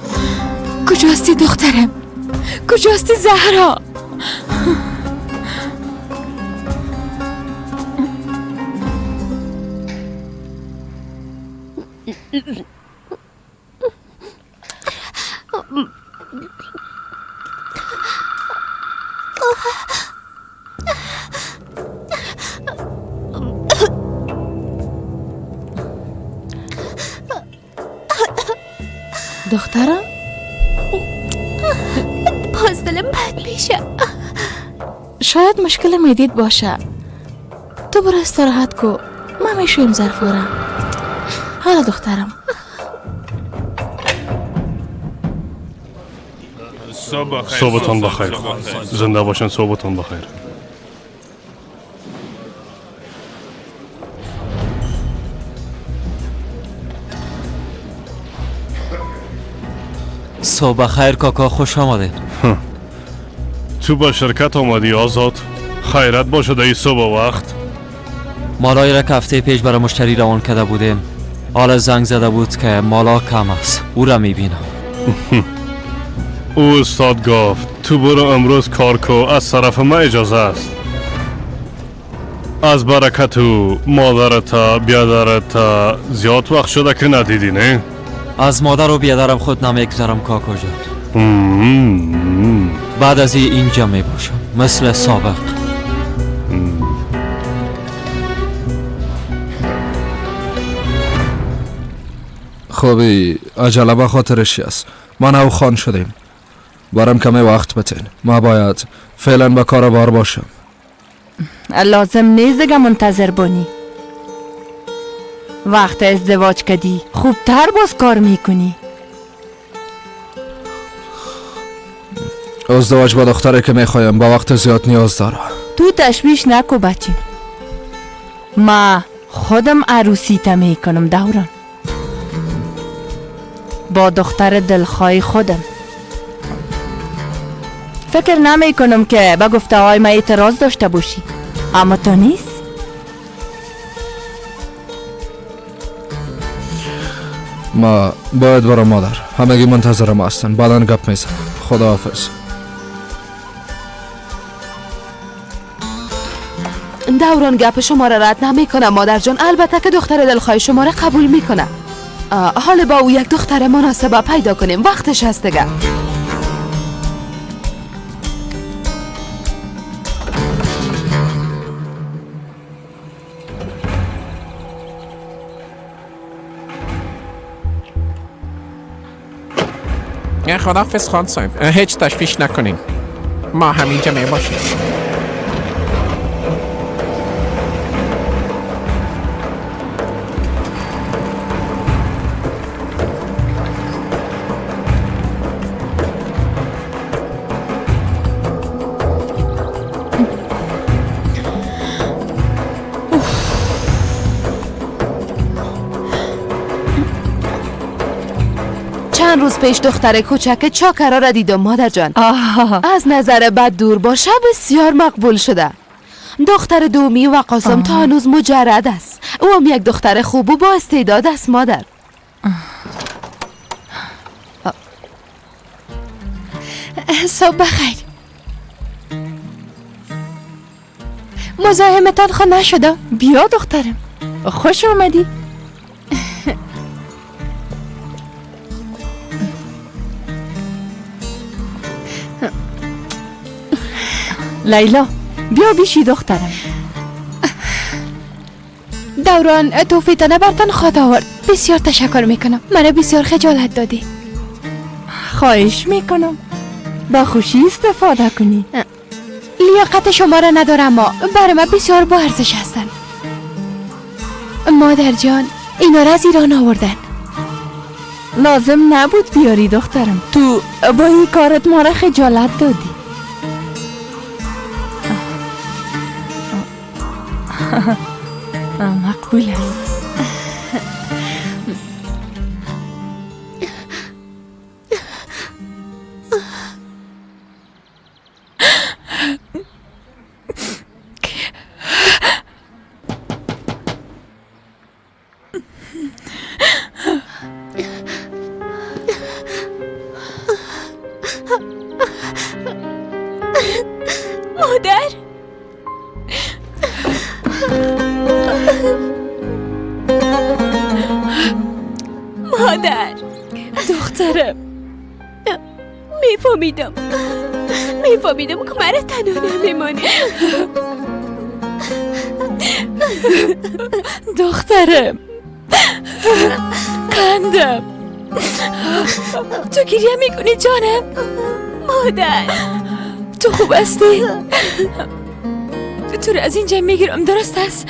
کجاستی دخترم؟ کجاستی زهرا؟ دخترم باز دلم بد میشه. شاید مشکل میدید باشه. تو برو استراحت کو، من میشویم ظرفارم. حالا دخترم. صبحتان بخیر. زنده باشن. صبحتان بخیر. صبح بخیر کاکا، خوش آمدین. تو با شرکت آمدی آزاد؟ خیرت باشه در صبح وقت. مالایی را که هفته پیش برای مشتری روان کرده بودیم، حالا زنگ زده بود که مالا کم است، او را میبینم. او استاد گفت تو برو امروز کار کو، از طرف ما اجازه است. از برکت او مادرت بیادرت زیاد وقت شده که ندیدی نه؟ از مادر و بیادرم خود نمیگذرم کاکا جان. بعد از اینجا می باشم مثل سابق. خوبی عجله به خاطرشی است. ما نو خان شدیم، برام کمی وقت بتین. ما باید فعلا به کار بار باشم. لازم نیست دیگه منتظر بانی. وقت ازدواج کدی خوبتر باز کار میکنی. ازدواج با دختری که میخوایم با وقت زیاد نیاز داره. تو تشویش نکو بچه، ما خودم عروسی تا میکنم دوران، با دختر دلخواه خودم. فکر نمی کنم که به گفته های ما اعتراض داشته باشی، اما تو نیست. ما باید برام مادر، همگی منتظر ما هستن. بعدا گپ میزنم. خداحافظ. دوران گپ شما را رد نمی کنم مادر جان. البته که دختر دلخواه شما را قبول می کنم. حالا با او یک دختر مناسبه پیدا کنیم، وقتش هست دیگه. خداحافظ خان صاحب، هیچ تشویش نکنین، ما همینجا می باشیم. چند روز پیش دختر کوچک چاکرا را دیدم مادر جان. از نظر بد دور باشه بسیار مقبول شده. دختر دومی و قاسم تا هنوز مجرد است. او هم یک دختر خوب و با استعداد است مادر. صبح بخیر. مزاحمتان خود نشدم. بیا دخترم، خوش آمدی. لیلا بیا بیشی دخترم. دوران توفیتانه برتان خواهد آورد. بسیار تشکر میکنم، من بسیار خجالت دادی. خواهش میکنم، با خوشی استفاده کنی. لیاقت شما را ندارم، اما برای من بسیار با ارزش هستن. مادر جان اینا را از ایران آوردن. لازم نبود بیاری دخترم، تو با این کارت ما را خجالت دادی. مقبول است. مادر، مادر، دخترم، میفهمیدم که مرا تنها نمیمانی. دخترم، قندم، تو گریه میکنی جانم؟ مادر تو خوب هستی؟ تو رو از اینجا میگیرم، درست است؟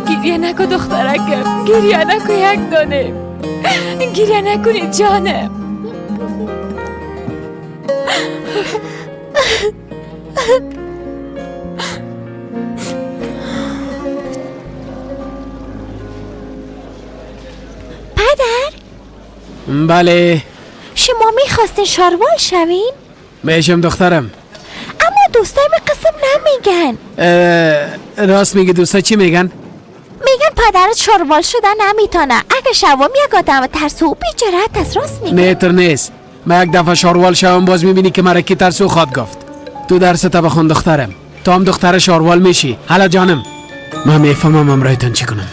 گریه نکن دخترکم، گریه نکن یک دانه، گریه نکنی جانم. پدر؟ بله. شما میخواستین شاروال شوین؟ میشم دخترم. اما دوستای می قسم نمیگن. راست میگی. دوستا چی میگن؟ میگن پدرت شاروال شده نمیتونه، اگه شوام یک آدم ترسو و بیجرأت است. راست میگن؟ نه تر نیست. من یک دفعه شاروال شوم باز میبینی که مرا کی ترسو خواد گفت. تو درس تا بخون دخترم، تو هم دختر شاروال میشی. حالا جانم من میفهمم امرایتان چی کنم.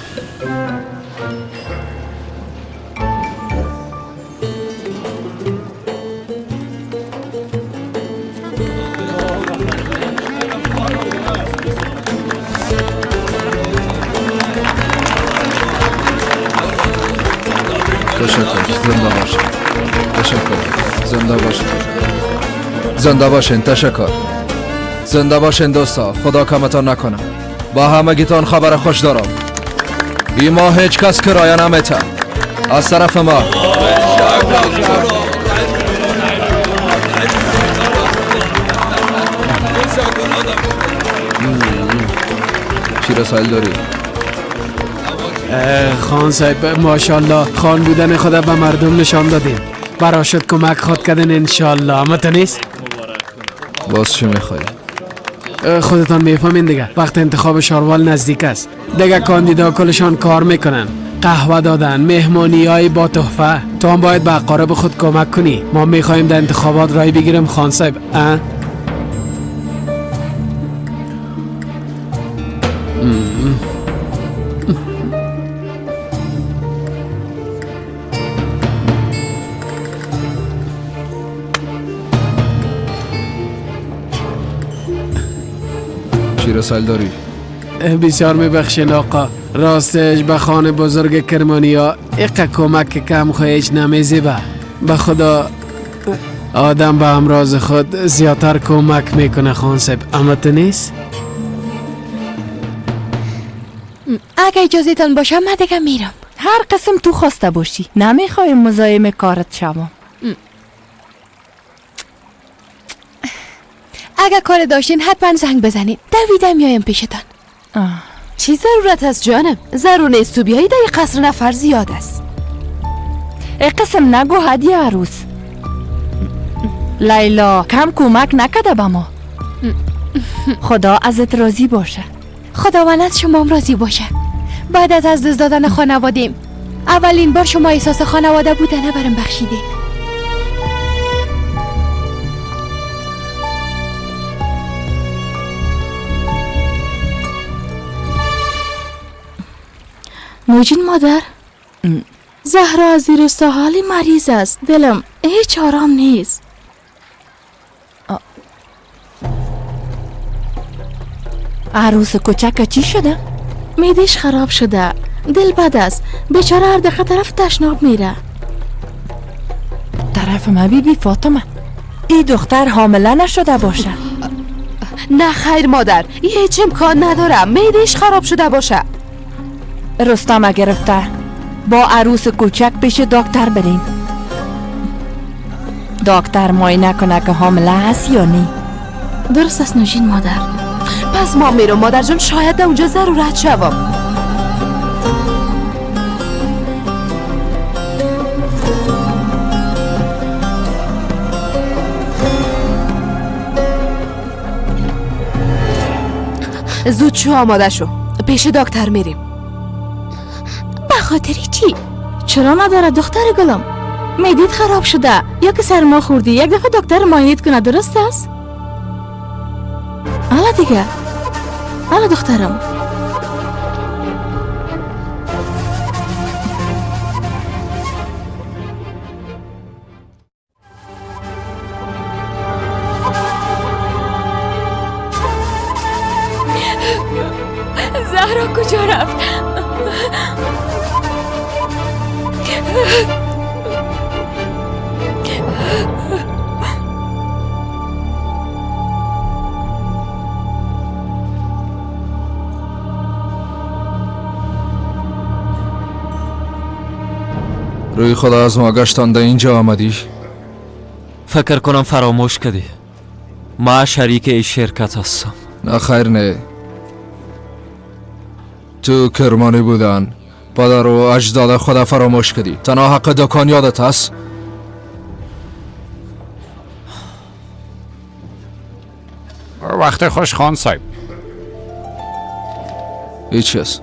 تشکر، زنده باشین. تشکر، زنده باشین. زنده باشین. تشکر، زنده باشین دوستا. خدا کمتان نکنه. با همگیتان خبر خوش دارم. ای ما هیچ کس کرایه نمیته از طرف ما. چی رسائل داری؟ خان صاحب ماشاءالله خان بودن خدا به مردم نشان دادیم، براشد کمک خواد کردن انشالله. اما تو نیست؟ باز چی میخوایی؟ خودتان میفهمین دیگه، وقت انتخاب شاروال نزدیک است دیگه. کاندیدا کلشان کار میکنن، قهوه دادن، مهمانی های با تحفه. تو هم باید به اقارب خود کمک کنی. ما میخواهیم در انتخابات رای بگیریم خان صاحب. رسائل داری؟ بسیار میبخشین آقا، راستش به خانه بزرگ کرمانیا ایقه کمک کم خواهیچ نمیزیبه. به خدا آدم به امراض خود زیادتر کمک میکنه خان صاحب. اما تو نیست؟ اگه اجازه تان باشه من دیگه میرم. هر قسم تو خواسته باشی، نمیخوایم مزاحم کارت شوم. اگه کار داشتین حتما زنگ بزنید، دویدم میایم پیشتان. چی ضرورت است جانم؟ ضرور نیست تو بیایی، در قصر نفر زیاد است. ای قسم نگو هدیه عروس. لیلا کم کمک نکده به ما. خدا ازت راضی باشه. خداوند از شما هم راضی باشه. بعد از دست دادن خانوادیم اولین بار شما احساس خانواده بودن برم بخشیدین. نوجین مادر، زهرا از دیروز تا حالی مریض است. دلم هیچ آرام نیست. عروس کوچک چی شده؟ میدیش خراب شده، دل بد است بیچاره. هر دقیقه طرف تشناب میره. طرف ما بی بی فاطمه، ای دختر حامله نشده باشه؟ نه خیر مادر، هیچ امکان نداره میدیش خراب شده باشه. رستم گرفته با عروس کوچک پیش دکتر بریم. دکتر معاینه کنه که حامله هست یا نی. درست است نوشین مادر. پس ما میرم مادر جان، شاید اونجا ضرورت شوم. زود شو آماده شو، پیش دکتر میریم. خاطر چی؟ چرا نداره دختر گلم؟ میدید خراب شده یا که سرما خوردی. یک دفعه دکتر معاینه کنه، درست است؟ حالا دیگه، حالا دخترم. کجا رفت؟ روی خدا از ما گشتان اینجا آمدی؟ فکر کنم فراموش کردی ما شریک ای شرکت هستم. نه خیر نه، تو کرمانی بودن پدر و اجداد خدا فراموش کردی. تنها حق دکان یادت هست؟ وقت خوش خان صاحب. هیچ چیز.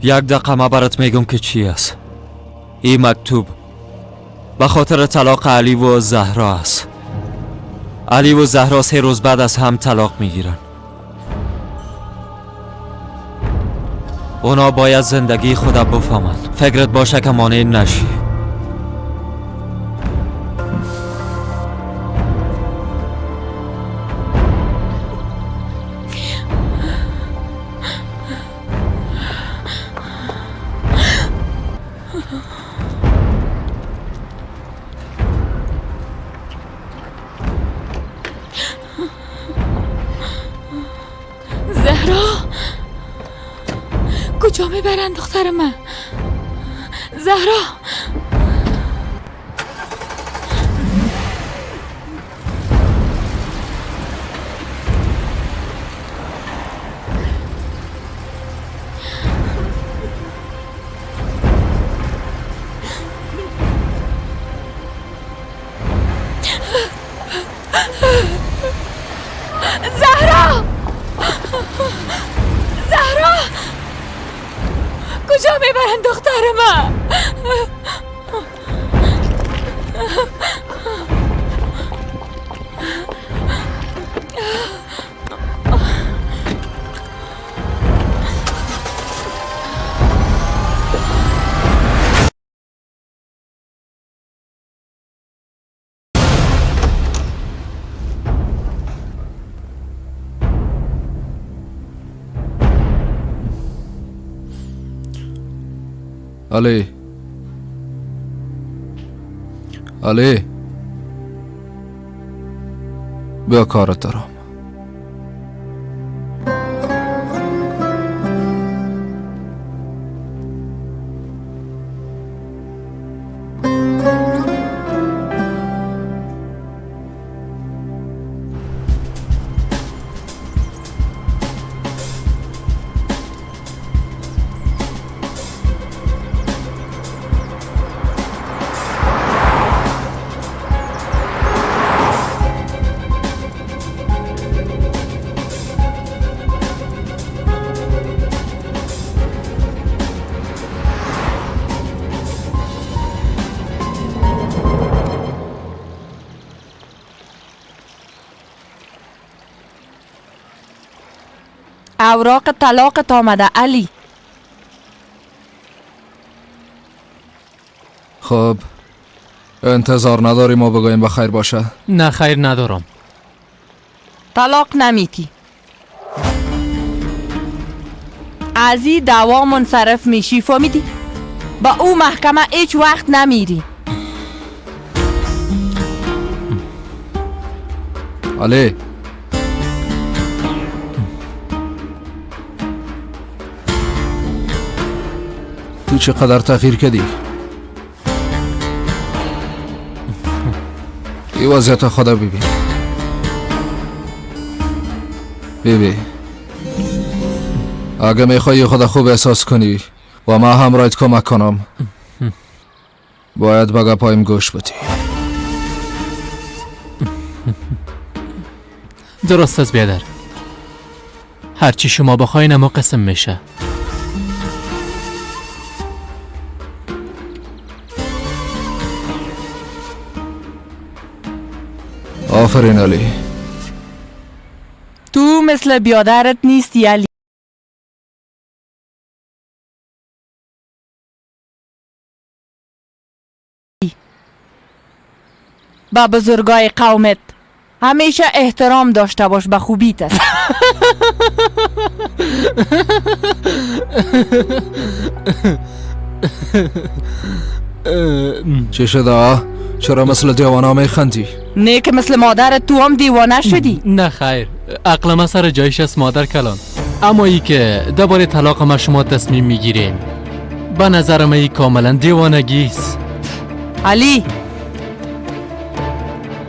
یک دقیقه ما برات میگم که چی است. این مکتوب به خاطر طلاق علی و زهرا است. علی و زهرا 3 روز بعد از هم طلاق میگیرن. اونا باید زندگی خود بفهمن. فکرت باشه که مانع نشی. زهرا کجا میبرن دختر من؟ زهرا زهرا زهرا کجا میبرن دختر من؟ علی علی بیا کارت دارم. اوراق طلاقت آمده علی. خب انتظار نداری ما بگوییم بخیر باشه؟ نه خیر ندارم. طلاق نمیتی. از این دعوا منصرف میشی فهمیدی؟ با او محکمه هیچ وقت نمیری. علی تو چقدر تغییر کردی؟ این وضعیت خدا ببین. ببین اگه میخوایی خدا خوب احساس کنی و ما همراهت کمک کنم باید به گپایم گوش بدی. درست است بیادر، هرچی شما بخواین اما قسم میشه. آفرین علی. تو مثل بیادرت نیستی علی. با بزرگای قومت همیشه احترام داشته باش، به خوبیت است. چه شده؟ چرا مثل دیوانه میخندی؟ نه که مثل مادرت تو هم دیوانه شدی. نه خیر، عقل ما سر جایش است مادر کلان. اما ای که درباره طلاق ما شما تصمیم میگیریم، به نظر من کاملا دیوانگی است. علی،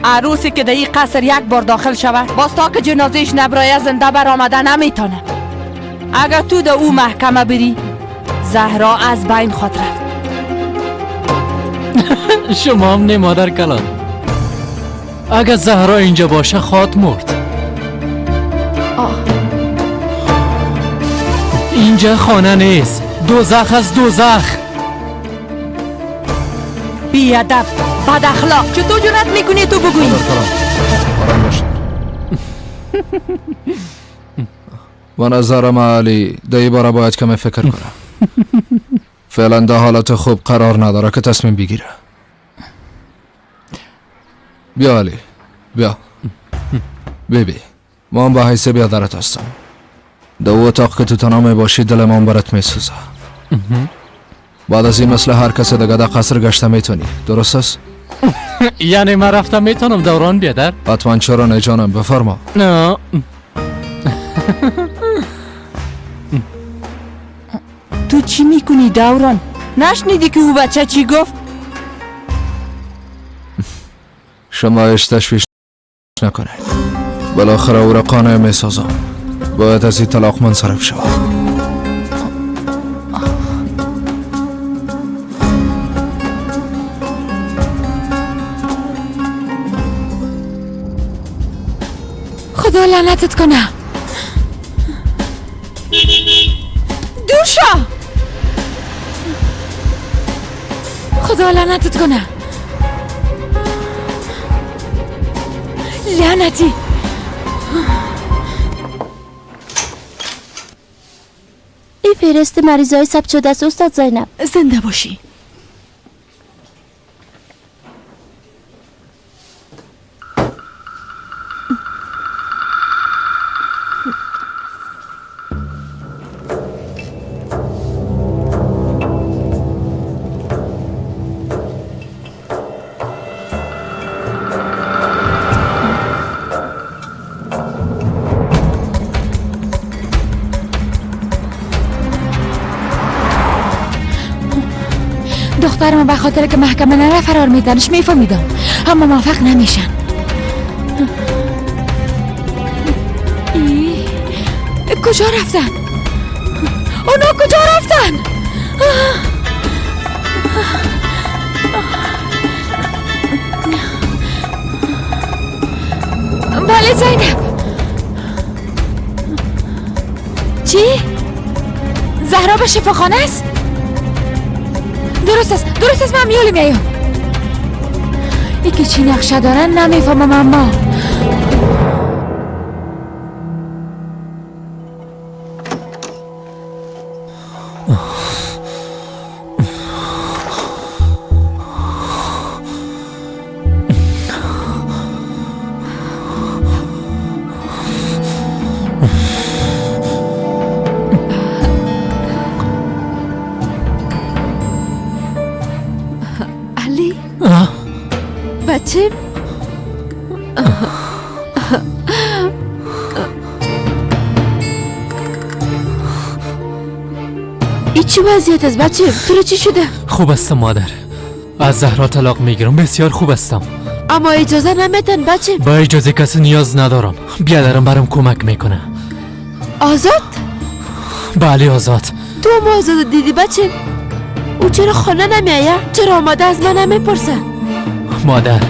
عروسی که در این قصر یک بار داخل شود باز تا که جنازهش نبرایه زنده برآمده نمیتونه. اگر تو در او محکمه بری، زهرا از بین خواهد رفت. شما هم نه مادر کلان. اگر زهرا اینجا باشه خواهد مرد. اینجا خانه نیست، دوزخ از دوزخ. بی ادب، بد اخلاق، چطور جرأت میکنی تو بگویی؟ به نظرم علی در این باره باید کمی فکر کنم. فعلا در حالت خوب قرار نداره که تصمیم بگیره. بیا علی، بیا. بیبی، ما هم به حیث بیادرت هستم. در او اتاق که تو تنها می باشی دل من برات می سوزه. بعد از این مثل هر کس دیگه در قصر گشته میتونی، درست است؟ یعنی من رفتم میتونم دوران بیادر؟ حتما، چرا نه جانم، بفرما. نه تو چی میکنی دوران؟ نشنیدی که او بچه چی گفت؟ شما هیچ تشویش نکنید، بالاخره او را قانع میسازم. باید از این طلاق منصرف شود. خدا لعنتت کنه. دور شو. خدا لعنتت کنه. لعنتی. این فهرست مریضای ثبت شده است استاد زینب. زنده باشی. دخترم به خاطر که محکمه نره فرار میدنش، میفهمیدم، اما موفق نمیشن. کجا رفتن؟ اونا کجا رفتن؟ بله زینب. چی؟ زهرا به شفاخانه است؟ درست است، درست است، من میالی میایم. ای که چی نقشه دارن نمیفهمم. اما بچه ای چی وضعیت است بچه؟ تو رو چی شده؟ خوب هستم مادر، از زهرا طلاق میگیرم، بسیار خوب هستم. اما اجازه نمیتن بچه. با اجازه کسی نیاز ندارم، بیادرم برام کمک میکنه. آزاد؟ بله آزاد. تو هم آزاد دیدی بچه؟ او چرا خانه نمیایه؟ چرا آمده از من نمیپرسه؟ مادر،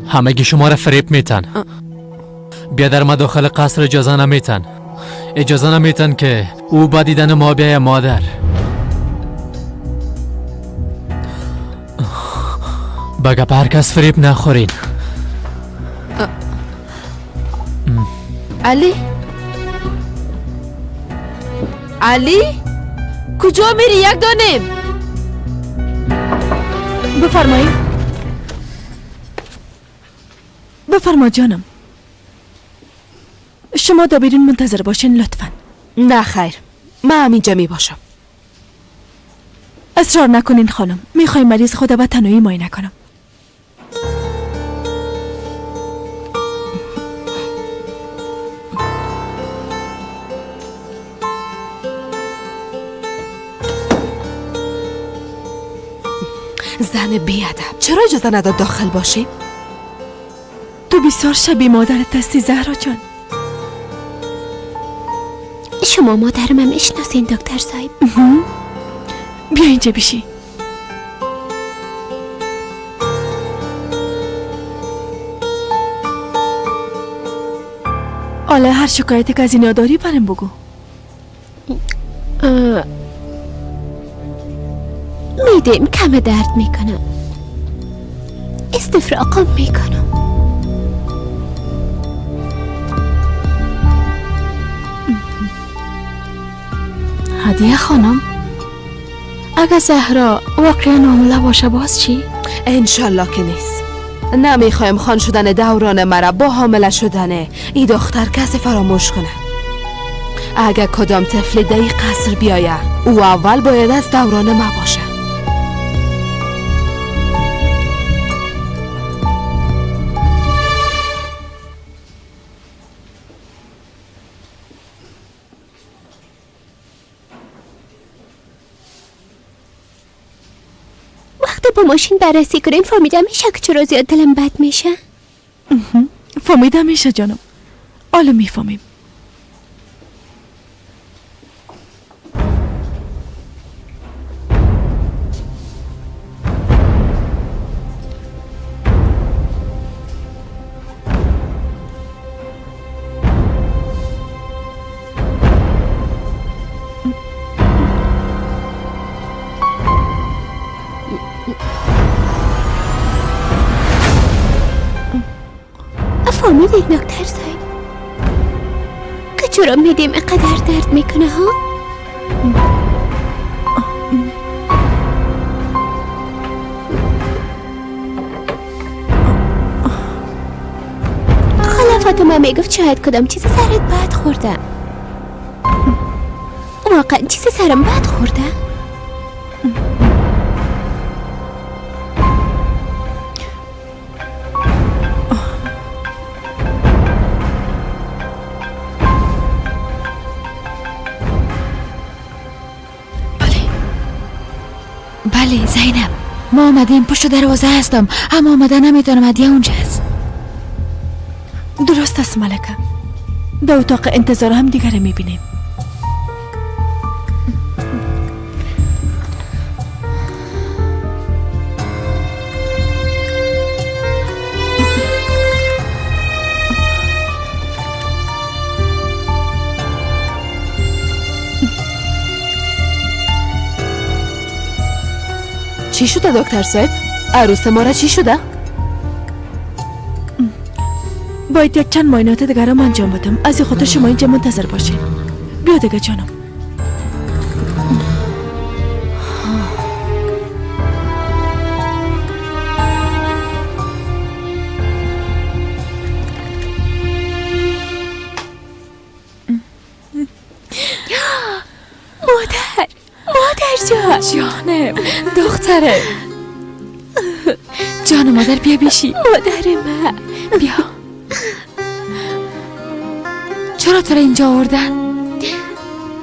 همگی شما را فریب میتن. بیادر ما داخل قصر اجازه نمیتن، اجازه نمیتن که او با دیدن ما بیایه. مادر، بگه هر کس فریب نخورین. علی، علی کجا میری؟ یک دانه بفرمایید. بفرما جانم. شما در بیرون منتظر باشین لطفا. نه خیر، من همینجا می باشم. اصرار نکنین خانم، میخوای مریض خود به تنهایی معاینه کنم. زن بیادب، چرا اجازه نداد داخل باشیم؟ تو بسیار شبیه مادرت هستی زهرا جان. شما مادرم هم اشناسین دکتر صاحب؟ بیا اینجا بشی. حالا هر شکایتی که از اینا داری برم بگو. میدیم کم درد میکنم، استفراغم میکنم. هدیه خانم، اگه زهرا واقعا حامله باشه باز چی؟ انشالله که نیست. نمیخوایم خان شدن دوران مرا با حامله شدن ای دختر کسی فراموش کنه. اگه کدام طفل در قصر بیایه، او اول باید از دوران ما باشه. وقتی با ماشین بررسی کنیم فهمیدم میشه که چرا زیاد دلم بد میشه. فهمیدم میشه جانم، حالا میفهمیم. فهمیدید دکتر صاحب که چرا میدیم اینقدر درد میکنه ها؟ خاله فاطمه میگفت شاید کدام چیز سرت بد خورده. واقعا چیز سرم بد خورده؟ بله زینب، ما آمدیم پشت دروازه هستم، اما آمده نمیتونم. هدیه اونجاست. درست است ملکه، در اتاق انتظار هم دیگر میبینیم. چی شده دکتر صاحب؟ عروس ما را چی شده؟ باید یک چند معاینات دیگر هم انجام بدم، از این خاطر شما اینجا منتظر باشین. بیا دیگه جانم. مادر، مادر جان. جانم دختره، جان مادر بیا بیشی. مادر من بیا. چرا تو را اینجا آوردن؟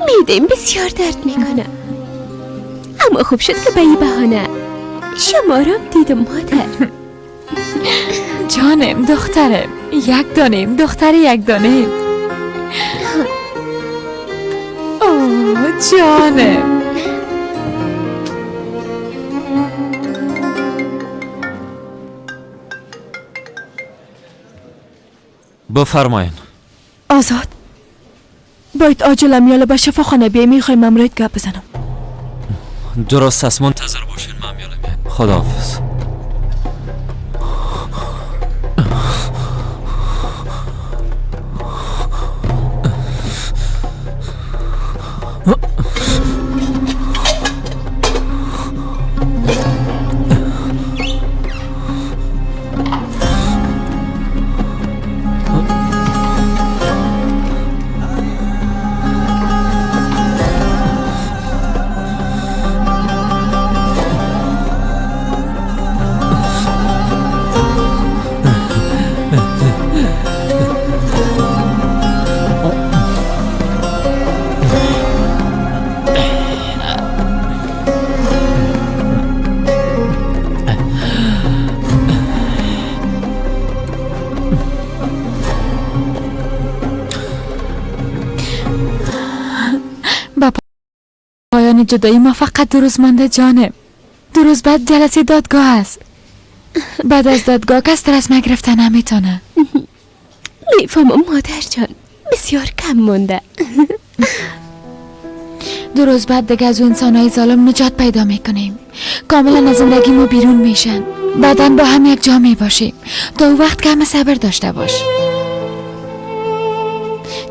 میدیم بسیار درد میکنه، اما خوب شد که به این بهانه شما را دیدم مادر. جانم دخترم، یک دانیم دختر، یک دانیم. اوه جانم. بفرمایین. آزاد، باید عاجل امیال به شفاخانه بیای، میخوایم امرایت گپ بزنم. درست است، منتظر باشین من امیال میایم. خداحافظ. گرفتن جدایی ما فقط 2 روز مانده جانم. 2 روز بعد جلسه دادگاه است. بعد از دادگاه کس تر از ما گرفتن نمیتونه. میفهمم مادر جان، بسیار کم مانده. 2 روز بعد دیگه از انسانهای ظالم نجات پیدا میکنیم. کاملا از زندگی ما بیرون میشن. بعدا با هم یک جا میباشیم. تا اون وقت کم صبر داشته باش.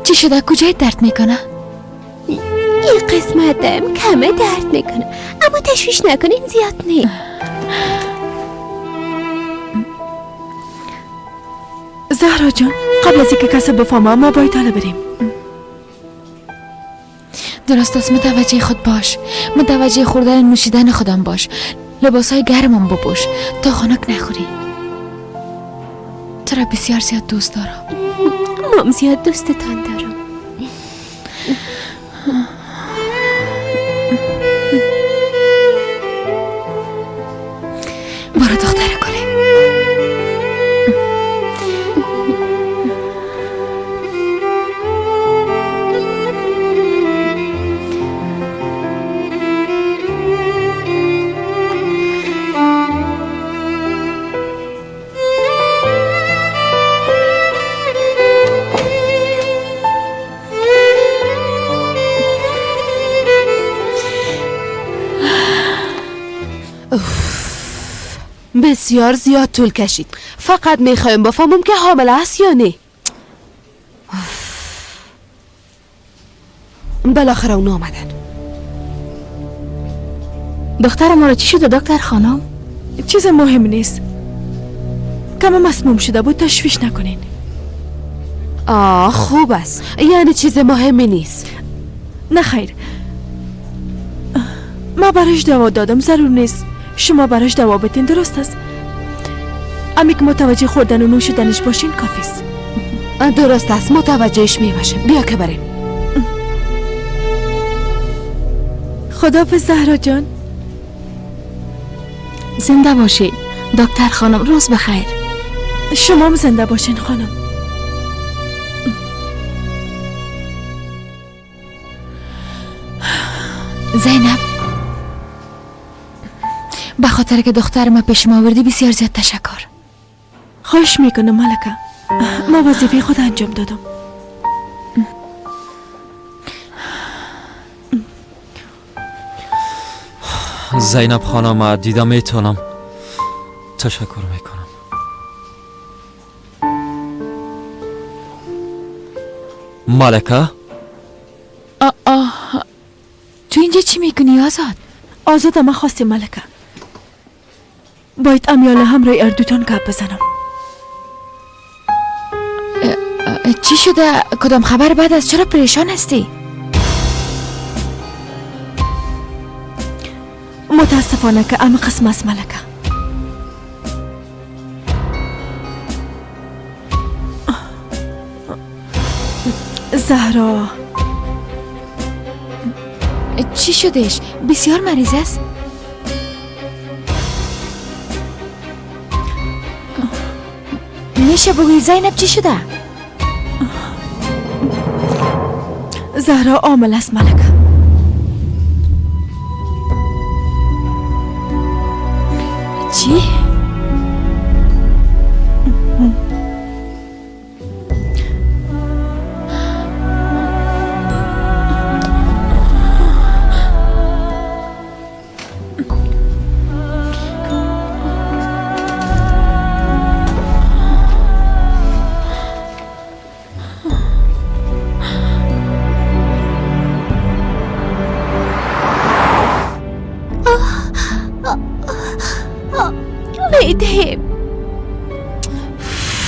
چی شده؟ کجای درد میکنه؟ این قسمتم کمه درد میکنه، اما تشویش نکنین زیاد نه. زهرا جان، قبل از اینکه کسی بفهمه ما باید حالا بریم. درست است، متوجه خود باش، متوجه خوردن نوشیدن خودم باش. لباسای گرمم بپوش تا خنک نخوری. تو را بسیار زیاد دوست دارم. مام زیاد دوستتان دارم. برو دختر گلم. بسیار زیاد طول کشید. فقط میخوایم بفهمم که حامله است یا نه. بالاخره اونا آمدن. دختر ما را چی شده دکتر خانم؟ چیز مهم نیست. کم مسموم شده بود، تشویش نکنین. آه خوب است، یعنی چیز مهمی نیست. نه خیر، ما براش دوا دادم، ضرور نیست شما براش دوا بدین. درست است، امی که متوجه خوردن و نوشیدنش باشین کافی است. درست است، متوجهش می باشیم. بیا که بریم. خداحافظ زهرا جان. زنده باشی دکتر خانم، روز بخیر. شما هم زنده باشین خانم. زینب، به خاطر که دختر ما پیش ما آوردی بسیار زیاد تشکر. خواهش میکنم ملکه، ما وظیفه خود انجام دادم. زینب خانم دیدم میتونم. تشکر میکنم. ملکه؟ آه تو اینجا چی میکنی آزاد؟ آزاد ما خواستیم ملکه. باید امیال همراه اردوتان گپ بزنم. چی شده؟ کدام خبر بعد از؟ چرا پریشان هستی؟ متاسفانه که ام قسم است ملکه. زهرا چی شدهش؟ بسیار مریض است؟ میشه بگویی زینب چی شده؟ زهرا عامل است ملکه. چی؟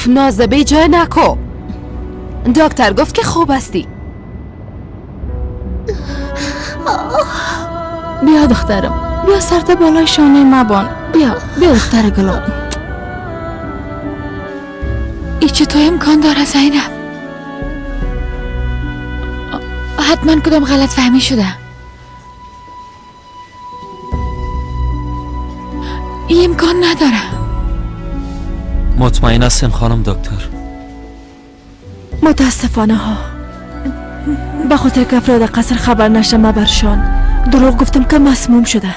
نازه بی جای نکو. دکتر گفت که خوب هستی. بیا دخترم، بیا سرت بالای شانه مبان. بیا بیا دختر گلم. ای چطور امکان داره زینب؟ حتما کدام غلط فهمی شده. ای امکان نداره. مطمئن هستین خانم دکتر؟ متاسفانه ها، به خاطر که افراد قصر خبر نشه ما برشان دروغ گفتم که مسموم شده.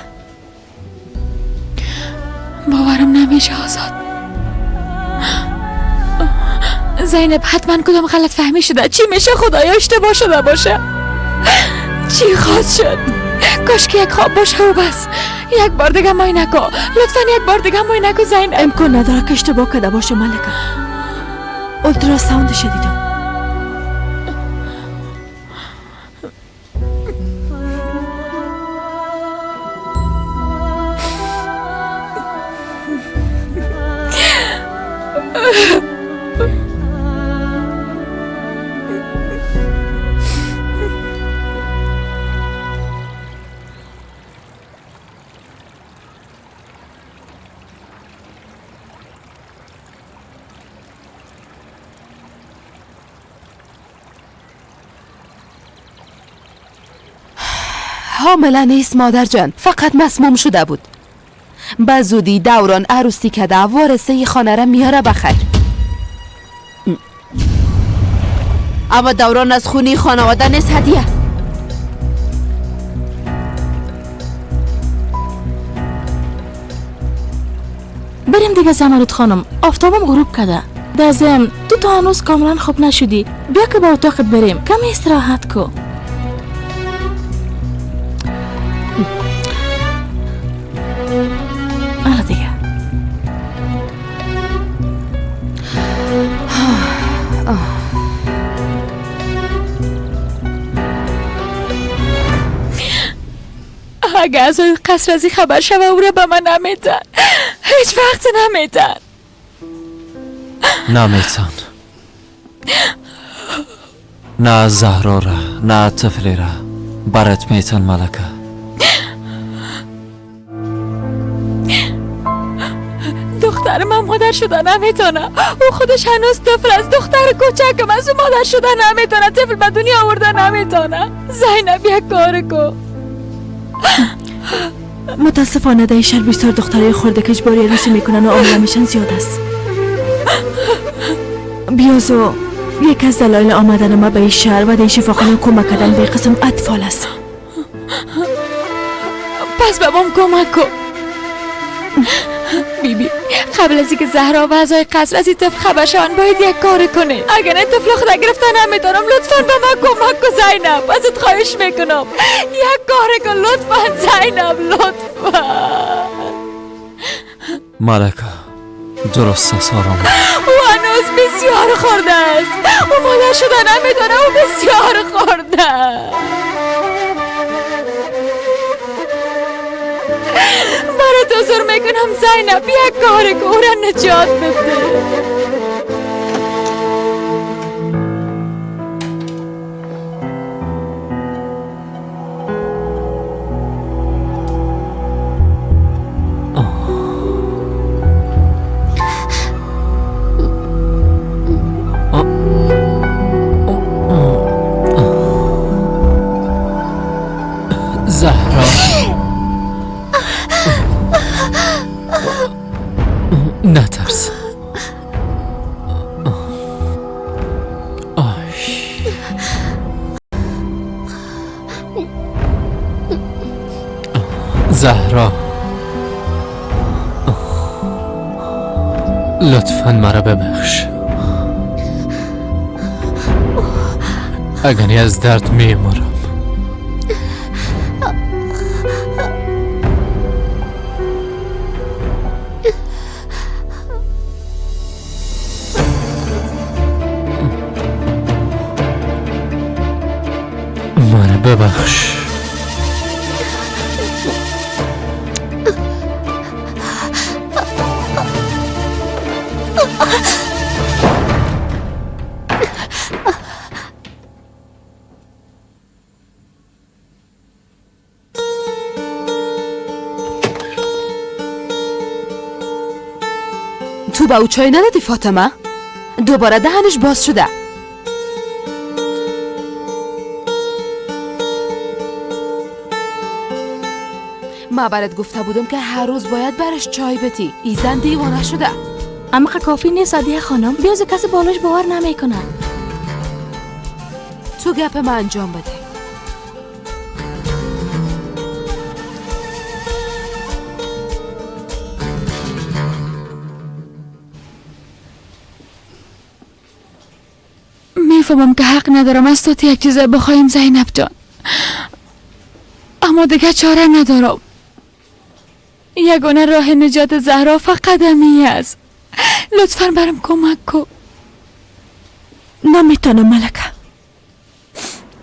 باورم نمیشه آزاد. زینب حتما کدام غلط فهمی شده. چی میشه خدایا اشتباه شده باشه. چی خواست شد؟ کاش که یک خواب باشه و بس. یک بار دیگه مای نکو لطفا، یک بار دیگه مای نکو زینب. امکان نداره که اشتباه کرده باشه ملکه. اولتراساوندش دیدم. حامله نیست مادر جان، فقط مسموم شده بود. به زودی دوران عروسی کده وارثه خانه را میاره بخیر. اما دوران از خونی خانواده نیست هدیه. بریم دیگه زمرد خانم، آفتابم غروب کده. دازم تو تا هنوز کاملا خوب نشدی. بیا که با اتاقت بریم کمی استراحت کو. حالا دیگه اگه از قصر از این خبر شوه او را به من نمیدن، هیچ وقت نمیدن. نمیتن، نه زهرا را نه طفلی را برات میتن ملکه. دختر من مادر شده نمیتونه. او خودش هنوز طفل است. دختر کوچکم از او مادر شده نمیتونه. طفل به دنیا آورده نمیتونه. زینب یک کار کو. متاسفانه در این شهر بسیار دخترای خورده که اجباری عروسی میکنن و حامله میشن زیاد است. بیازو یک از دلایل آمدن ما به این شهر و در این شفاخانه کمک کردن به قسم اطفال است. پس بابام کمک کن. بیبی قبل از اینکه زهرا و اعضای قصر از این طفل خبر شوند باید یک کار کنه. اگر نه طفل خود گرفته نمیتونم. لطفا به من کمک کن زینب، ازت خواهش میکنم یک کار کن لطفا زینب، لطفا. ملکه درست است، آرام. او هنوز بسیار خورده است. او مادر شده نمیتونه. او بسیار خورده. برات عذر میکنم زینب، یک کار کن او را نجات بده. زهرا نترس. زهرا لطفا مرا ببخش، اگر از درد میمرم. مرا ببخش. تو به او چای ندادی فاطمه؟ دوباره دهنش باز شده. ما برات گفته بودم که هر روز باید برش چای بدی. ای زن دیوانه شده. اما کافی نیست عادیه خانم، بیاز کسی بالاش باور نمیکنه. تو گپ من انجام بده. میفهمم که حق ندارم از تو یک چیز بخوایم زینب جان، اما دیگه چاره ندارم. یگانه راه نجات زهرا فقط همی است. لطفا برام کمک کن. نمیتونم ملکه.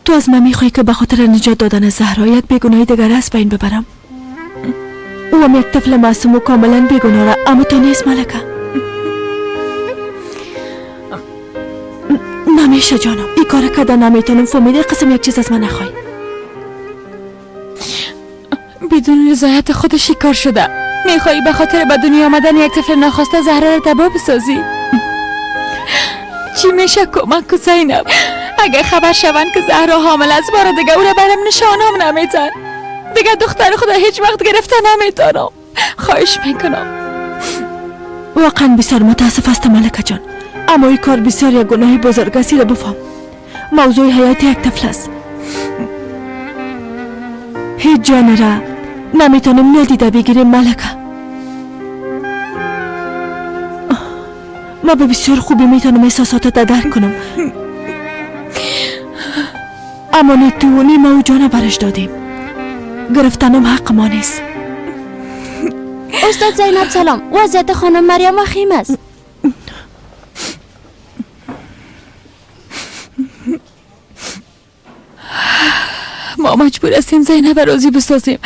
تو از من میخوای که به خاطر نجات دادن زهرا یک بیگناهی دیگر از بین ببرم؟ او هم یک طفل معصوم و کاملا بیگناه، اما تو نیست ملکه. نمیشه جانم، این کار کردن نمیتونم. فهمیده؟ قسم یک چیز از من نخوای. بدون رضایت خودش کار شده. میخوایی به خاطر به دنیا آمدن یک طفل ناخواسته زهرا را تباه بسازی؟ چی میشه کمک کو زینب؟ اگه خبر شوند که زهرا حامل است، بار دیگه او را برم نشانم نمیتن. دیگه دختر خدا هیچ وقت گرفته نمیتونم. خواهش میکنم. واقعا بسیار متاسف هستم ملکه جان، اما این کار بسیار یک گناه بزرگ است. را بفهم، موضوع حیات یک طفل است. هیچ جان را نمیتونم ندیده بگیریم ملکه. ما به بسیار خوبی میتونم احساسات را درک کنم، اما نه تو و نه ما او جان برش دادیم. گرفتنم حق ما نیست. استاد زینب سلام، وضعیت خانم مریم وخیم است. ما مجبور هستیم زینب راضی بسازیم،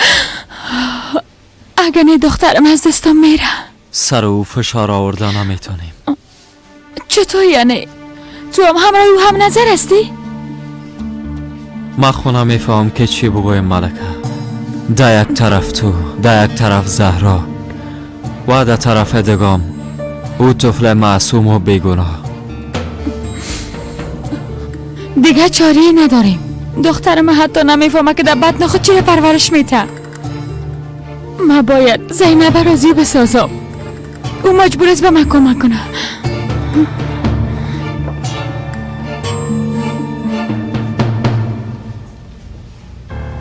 اگه نه دخترم از دستم میره. سر او فشار آورده نمیتونیم. چطور یعنی؟ تو هم همراه او هم نظر هستی؟ من خونه میفهم که چی بگویم ملکه. در یک طرف تو، در یک طرف زهرا و در طرف دگام او طفل معصوم و بیگناه. دیگه چاره نداریم. دخترم حتی نمیفهمه که در بطن خود چی پرورش میته. ما باید زینب راضی بسازم. او مجبور است به من کمک کنه.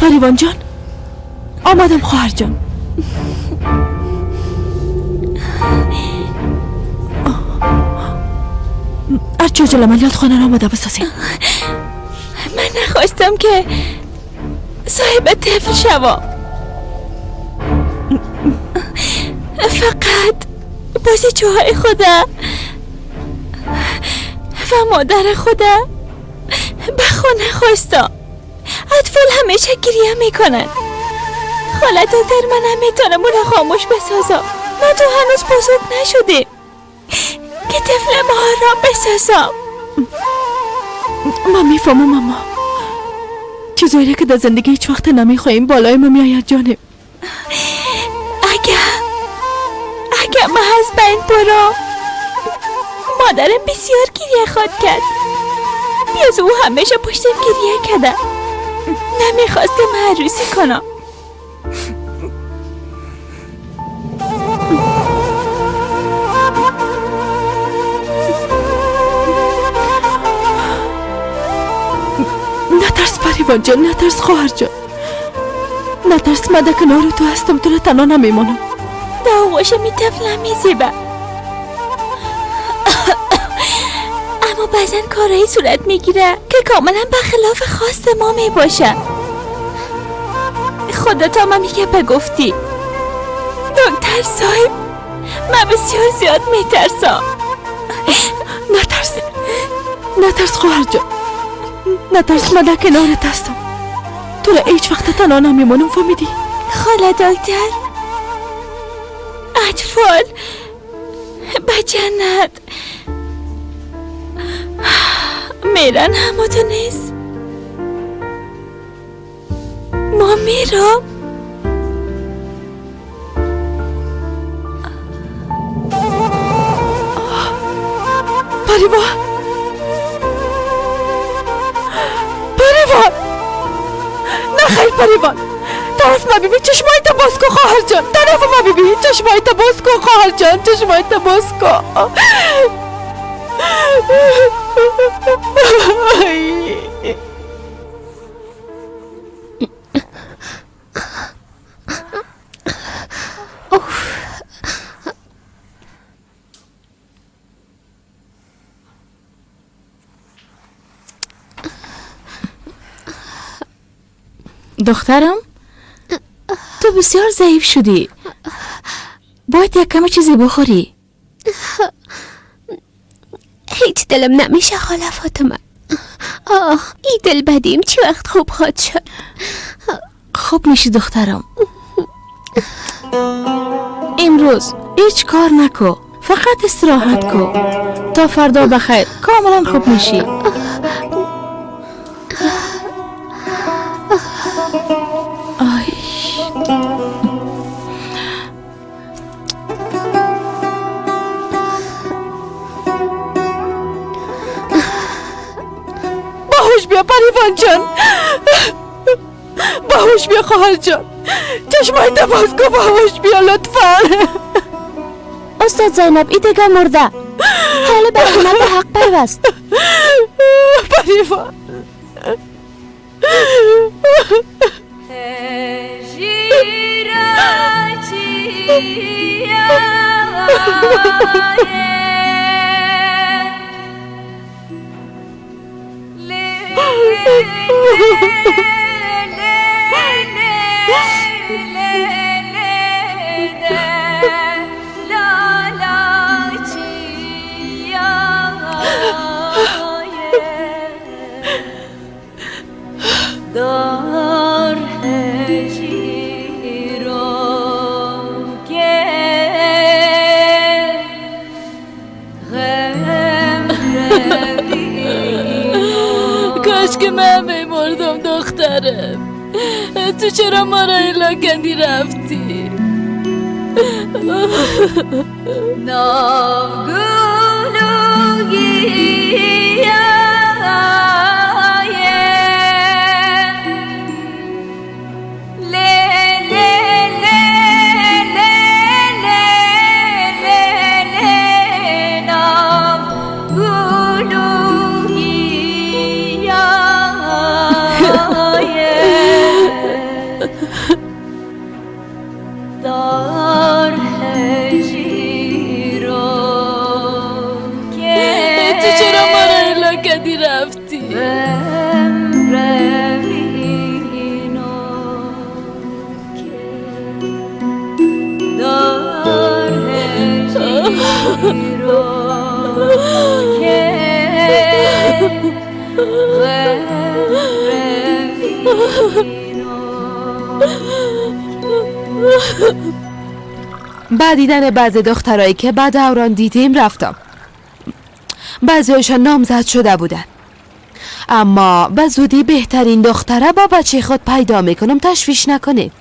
پریوان جان، آمدم خواهر جان. هرچه عجل عملیات خانه را آماده بسازیم. من نخواستم که صاحب طفل شوم، فقط بازیچوهای خدا و مادر خدا به خانه خواستم. اطفال همیشه گریه میکنن. خاله دکتر، من نمیتونم او را خاموش بسازم. ما تو هنوز بزرگ نشدیم که طفل ما را بسازم. من میفهمم اما چیزایی که در زندگی هیچ وقت نمیخواهیم بالای ما میآید جانم. اگه ما از بین برم، مادرم بسیار گریه خواد کرد. بیاز او همیشه پشتم گریه کرده. نمیخواستم عروسی کنم. نترس پریوان جان، نترس خواهر جان، نترس. من در کنار تو هستم، تو را تنها نمیمانم. در آغوشم این طفل نمیزیبه، اما بعضا کارهایی صورت میگیره که کاملا برخلاف خواست ما میباشه. خودت هم میگه بگفتی دکتر صاحب، من بسیار زیاد میترسم. نترس، نترس خواهر جان، نترس. من در کنارت هستم، تو را هیچ وقت تنها نمیمانم. فهمیدی؟ خاله دکتر، اطفال به جنت میرن، اما تو نیست. ما میرم. پریوان، پریوان، نه خیر پریوان، طرف ما ببین، چشمای تا باز کن خواهر جان. طرف ما ببین، چشمای تا باز کن خواهر جان، چشمای تا باز کن. دخترم تو بسیار ضعیف شدی، باید یک کمی چیزی بخوری. هیچ دلم نمیشه خاله فاطمه. آه ای دل بدیم چی وقت خوب خواهد شد؟ خوب میشی دخترم. امروز هیچ کار نکو، فقط استراحت کو تا فردا بخیر کاملا خوب میشی. آی باهوش بیا پریوان جان، باهوش بیا خواهر جان، چشمای باز کو، باهوش بیا لطفا. استاد زینب ای دیگه مرده، حالا به رحمت حق پیوست. پریوان کاش که من میمردم دخترم. تو چرا ما را ایلا کندی رفتی؟ بعد دیدن بعض دخترایی که بعد دوران دیدیم رفتم. بعضیشان نامزد شده بودن، اما به زودی بهترین دختره با بچه خود پیدا میکنم، تشویش نکنید.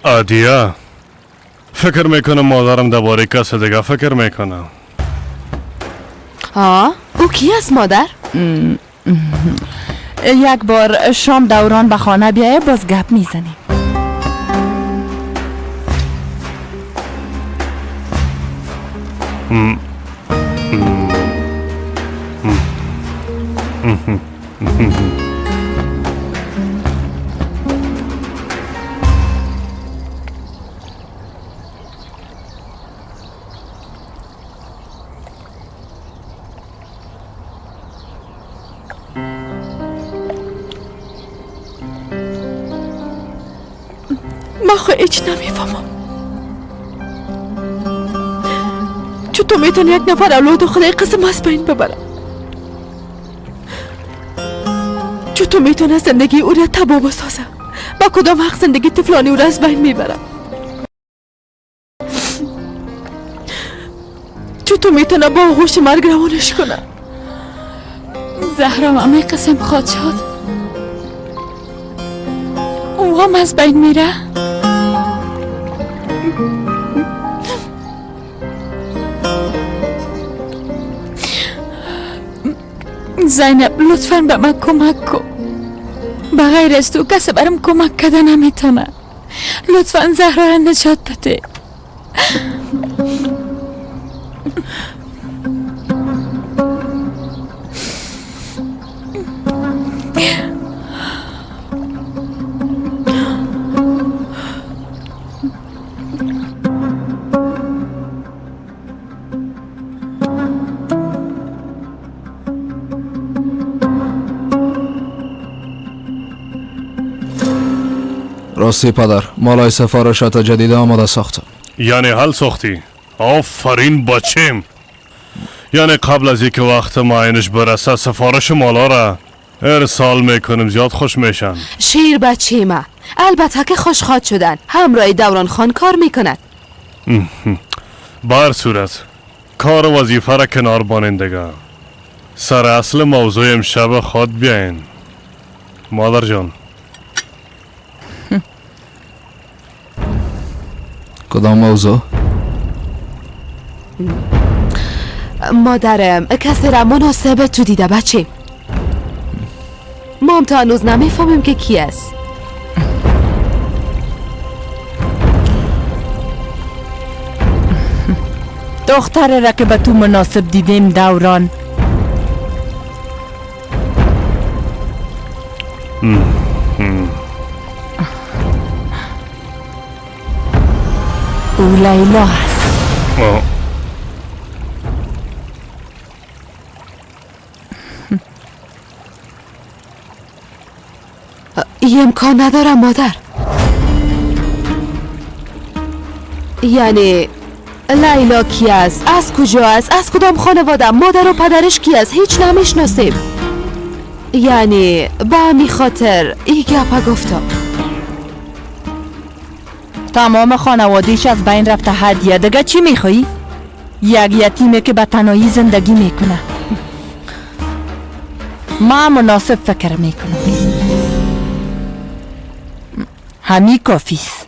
عادیه، فکر میکنم مادرم درباره کس دیگه فکر میکنم. آه، او کی است مادر؟ یک بار شام دوران به خانه بیایه باز گپ میزنیم. من خو هیچ نمیفهمم چطور میتونی یک نفر اولاد خدای قسم از بین ببره؟ چطور میتونه زندگی او را تباه بسازه؟ با کدام حق زندگی طفلانی او را از بین میبره؟ چطور میتونه با آغوش مرگ روانش کنه؟ زهرا همه قسم خواد شد، او هم از بین میره. زینب لطفاً به من کمک کن، بغیر از تو کسی برام کمک کرده نمیتونه. لطفاً زهرا را نجات بده. راستی پدر، مالای سفارشات جدید آماده ساختم. یعنی حل ساختی؟ آفرین بچیم. یعنی قبل از اینکه وقت معاینش برسه سفارش مالا را ارسال میکنم. زیاد خوش میشن. شیر بچه ما البته که خوش خواد شدن. همراه دوران خان کار میکند. بر صورت کار و وظیفه را کنار بانین دیگه. سر اصل موضوع امشب خود بیاین. مادر جان، کدام موضوع؟ مادرم کسی را مناسب تو دیده بچه. ما هم تا هنوز نمیفهمیم که کی است. دختر را که به تو مناسب دیدیم دوران. او لیلا است. این امکان ندارم مادر. یعنی لیلا کی است؟ از کجا است؟ از کدام خانواده؟ مادر و پدرش کی است؟ هیچ نمیشناسیم. یعنی به همی خاطر ای گپا گفتم. تمام خانوادهش از بین رفته. هدیه دیگه چی میخوایی؟ یک یتیمه که به تنهایی زندگی میکنه. ما مناسب فکر میکنم. همی کافیست.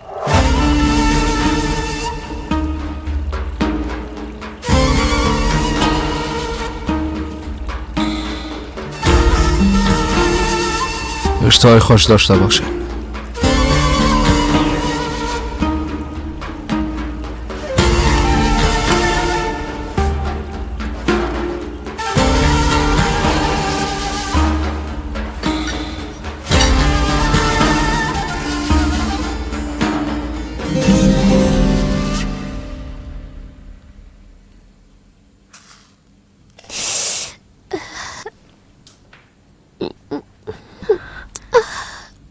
اشتهای خوش داشته باشه.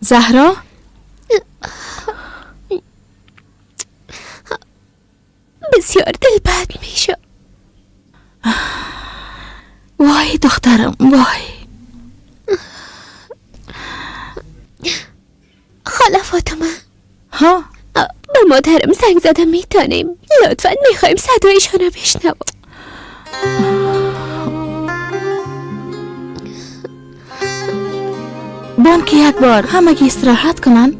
زهرا؟ بسیار دل بد میشه. وای دخترم وای. خاله فاطمه، ها؟ به مادرم زنگ زده میتونیم؟ لطفا میخوایم صدایشان رو بشنوم. بان که یک بار همگی استراحت کنن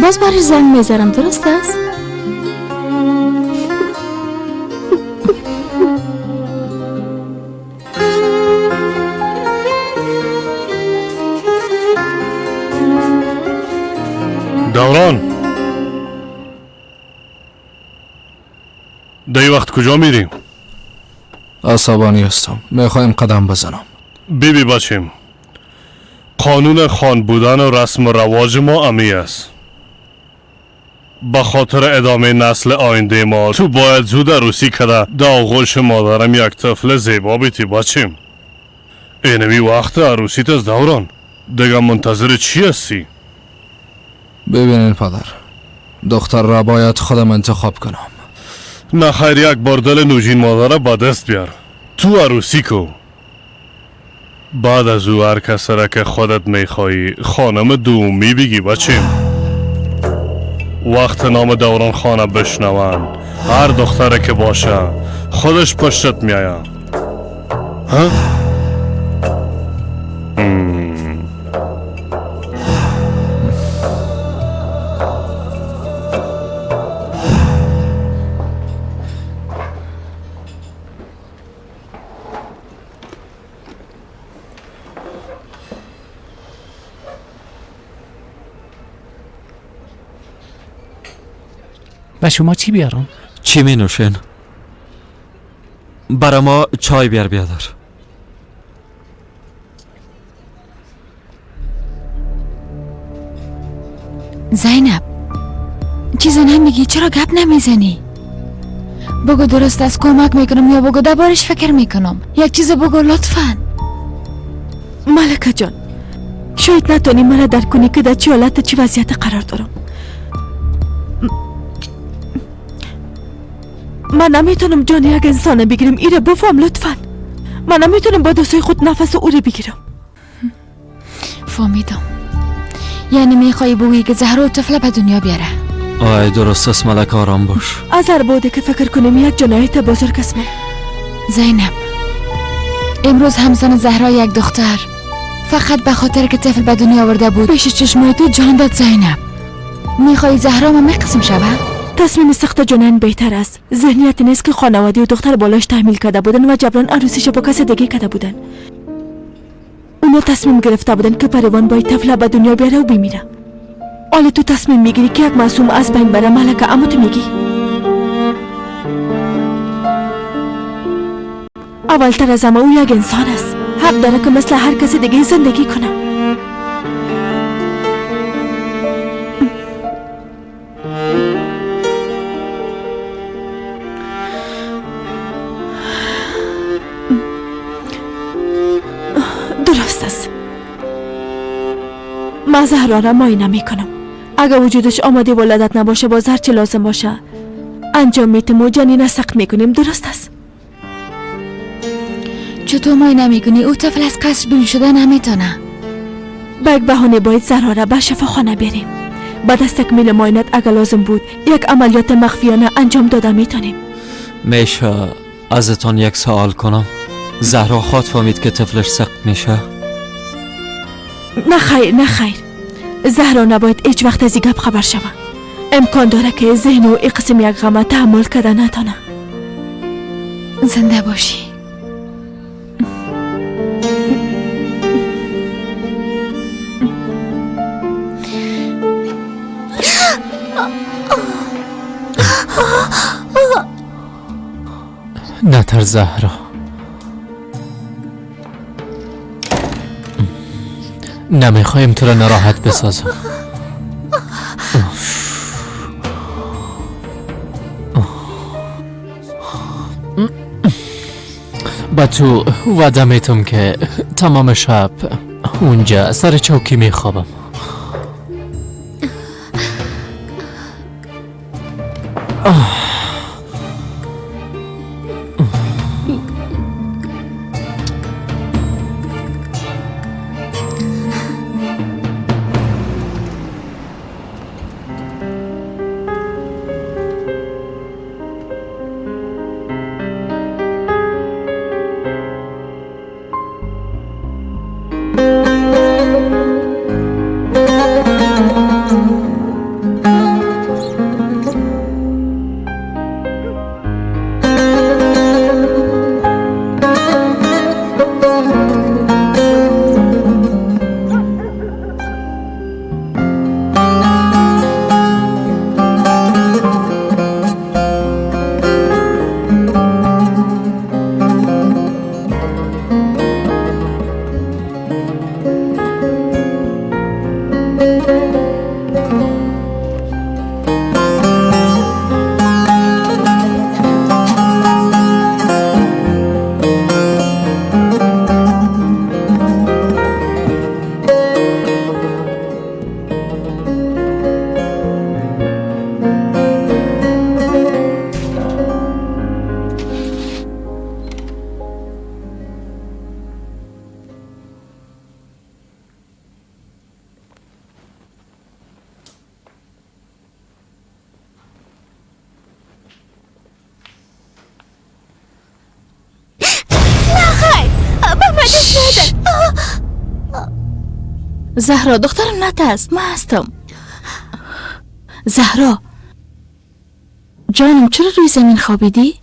باز برش زنگ میذارم. درست است؟ دوران، دی وقت کجا میریم؟ عصبانی هستم، میخوایم قدم بزنم. بیبی بچیم، قانون خان بودن و رسم و رواج ما امی است. به خاطر ادامه نسل آینده ما تو باید زود عروسی کرده در آغوش مادرم یک طفل زیبا بیتی بچیم. اینمی وقت عروسیت از دوران، دیگه منتظر چی هستی؟ ببینین پدر، دختر را باید خودم انتخاب کنم. نه خیر، یک بار دل نوجین مادر با دست بیار، تو عروسی کو. بعد از او هر کس را که خودت میخوایی خانم دومی بگی بچیم. وقت نام دوران خانه بشنون، هر دختره که باشه خودش پشتت میآید. ها؟ و شما چی بیارم؟ چی می نوشین؟ برا ما چای بیار بیادر. زینب چیزا نمیگی؟ چرا گپ نمیزنی؟ بگو درست از کمک میکنم یا بگو دربارش فکر میکنم. یک چیز بگو لطفا. ملکه جان، شاید نتونی مرا درک کنی که در چه حالت چه وضعیت قرار دارم. من نمیتونم جان یک انسان بگیرم، ایره بفهم لطفا. من نمیتونم با دستای خود نفس او رو بگیرم. فهمیدم. یعنی میخوای بگویی که زهرا طفل به دنیا بیاره؟ آی درست است ملک، آرام باش. از هر بوده که فکر کنیم یک جنایت بزرگ است. زینب، امروز همسان زهرا یک دختر فقط به خاطر که طفل به دنیا آورده بود پیش چشمای تو جان داد. زینب، میخوای زهرا ما قسم شوه؟ تصمیم سخت جنان بهتر است. ذهنیت نیست که خانواده و دختر بالاش تحمیل کرده بودن و جبران عروسیش با کس دیگه کرده بودن. اونا تصمیم گرفته بودن که پریوان باید طفل به دنیا بیاره و بمیره. حالا تو تصمیم میگیری که یک معصوم از بین بره ملکه، اما تو میگی اولتر از همه او یک انسان است، حق داره که مثل هر کس دیگه زندگی کنه. درست است. من زهرا را معاینه میکنم. اگر وجودش آماده ولادت نباشه باز هر چه لازم باشه انجام میتیم و جنین سقط میکنیم. درست است. چطور معاینه میکنی؟ او طفل از قصر بیرون شده نمیتونه. به یک بهانه باید زهرا را به شفاخانه بریم. بعد از تکمیل معاینات اگر لازم بود یک عملیات مخفیانه انجام داده میتونیم. میشه ازتان یک سوال کنم؟ زهرا خود فهمید که طفلش سقط میشه؟ نه خیر، نه خیر. زهرا نباید هیچ وقت از این گپ خبر شوه. امکان داره که ذهن و قسم یک غمه تحمل کرده نتانه. زنده باشی. نترس زهرا. نمیخوایم تو را ناراحت بسازم. با تو وعده میتم که تمام شب اونجا سر چوکی میخوابم. زهرا دخترم نترس، من هستم. زهرا جانم، چرا روی زمین خوابیدی؟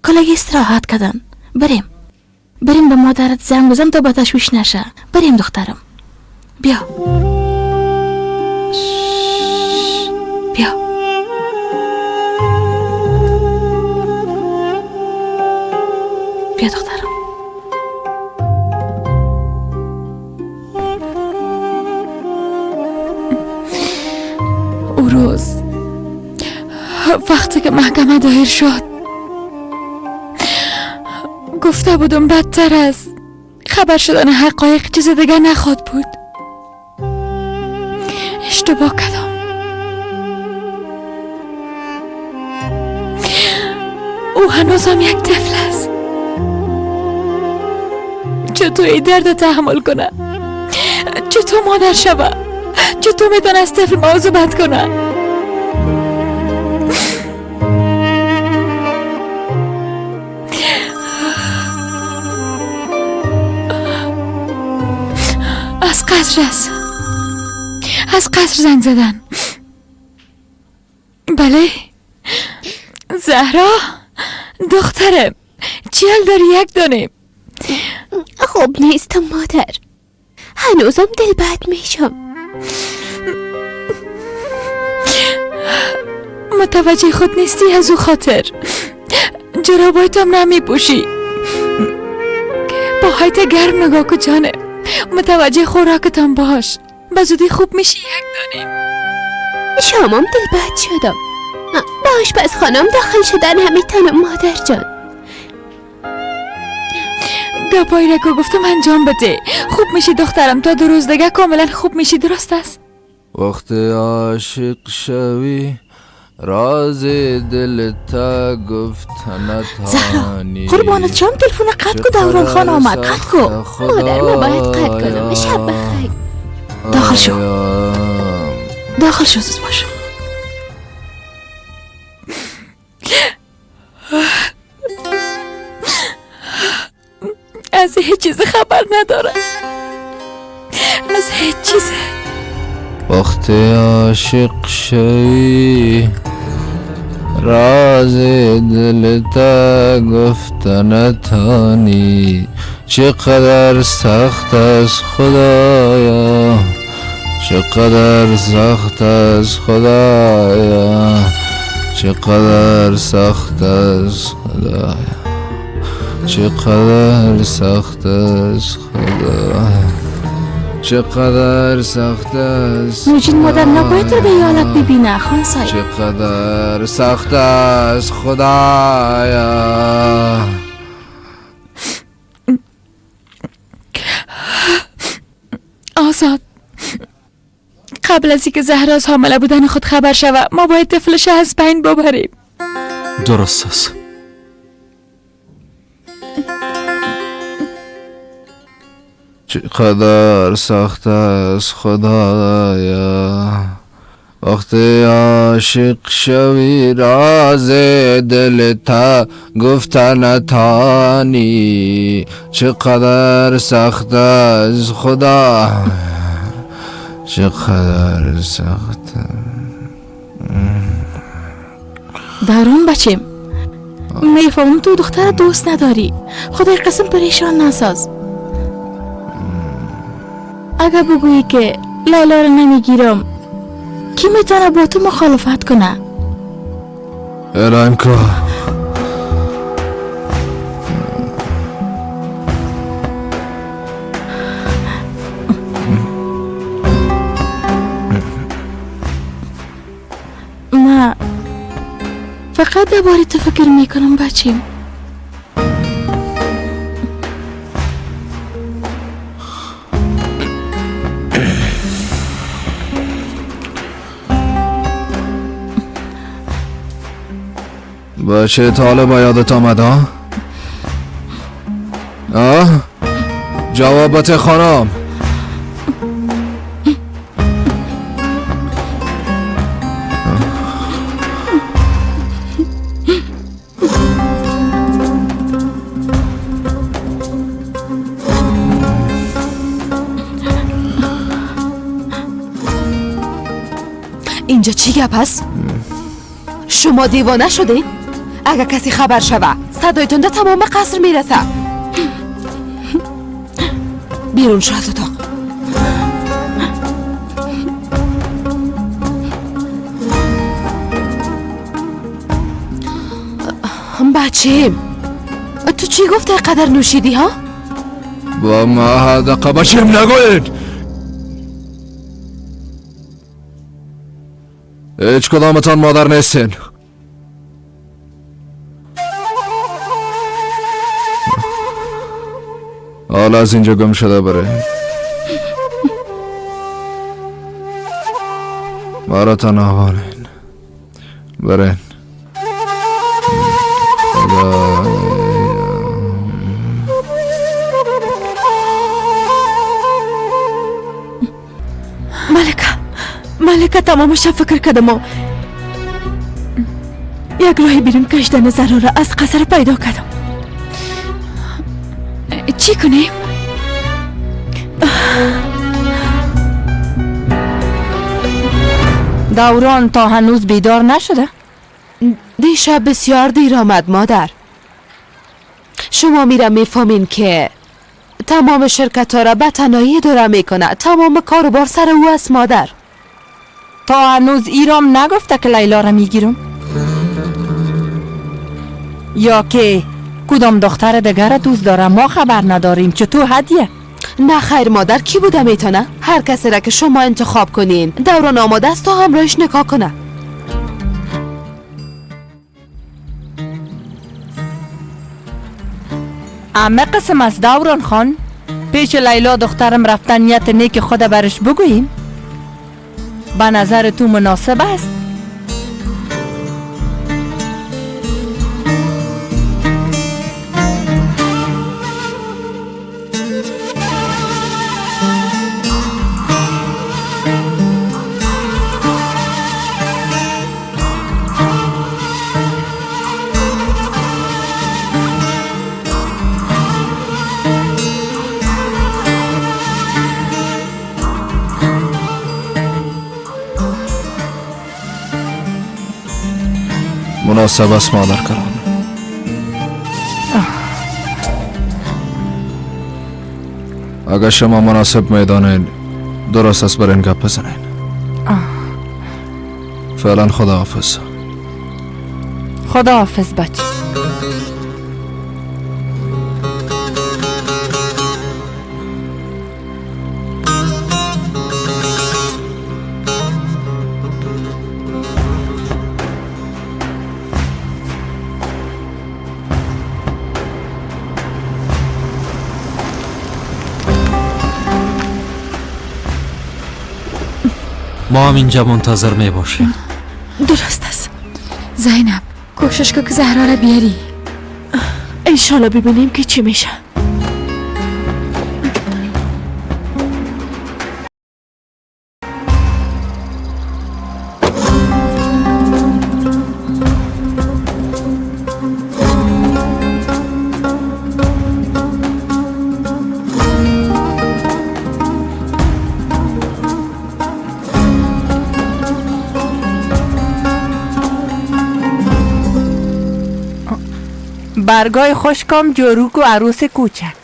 کلگی استراحت کردن. بریم بریم به مادرت زنگ بزن تا با تشویش نشه. بریم دخترم، بیا بیا. بیا دخترم. او روز وقتی که محکمه دایر شد گفته بودم بدتر از خبر شدن حقایق چیز دیگه نخواد بود. اشتباه کردم. او هنوزم یک طفل است. چطور این درد تحمل کنه؟ چطور مادر شوه؟ چطور میتونه از طفل مواظبت کنه؟ از قصر است، از قصر زنگ زدن. بله زهرا دخترم، چی حال داری یک دانه؟ خوب نیستم مادر، هنوزم دل بد میشم. متوجه خود نیستی از او خاطر جرابایتم نمیپوشی. پاهایت گرم نگاه کن جانه، متوجه خوراکتم باش، به زودی خوب میشی یک دانه. شامم دل بد شدم. باش پس خانم داخل شدن همیتانم مادر جان. گپایی را که گفتم انجام بده، خوب میشی دخترم. تا 2 روز دیگه کاملا خوب میشی، درست است؟ وقتی عاشق شوی راز دل تا گفت نتانی. زهرا قربانت شم، تلفن قطع کو، دوران خان آمد، قطع کو. مادر ما باید قطع کنم. شب بخیر. داخل شو، داخل شو، زود باش. از هیچ چیز خبر ندارم، از هیچ چیز. وقتی عاشق شوی راز دل تا گفت نتانی. چقدر سخت است خدایا، چقدر سخت است خدایا، چقدر سخت است خدایا، چقدر سخت است خدایا، چقدر سخت است. نوجین مادر نباید تو به حالت ببینه خان صاحب. چقدر سخت است خدایا. آزاد، قبل از اینکه زهرا از حامله بودن خود خبر شود ما باید طفلش از بین ببریم. درست است. چقدر سخت است خدایا. وقتی عاشق شوی راز دل تا گفت نتانی. چقدر سخت است خدا، چقدر سخت. دارون بچیم، میفهمم تو دختر دوست نداری، خدای قسم پریشان نساز. اگر بگویی که لیلا رو نمیگیرم، کی میتونه با تو مخالفت کنه؟ اعلام کن. من فقط درباره تو فکر میکنم بچیم. بچه طالب یادت آمد ها؟ آه؟ جوابت خانم. اینجا چی گپ هست؟ شما دیوانه شدین؟ اگر کسی خبر شوه صدایتون در تمام قصر میرسه. بیرون شو از اتاق. بچیم تو چی گفتی قدر نوشیدی ها؟ با ما هذا بچیم نگوید. هیچ کدامتان مادر نیستین. حالا از اینجا گم شده بره. مرا تنها بانین. برین. ملکه تمام شب فکر کردم و یک راه بیرون کشیدن زهرا را از قصر پیدا کردم. چی کنیم؟ دوران تا هنوز بیدار نشده؟ دیشب بسیار دیر آمد مادر. شما میرم میفهمین که تمام شرکت ها را به تنهایی اداره میکنه. تمام کاروبار سر او است مادر. تا هنوز ایرام نگفته که لیلا را میگیرم یا که کدام دختر دیگر دوست داره، ما خبر نداریم. چطور هدیه؟ نه خیر مادر، کی بوده میتونه؟ هر کسی را که شما انتخاب کنین دوران آماده است تا همراهش نکاح کنه. همه قسم از دوران خان پیش لیلا دخترم رفتن نیت نیک خود برش بگوییم. به نظر تو مناسب است؟ مناسب است مادر کلان. اگر شما مناسب میدانید درست است بر این گپ بزنین. فعلا خداحافظ. خداحافظ بچه. ما هم اینجا منتظر می باشیم. درست است. زینب کوشش کن که زهرا را بیاری. انشالله ببینیم که چی میشه. برگای خشکم جاروک و عروس کوچک.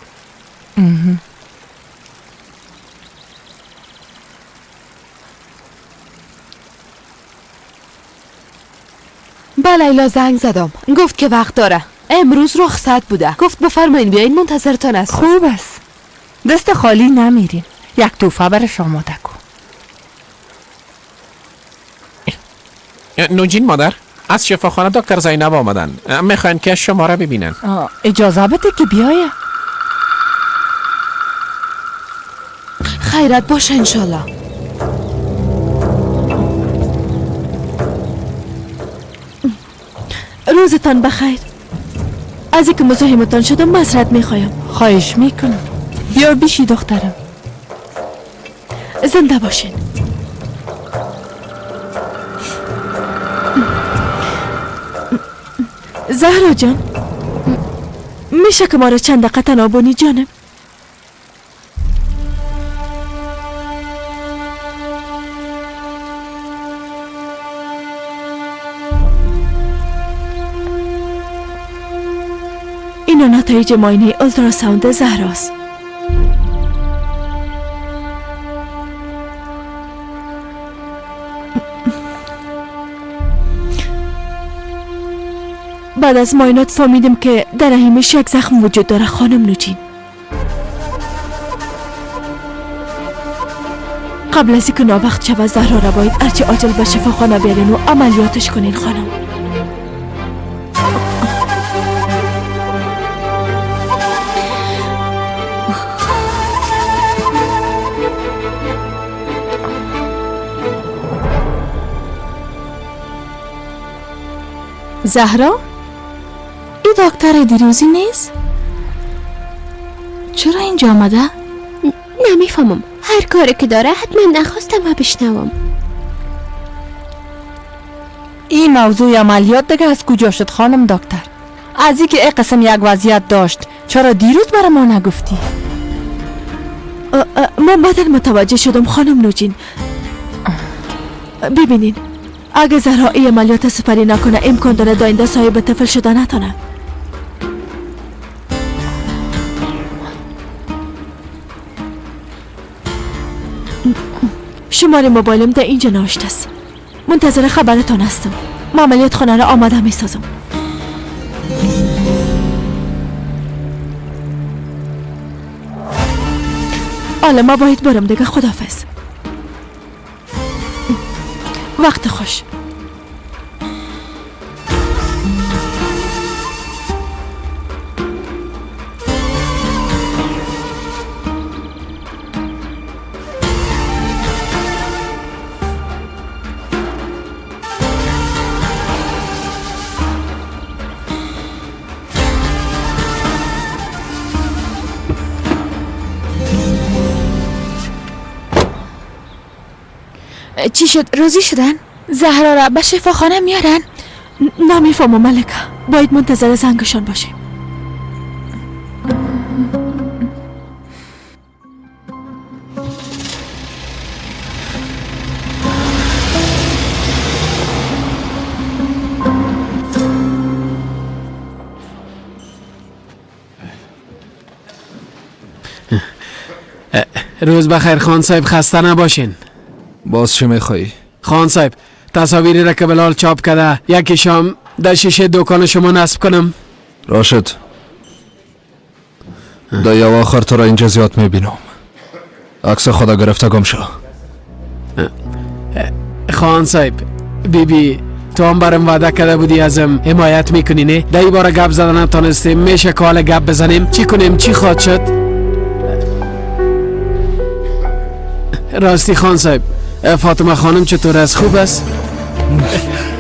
با لیلا زنگ زدم، گفت که وقت داره، امروز رخصت بوده. گفت بفرمایین بیاین منتظرتان است. خوب است، دست خالی نمیریم. یک توفه برش آماده کن. نوجین مادر، از شفاخانه دکتر زینب آمدن، میخواین که شما را ببینن. اجازه بده که بیایه. خیرت باشه انشالله. روزتان بخیر. از اینکه مزاحمتان شدم معذرت میخوایم. خواهش میکنم، بیا بیشی دخترم. زنده باشین. زهرا جان، میشه که ما را چند دقیقه تنها بونی جانم؟ اینا نتایج معاینه ultrasound زهراست. بعد از معاینات فهمیدیم که در رحیمش یک زخم وجود داره خانم نوجین. قبل از اینکه ناوقت شود زهرا را باید هرچه عاجل به شفاخانه بیارین و عملیاتش کنین خانم. زهرا، این دکتر دیروزی نیست؟ چرا اینجا آمده؟ نمیفهمم. هر کاری که داره حتما نخواستم و بشنوم. این موضوع عملیات دیگه از کجا شد خانم دکتر؟ از اینکه ای قسم یک وضعیت داشت چرا دیروز برای ما نگفتی؟ من بعدا متوجه شدم خانم نوجین. ببینین اگه زهرا ای عملیات سپری نکنه امکان داره داینده صاحب طفل شده نتونه. شماره موبایلم در اینجا نوشته است. منتظر خبرتان هستم. من عملیات خانه را آماده می سازم. حالا ما باید برم دیگه. خداحافظ. وقت خوش. چی شد؟ راضی شدن؟ زهرا را به شفاخانه میارن؟ نمیفهمم ملکه. باید منتظر زنگشان باشیم. روز بخیر خان صاحب، خسته نباشین. باز چه میخوایی؟ خان صاحب تصاویری را که بلال چاپ کرده یکی شام در شیشه دکان شما نصب کنم. راشد در یو آخر تو را اینجا زیاد میبینم. عکس خدا گرفته گم شو. خان صاحب بی بی تو هم برم وعده کرده بودی ازم حمایت میکنی نه؟ در این باره گپ زدن نتانستیم. میشه که حالا گپ بزنیم؟ چی کنیم؟ چی خواهد شد؟ راستی خان صاحب فاطمه خانم چطور است؟ خوب است؟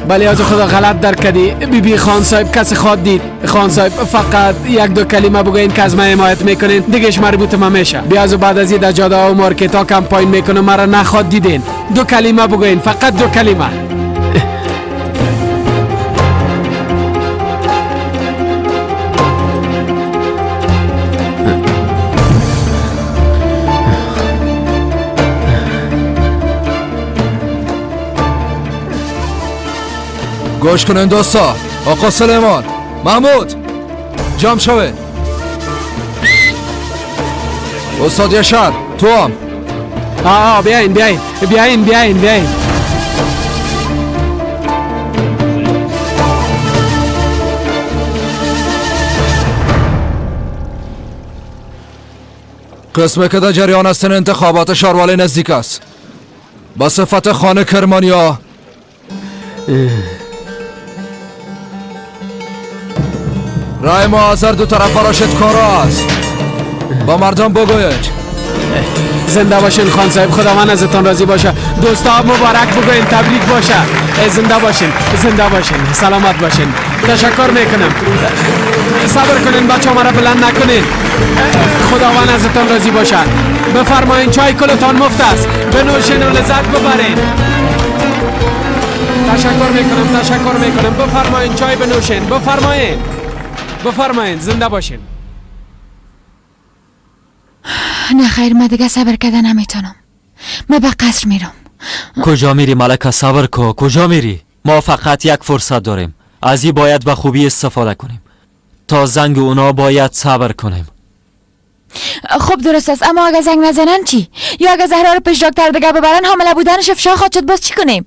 بله از خدا غلط در کردی بی بی. خان صاحب کسی خواد دید. خان صاحب فقط یک دو کلمه بگوین که از من حمایت میکنین دیگهش مربوط ما میشه. بیا از بعد از در جاده ها و مارکت ها کمپاین میکنم مرا نخواد دیدین. دو کلمه بگوین، فقط دو کلمه. گوش کنین دوستا. آقا سلیمان، محمود، جمع شوین. استاد یشار تو هم. آه بیاین بیاین بیاین بیاین بیاین. قسمه که در جریان هستن انتخابات شاروالی نزدیک است. با صفت خانه کرمانیا رای ما از هر دو طرف راشد کارا است. با مردم بگوید. زنده باشین خان صاحب، خداوند ازتان راضی باشه. دوستا مبارک بگوین، تبریک باشه. زنده باشین، زنده باشین، سلامت باشین. تشکر میکنم. صبر کنین بچه ها، مرا بلند نکنین. خداوند ازتان راضی باشه. بفرمایین چای کلتان مفت است، بنوشین و لذت ببرین. تشکر میکنم، تشکر میکنم. بفرمایین چای بنوشین، بفرمایین، بفرمایین، زنده باشین. نه خیر، من دیگه صبر کردن نمیتونم. من به قصر میرم. کجا میری ملکه؟ صبر کو، کجا میری؟ ما فقط یک فرصت داریم، از این باید به خوبی استفاده کنیم. تا زنگ اونا باید صبر کنیم. خب درست است، اما اگه زنگ نزنن چی؟ یا اگه زهرا رو پیش دکتر دیگه ببرن حامله بودنش افشا خواهد شد، باز چی کنیم؟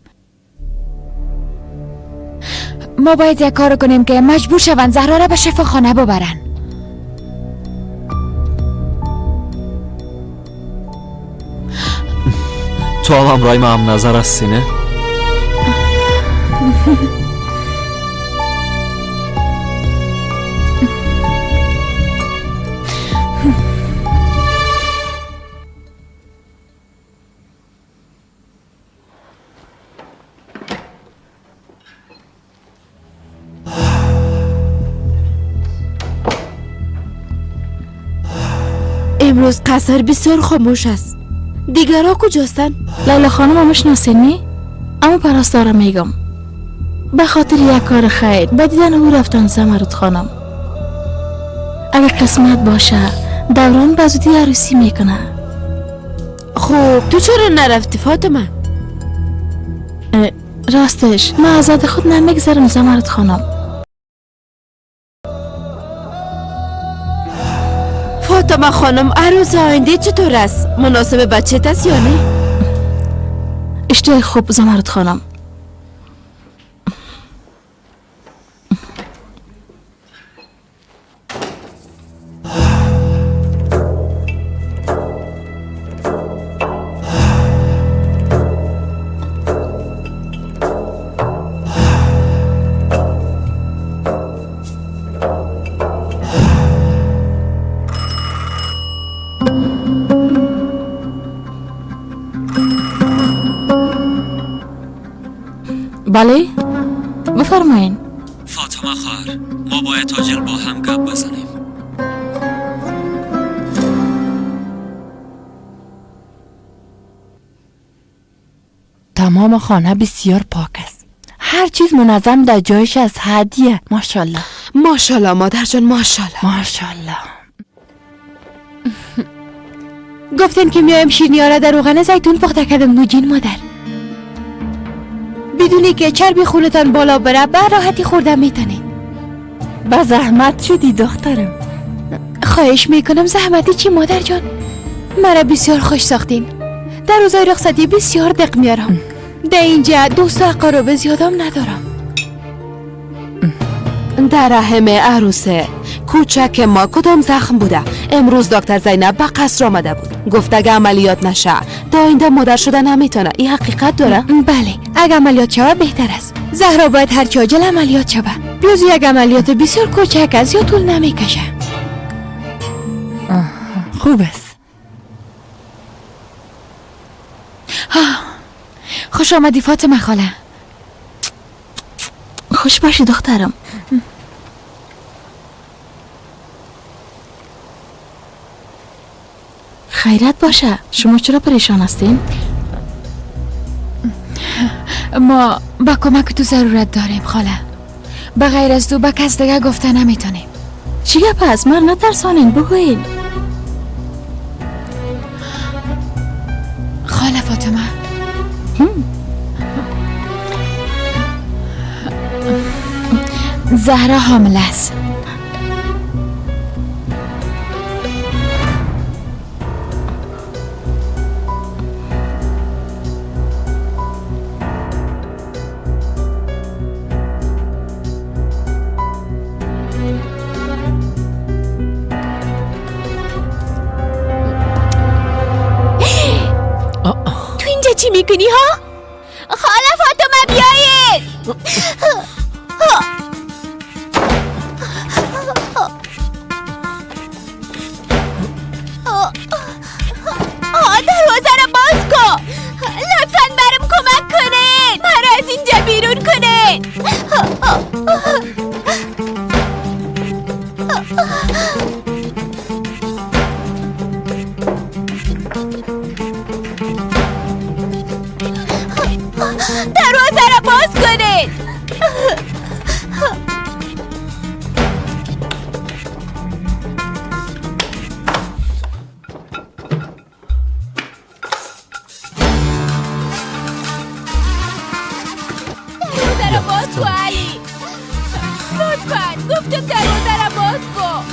ما باید یک کار کنیم که مجبور شوند زهرا را به شفاخانه ببرن. تو هم همراه ما هم نظر هستی نه؟ امروز قصر بسیار خاموش است. دیگرها کجاستن؟ لیلا خانم هم میشناسین نی؟ اما پرستاره میگم به خاطر یک کار خیر به دیدن او رفتن زمرد خانم. اگر قسمت باشه دوران به زودی عروسی میکنه. خب تو چرا نرفتی فاطمه؟ راستش من از خود نمیگذرم زمرد خانم. فاطمه خانم عروس آینده چطور است؟ مناسب بچه است یا نه؟ اشتهای خوب زمرد خانم. بله بفرمایین. فاطمه خواهر، ما باید عاجل با هم گپ بزنیم. تمام خانه بسیار پاک است. هر چیز منظم در جایش از هدیه. ماشاءالله ماشاءالله مادر جان، ماشاءالله ماشاءالله. گفتن که میایم شیرینی را در روغن زیتون پخته کردم نوجین مادر. بدونی که چربی خونتان بالا بره به راحتی خورده میتونین. به زحمت شدی دخترم. خواهش میکنم. زحمتی چی مادر جان؟ مرا بسیار خوش ساختین. در روزای رخصتی بسیار دق میارم. در اینجا دوست و اقارب زیادم ندارم. در رحم عروسه کوچک ما کدام زخم بوده؟ امروز دکتر زینب به قصر آمده بود. گفت اگه عملیات نشه تا آینده مادر شده نمیتونه. این حقیقت داره؟ بله، اگه عملیات شوه بهتر است. زهرا باید هرچه عاجل عملیات شوه. بیوز یک عملیات بسیار کوچک است یا طول نمیکشه. خوب است. خوش آمدی فاطمه خاله. خوش باشی دخترم. خیرت باشه، شما چرا پریشان هستین؟ ما با کمک تو ضرورت داریم خاله. به غیر از تو به کس دیگه گفته نمیتونیم. چی گپ است؟ من نترسانین، بگوین. خاله فاطمه، زهرا حامله است. تو اینجا چی میکنی ها؟ خاله فاطمه بیایید. دروازه را باز کن. لطفاً برم کمک کنین. مرا از اینجا بیرون کنین. دروازه را باز کنین. دروازه را باز کن علی. لطفاً گفتم دروازه را باز کن.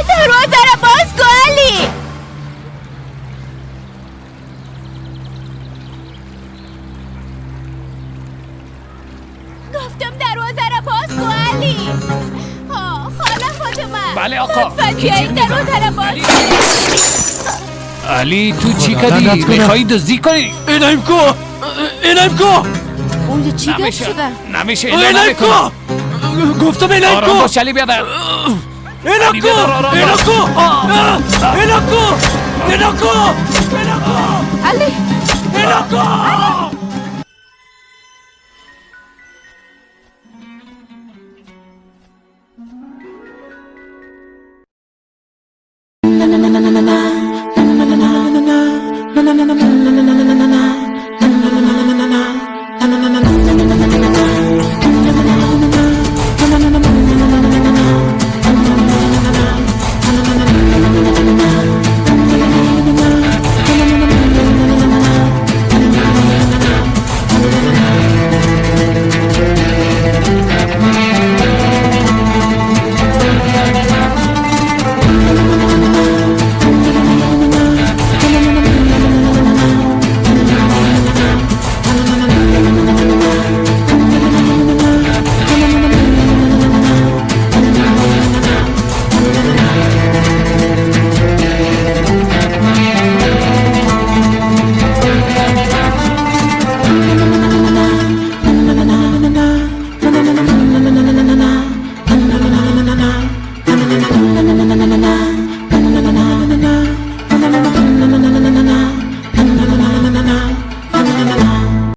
دروازه را باز کن علی. گفتم دروازه را باز کن علی. خاله فاطمه. بله آقا. لطفاً بیایید دروازه را باز کن. علی تو چی کردی؟ میخوایی دزدی کنی؟ اینم کو، اینم کو. اونجا چی گفت شده؟ نمیشه. اینم کو، گفتم اینم کو. آرام باش علی بیادر. اینم کو، اینم کو، اینم کو، اینم کو، علی، اینم کو.